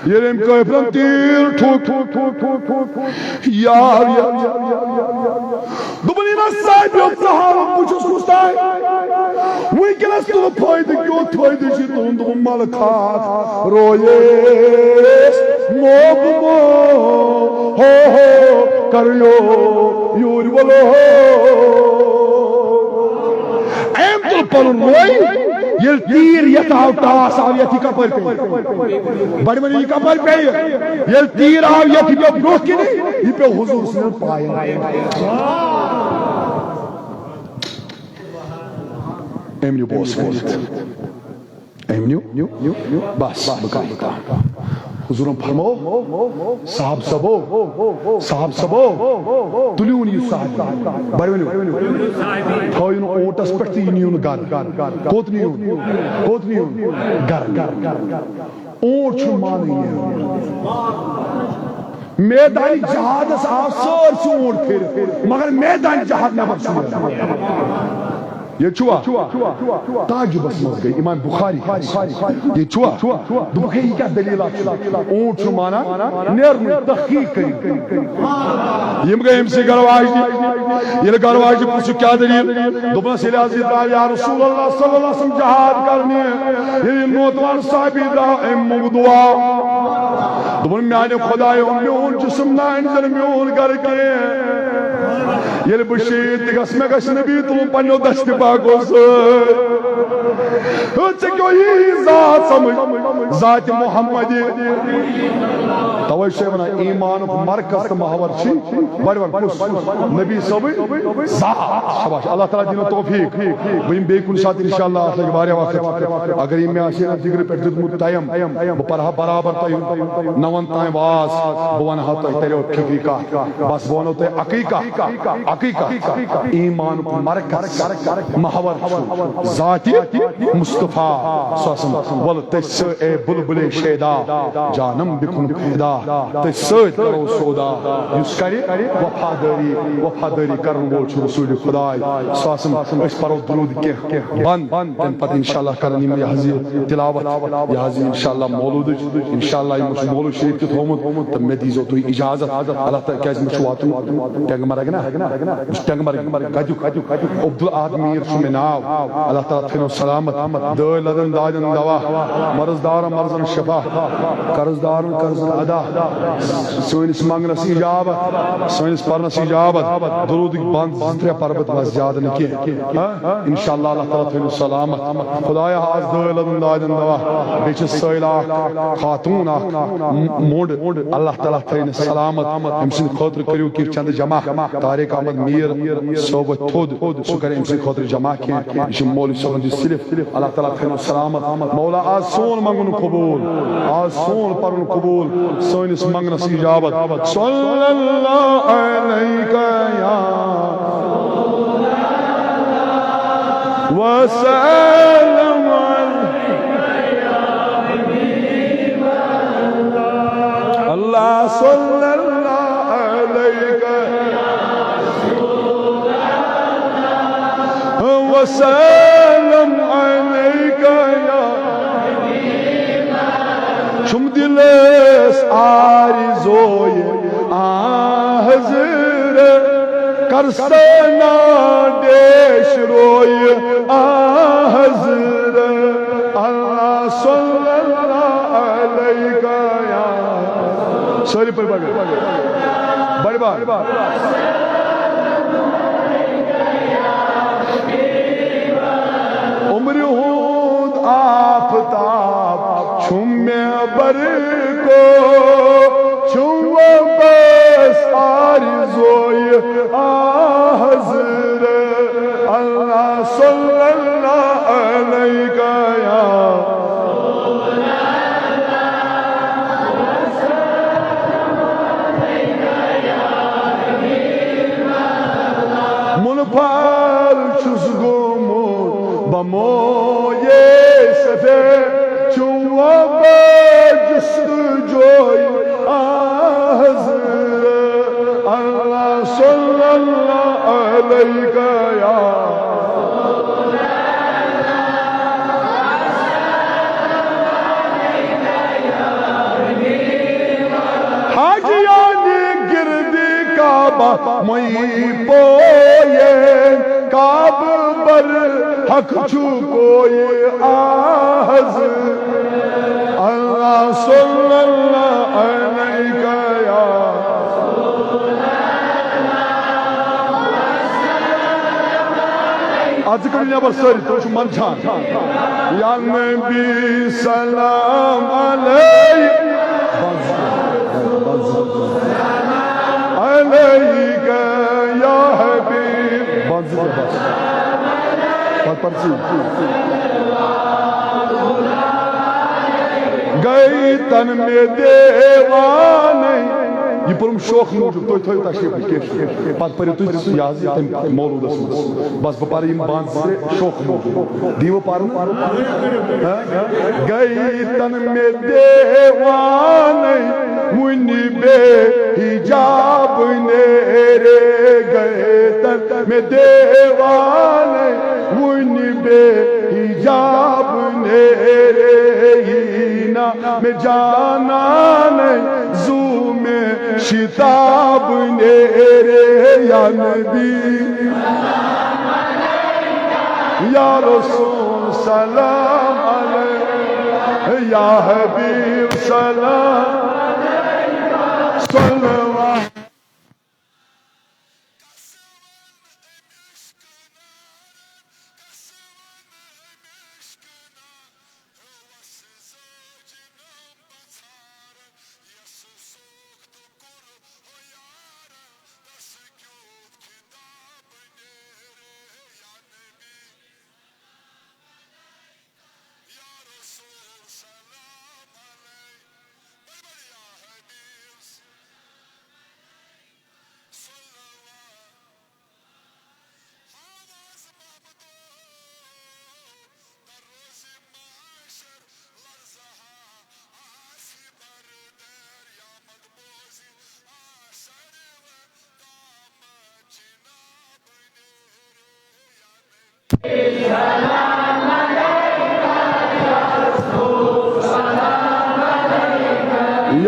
ییٚلہِ أمۍ کٲفرن تیٖر ٹھوٚک، یا، یا، دوٚپُن، یہِ نہ صاحب، یوٚت ژٕ حالت وٕچھُس کُس تام۔ وٕنکیٚنس تُلہٕ فٲیدٕ کیُتھ فٲیدٕ چھُ تُہُنٛد، دوٚپُن، ملہٕ کھاتھ رویس موب مو، ہو ہو، کر یو، یوٗرۍ وَلو۔ أمۍ تُل پنُن روے، ییٚلہِ تیٖر یتھ آو، ٹاس آو یتھ، یہِ کپٲرۍ پیٚیہِ؟ بڑٕ ؤنِو، یہِ کپٲرۍ پیٚیہِ؟ ییٚلہِ تیٖر آو یتھ، یہِ پیوٚو برٛونٛہہ کِنی، یہِ پیوٚو حضوٗر سٕنٛدٮ۪ن پاین۔ أمۍ نیوٗ بوس کٔرِتھ۔ أمۍ نیوٗ۔ بس، بہٕ کرٕ یہِ کتھ۔ حضوٗرن فرموو، صاحب صٲبو، صاحب صٲبو، تُلِوُن یہِ صاحبی۔ بڑٕ ؤنِو۔ تھٲیِو نہٕ اوٗنٹس پٮ۪ٹھ تہٕ یہِ نِیِو نہٕ گرٕ۔ کوٚت نِیِو؟ کوٚت نِیِو؟ گرٕ۔ اوٗنٹ چھُنہٕ مانٲنی۔ میدانِ جہادس آو سٲرسٕے اوٗنٹ پھِرِتھ، مگر میدانِ جہاد نٮ۪بر چھُنہٕ نیران۔ ییٚتہِ چھُوا؟ تعجبس منٛز گٔے امام بخاری۔ ییٚتہِ چھُوا؟ دوٚپُکھ، ہے، یہِ کیٛاہ دٔلیٖلہ چھِ؟ اوٗنٹ چھُ مانان نیرنُے، تحقیق کٔرِو۔ یِم گٔے أمۍ سٕے گرٕ واجنہِ۔ ییٚلہِ گرٕ واجنہِ پرٛژھُکھ، کیٛاہ دٔلیٖل؟ دوٚپنس، ییٚلہِ حظ یہِ درٛاو یا رسول اللہ صلی اللہ علیہ وسلم جہاد کرنہِ، ییٚلہِ یہِ نوتوان صحابی درٛاو، أمۍ موٚنگ دُعا۔ دوٚپُن، میانہِ خدایو، میون جسم نہ أنۍ زن میون گرٕ کینٛہہ۔ ییٚلہِ بہٕ شہید تہِ گژھٕ، مےٚ گژھِ نبی تُلُن پننیو دستہِ پاکو سۭتۍ۔ ہے، ژےٚ کیٛاہ یی ذات سمجھ؟ ذاتِ محمدِ۔ توے چھُسے ونان، ایمانُک مرکز تہٕ محور چھُ گۄڈٕ وَن کُس؟ نبی صٲبٕے ذات۔ شاباش، اللہ تعالیٰ دِنو توفیق۔ بہٕ یِمہٕ بیٚیہِ کُنہِ ساتہٕ انشاءاللہ، اتھ لگہِ واریاہ وقت۔ اگر یہِ مےٚ آسہِ ہے نہٕ دِگرٕ پٮ۪ٹھ دیُتمُت ٹایم، بہٕ پرٕ ہا برابر تۄہہِ نَوَن تام واز، بہٕ وَنہٕ ہا تۄہہِ تیٚلہِ فِکرِ کَتھ۔ بس، بہٕ وَنو تۄہہِ اَکٕے کَتھ۔ عقیقہ، عقیقہ، ایمانُک مرکز، محور چھُ ذاتِ مصطفیٰ صلی اللہ علیہ وسلم۔ وَلہٕ تٔسۍ سۭتۍ اے بلبلِ شیدا، جانم بکن پیدا، تٔسۍ سۭتۍ کرو سودا۔ یُس کرِ وفادٲری، وفادٲری کرن وول چھُ رسول خدائے صلی اللہ علیہ وسلم۔ أسۍ پرو درود کینٛہہ بند، تمہِ پتہٕ انشاءاللہ کرن یِم یہِ حظ یہِ تلاوت، یہِ حظ یہِ انشاءاللہ مولودٕچ، انشاءاللہ یِمو چھُ مولود شریف تہِ تھوٚومُت، تہٕ مےٚ دیٖزیو تُہۍ اجازت۔ اللہ تعالیٰ، کیازِ مےٚ چھُ واتُن ٹنگمرگ نا، بہٕ چھُس ٹنگمرگ گدیُک، عبدالاحد میر چھُ مےٚ ناو۔ اللہ تعالیٰ تھٲینو سلامت، دٲے لدن دادن دوا، مرض دارن مرضن شفا، قرض دارن قرضن ادا، سٲنِس منگنس اجابت، سٲنِس پرنس اجابت۔ درودٕکۍ بند زٕ ترٛےٚ پرٕ بہٕ، بس زیادٕ نہٕ کینٛہہ۔ ہاں؟ انشاءاللہ اللہ تعالیٰ تھٲینو سلامت۔ خدایا، از دٲے لدن دادن دوا، بیٚیہِ چھِ سٲیلہ اکھ خاتون اکھ م-، مۄنڈ، اللہ تعالیٰ تھٲینس سلامت۔ أمۍ سٕنٛدِ خٲطرٕ کٔرِو کینٛہہ چندٕ جمع۔ طارق احمد میر صٲب وۄتھِ تھوٚد، سُہ کرِ أمۍ سٕنٛدِ خٲطرٕ جمع کینٛہہ۔ یہِ چھُ مولوی صٲبن دیُت صرف۔ اللہ تعالیٰ تھٲینو سلامت۔ مولا، از سون منگُن قبول، از سون پرُن قبول، سٲنِس منگنس اجابت۔ صلی اللہ علیک یا وسلم علیک۔ اللہ صلی اللہ علیک وسلم علیک یا۔ چھُم دِلس آرزوے آ حضرت، کر سنا ڈیش روی آ حضرت۔ اللہ صلی اللہ علیک یا۔ سٲری پٔرِو بڑِ بڑِ۔ بڑِ بڑِ۔ عمرِ ہُنٛد آفتاب چھُم مےٚ برقو، چھُم بس آرزوے آ حضرت۔ اللہ صلی اللہ علیک یا۔ منفعل چھُس گوٚمُت بمویے سفید، چون بجستجوی آ حضرت۔ اللہ صلی اللہ علیک یا۔ حاجیان گردِ کعبہ مئی پویے، کعبہ بر حق چھُ کوئی آ حضرت۔ اللہ صلی اللہ علیک یا۔ از کٔرِو نٮ۪بر سٲری، تُہۍ چھِو منٛدچھان۔ یا نبی سلام علیک، علیک یا حبیب۔ پتہٕ پرژٕے۔ گٔے تن مےٚ دیوانٕے۔ یہِ پوٚرُم شوق موٗجوٗب، تُہۍ تھٲیِو تشریٖف کینٛہہ چھُنہٕ۔ پتہٕ پٔرِو تُہۍ یہِ حظ یہِ تَمہِ مولوٗدس منٛز۔ بس بہٕ پرٕ یِم بنٛد زٕ ترٛےٚ شوق موٗجوٗب۔ دیٖوٕ پرنہٕ؟ ہہ؟ گٔے تن مےٚ دیوانٕے، وُنہِ بے حجاب نیرے۔ گٔے تن مےٚ دیوانٕے، وُنہِ بے حجاب نیرے۔ یی نہ مےٚ جانانٕے، زُو مےٚ شتاب نیرے۔ یا نبی، یا رسول سلام علیک، یا حبیب سلام، صلوات۔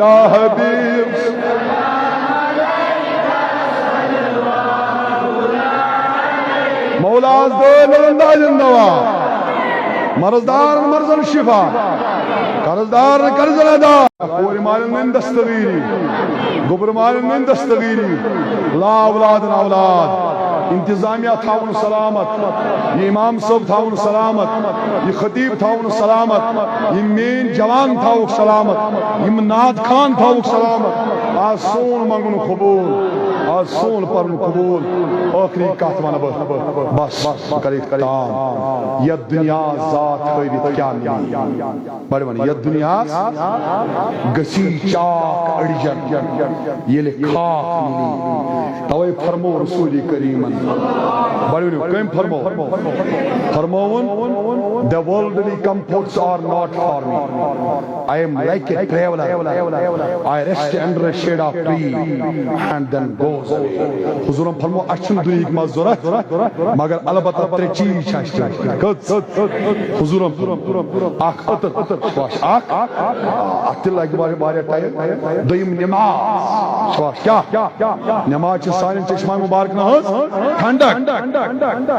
یا حبیب۔ مولاس دے نرندازن دوا، مرضدار مرضن شفا، قرضدار قرضن ادا۔ کورِ مالن نن دستگیری، گوبر مالن نن دستگیری، لا اولاد اولاد۔ انتظامیہ تھاون سلامت، یہ امام صٲب تھاون سلامت، یہ خطیب تھاون سلامت، یہ مین جوان تھاوک سلامت، یم نعت خان تھاوک سلامت۔ آز سون منگن قبول، آز سون پرن قبول۔ ٲخری کتھ ونہٕ بہٕ، بس، بہٕ کرٕ اختتام۔ یتھ دنیا ذات ہٲوِتھ کیٛاہ میلہِ؟ بڑٕ ونہٕ، یتھ دنیاہس گژھی چاکھ أڑجن، ییٚلہِ خاک میلی۔ توے فرمو رسول کریمن، بڑٕ ؤنِو، کٔمۍ فرمو؟ فرمووُن، "The worldly comforts are not for me. I am like a traveler. I rest under a shade of tree and then goes away." حضورن فرمو، "اسہِ چھُنہٕ دُنیہٕکۍ مزٕ ضوٚرتھ، مگر البتہ ترٛےٚ چیٖز چھِ اسہِ ضوٚرتھ۔" کٔژ؟ حضورن فرمو، اکھ عطر، چھُ اَسہِ اکھ، آ، اتھ تہِ لگہِ واریاہ، واریاہ ٹائم۔ دوٚیِم نماز، چھُ اَسہِ کیٛاہ؟ نماز چھِ سانٮ۪ن چشمہ مبارکن ہٕنٛز ٹھنڈک۔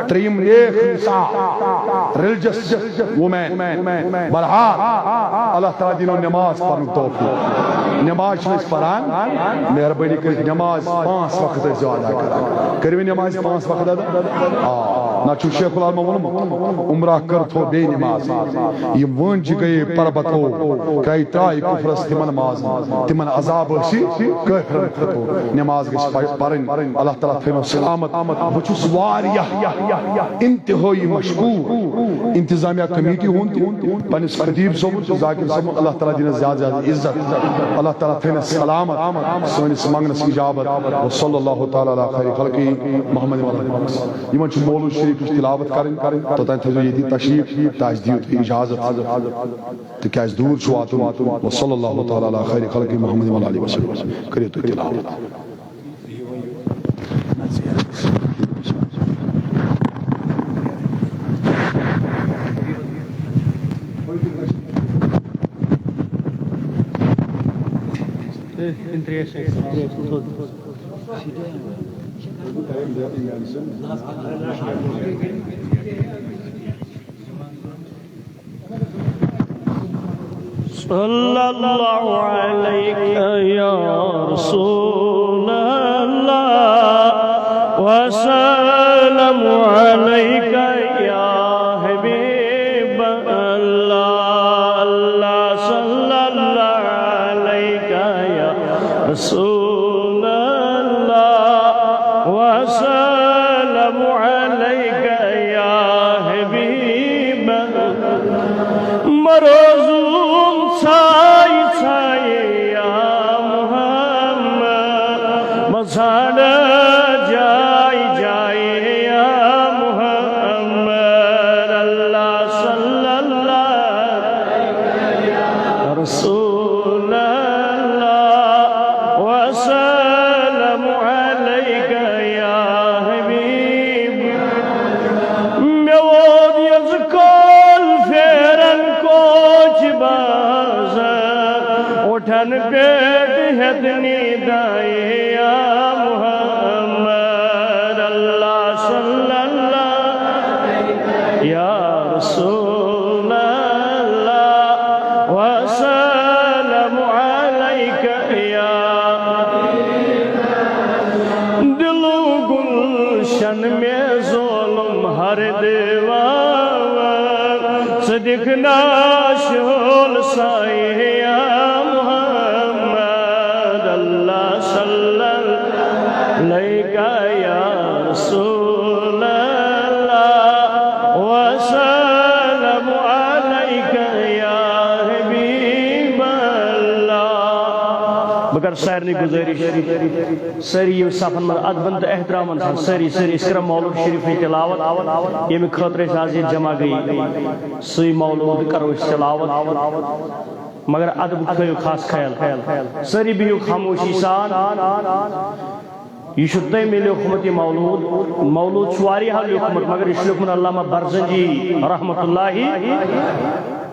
ترٛیٚیِم نیک نساء، religious women۔ بہرحال، اللہ تعالیٰ دِنو نماز پرنُک توفیق۔ نماز چھِ أسۍ پران، مہربٲنی کٔرِتھ نماز پانٛژھ وقت ٲسۍزیو ادا کران۔ کٔرِو نماز پانٛژھ وقت ادا؟ آ، نہ چھُ شیخ العالمو ووٚنمُت، عمرہ کر تھو بے نماز۔ یِم وٲنجہِ گٔیے پربتو، ترٛایہِ ترٛایہِ کفرس تِمن مازن۔ تِمن عذاب ٲسی کٲفرن خٲطرٕ۔ نماز گژھِ پہ-، پرٕنۍ۔ اللہ تعالیٰ تھٲینو سلامت۔ بہٕ چھُس واریاہ انتہٲیی مشکور انتظامیہ کمیٹی ہُنٛد تہِ، پننِس خطیب صٲبُن تہٕ ذاکر صٲبُن۔ اللہ تعالیٰ دِنس زیادٕ زیادٕ عزت۔ اللہ تعالیٰ تھٲینس سلامت، سٲنِس منگنس اجابت۔ وصلی اللہ تعالیٰ علی خیر خلقہ محمد وعلی آلہ وسلم۔ یِمن چھُ مولود شریفٕچ تلاوت کرٕنۍ، توٚتام تھٲیزیو ییٚتی تشریف تہٕ اَسہِ دِیِو تُہۍ اجازت، تِکیازِ دوٗر چھُ واتُن۔ وصلی اللہ تعالیٰ علی خیر خلقہ محمد وعلی آلہ وسلم۔ کٔرِو تُہۍ تلاوت۔ صلى الله عليك يا رسول الله، وسلم عليك يا حبيب الله. الله صلى الله عليك يا رسول الله، وسلم عليك يا حبيب الله۔ مروزون ساي ساي يا محمد، مزانا جاي جاي يا محمد، الله صلى الله عليه وسلم. رسول الله وسلم عليك يا حبيب. مےٚ ووت یَزٕ کول پھیران کوچہِ بازار، اوٚٹھن پٮ۪ٹھ ہٮ۪تھ ندایے یا محمد، الله صلى الله عليه وسلم. يا رسول الله وسلم عليك يا دل گلشن میں ظلم ہر دیوان، صدق ناشول سائے یا محمد، الله صلى الله عليك يا رسول الله وسلم عليك يا حبيب الله. بہٕ کرٕ سارنٕے گُزٲرِش، سٲری یِم صفن منٛز ادبن تہٕ احترامن سان سٲری، سٲری أسۍ کرو مولود شریفٕچ تلاوت، ییٚمہِ خٲطرٕ أسۍ آز ییٚتہِ جمع گٔیہِ، سُے مولود کرو أسۍ تلاوت۔ مگر ادبُک تھٲیِو خاص خیال۔ سٲری بِہِو خاموشی سان۔ یہِ چھُ تۄہہِ مےٚ لیوٗکھمُت یہِ مولوٗد۔ مولوٗد چھُ واریاہو لیوٗکھمُت، مگر یہِ چھُ لیوٗکھمُت علامہ برزنجی رحمتہ اللہ۔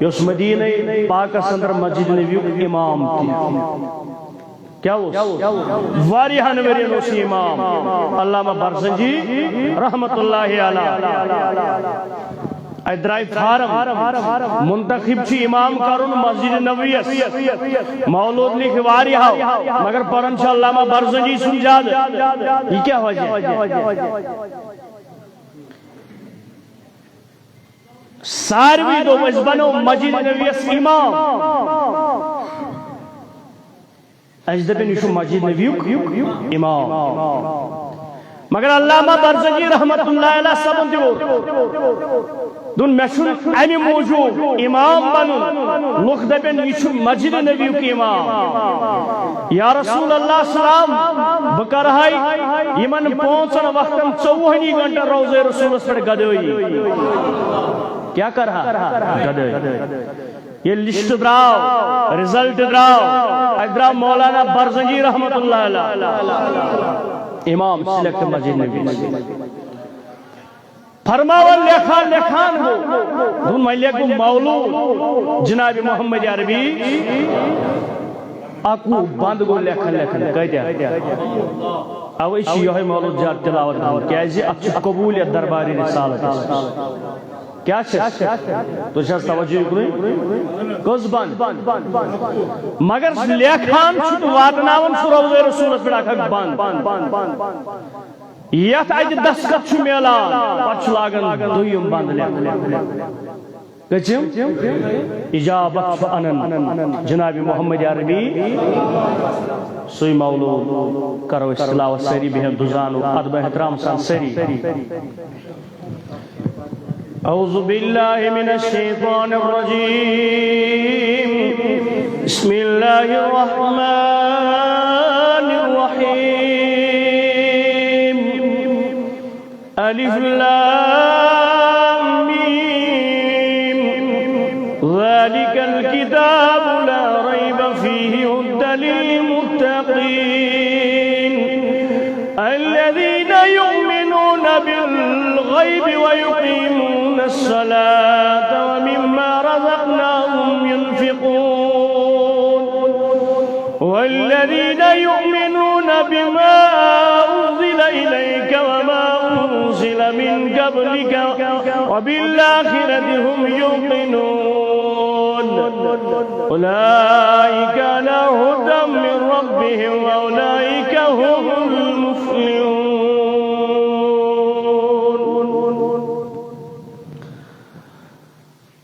یہِ اوس مدینہ پاکس اندر مسجد نبی یُک امام تہِ۔ کیا اوس؟ واریاہن ؤرین اوس یہِ امام۔ علامہ برزنجی رحمت اللہ علیہ۔ اتہِ درٛاے فارم، منتخب چھُ امام کرُن مسجد نبویس۔ مولود لیکھۍ واریاہو، مگر پران چھُ علامہ برزنجی سُنٛد زیادٕ۔ یہِ کیٛاہ وجہ؟ ساروی دوٚپ، أسۍ بنو مسجد نبویس امام۔ اَسہِ دَپن، یہِ چھُ مسجد نبیُک امام۔ مگر علامہ برزنجی رحمت اللہ علیہ صٲبن تہِ ووٚن، دوٚپُن، مےٚ چھُنہٕ اَمہِ موٗجوٗب امام بنُن، لُکھ دَپن، یہِ چھُ مسجد نبیُک امام۔ یا رسول اللہ سلام، بہٕ کرہے یِمن پانٛژن وقتن ژوٚوُہنی گھنٹن روضہ رسولس پٮ۪ٹھ گدٲیی۔ کیٛاہ کرہا؟ گدٲیی۔ ییٚلہِ لسٹ درٛاو، رزلٹ درٛاو، اتہِ درٛاو مولانا برزنجی رحمت اللہ علیہ، امام سلیکٹ مسجد نبی۔ فرماوان لیکھان لیکھان گوٚو، دوٚپُن، وۄنۍ لیکھ بہٕ مولود جناب محمد عربی۔ اکوُہ بند گوٚو لیکھان لیکھان۔ کٲتیٛاہ؟ اوے چھُ یِہوٚے مولود زیادٕ تلاوت گژھان، کیٛازِ اتھ چھُ قبولیت دربارِ رسالت۔ کیٛاہ چھِ؟ تُہۍ چھِ حظ توجہ یُکنُے؟ کٔژ بند؟ مگر لیکھان چھُ تہٕ واتناوان چھُ روضہ رسولس پٮ۪ٹھ اکھ اکھ بند۔ یتھ اتہِ دستخط چھُ میلان، پتہٕ چھُ لاگان دوٚیِم بند لیکھُن۔ کٔژِم؟ اجابت چھُ انان جناب محمد عربی۔ سُے مولود کرو أسۍ تلاوت سٲری، بہن دُزانو ادب احترام سان سٲری۔ أعوذ بالله من الشيطان الرجيم. بسم الله الرحمن الرحيم. ألف لام ميم. ذلك الكتاب لا ريب فيه هدى للمتقين. الذين يؤمنون بالغيب ويقيمون الصلاة ومما رزقناهم ينفقون. والذين يؤمنون بما أنزل إليك وما أنزل من قبلك وبالآخرة هم يوقنون. أولئك على هدى من ربهم وأولئك هم المفلحون.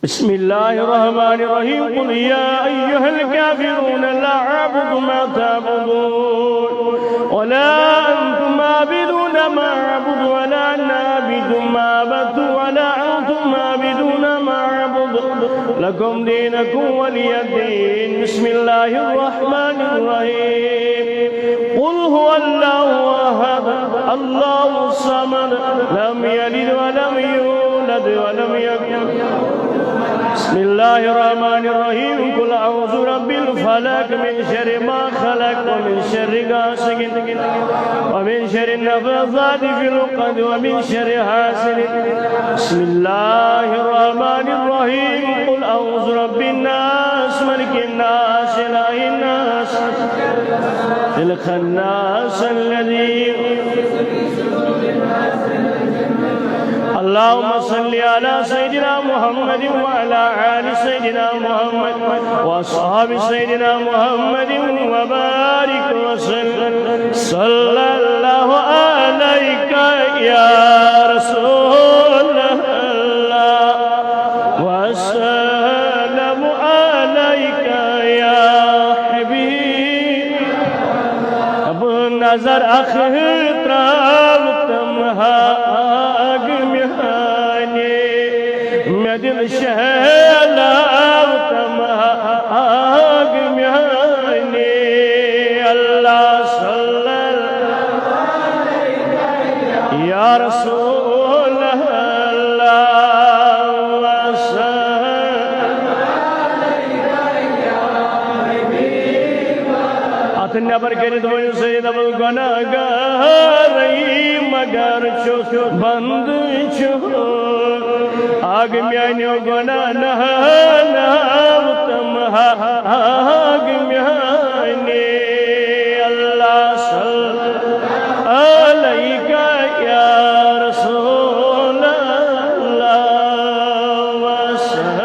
بسم الله الرحمن الرحيم. قل يا أيها الكافرون لا أعبد ما تعبدون ولا أنتم عابدون ما أعبد ولا أنا عابد ما عبدتم ولا أنتم عابدون ما أعبد. لكم دينكم ولي دين. بسم الله الرحمن الرحيم. قل هو الله أحد، الله الصمد، لم يلد ولم يولد ولم يكن. بسم الله الرحمن الرحيم. قل أعوذ برب الفلق، من شر ما خلق، ومن شر غاسق، ومن شر النفاثات في العقد، ومن شر حاسد. بسم الله الرحمن الرحيم. قل أعوذ برب الناس، ملك الناس، إله الناس، الخناس الذي. اللهم صل على سيدنا محمد وعلى آل سيدنا محمد وأصحاب سيدنا محمد وبارك وسلم. صلى الله عليك يا رسول الله، والسلام عليك يا حبيب. اب نظر اخر ترال تم آگ میانے، مےٚ دِل شہلاو تم آگ میانے۔ اللہ صلی اللہ یا رسول اللہ۔ اتھ نٮ۪بر کٔرِتھ ؤنِو سید ابو گناہگار مگر چھُس بندٕ چھُس۔ آگ میانیو گناہن ہاو تمہا، آگ میانے اللہ صلی علیک یا رسول اللہ وسلم۔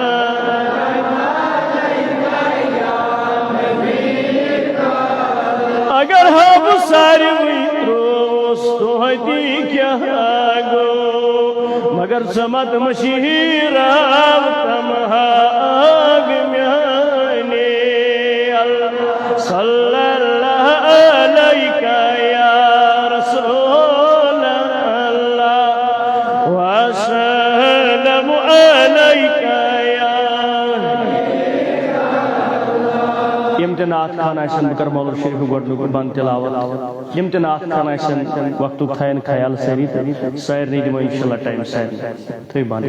اگر ہا بہٕ ساروٕے ترٛووُس، توتہِ کیٛاہ گوٚو؟ مگر ژٕ مت مشیٖر آو تمہا آگ میانے۔ اللہ صلی اللہ علیک یا رسول اللہ وسلم علیک یا۔ یِم تہِ نعت خوان آسن، بہٕ کرٕ مولوی شریف گۄڈٕنیُک بند تلاوت۔ یِم تہِ نعت خوان آسن، وقتُک تھاین خیال سٲری تہٕ سارنٕے دِمو انشاءاللہ ٹایم سارنٕے۔ تھٲیِو بند۔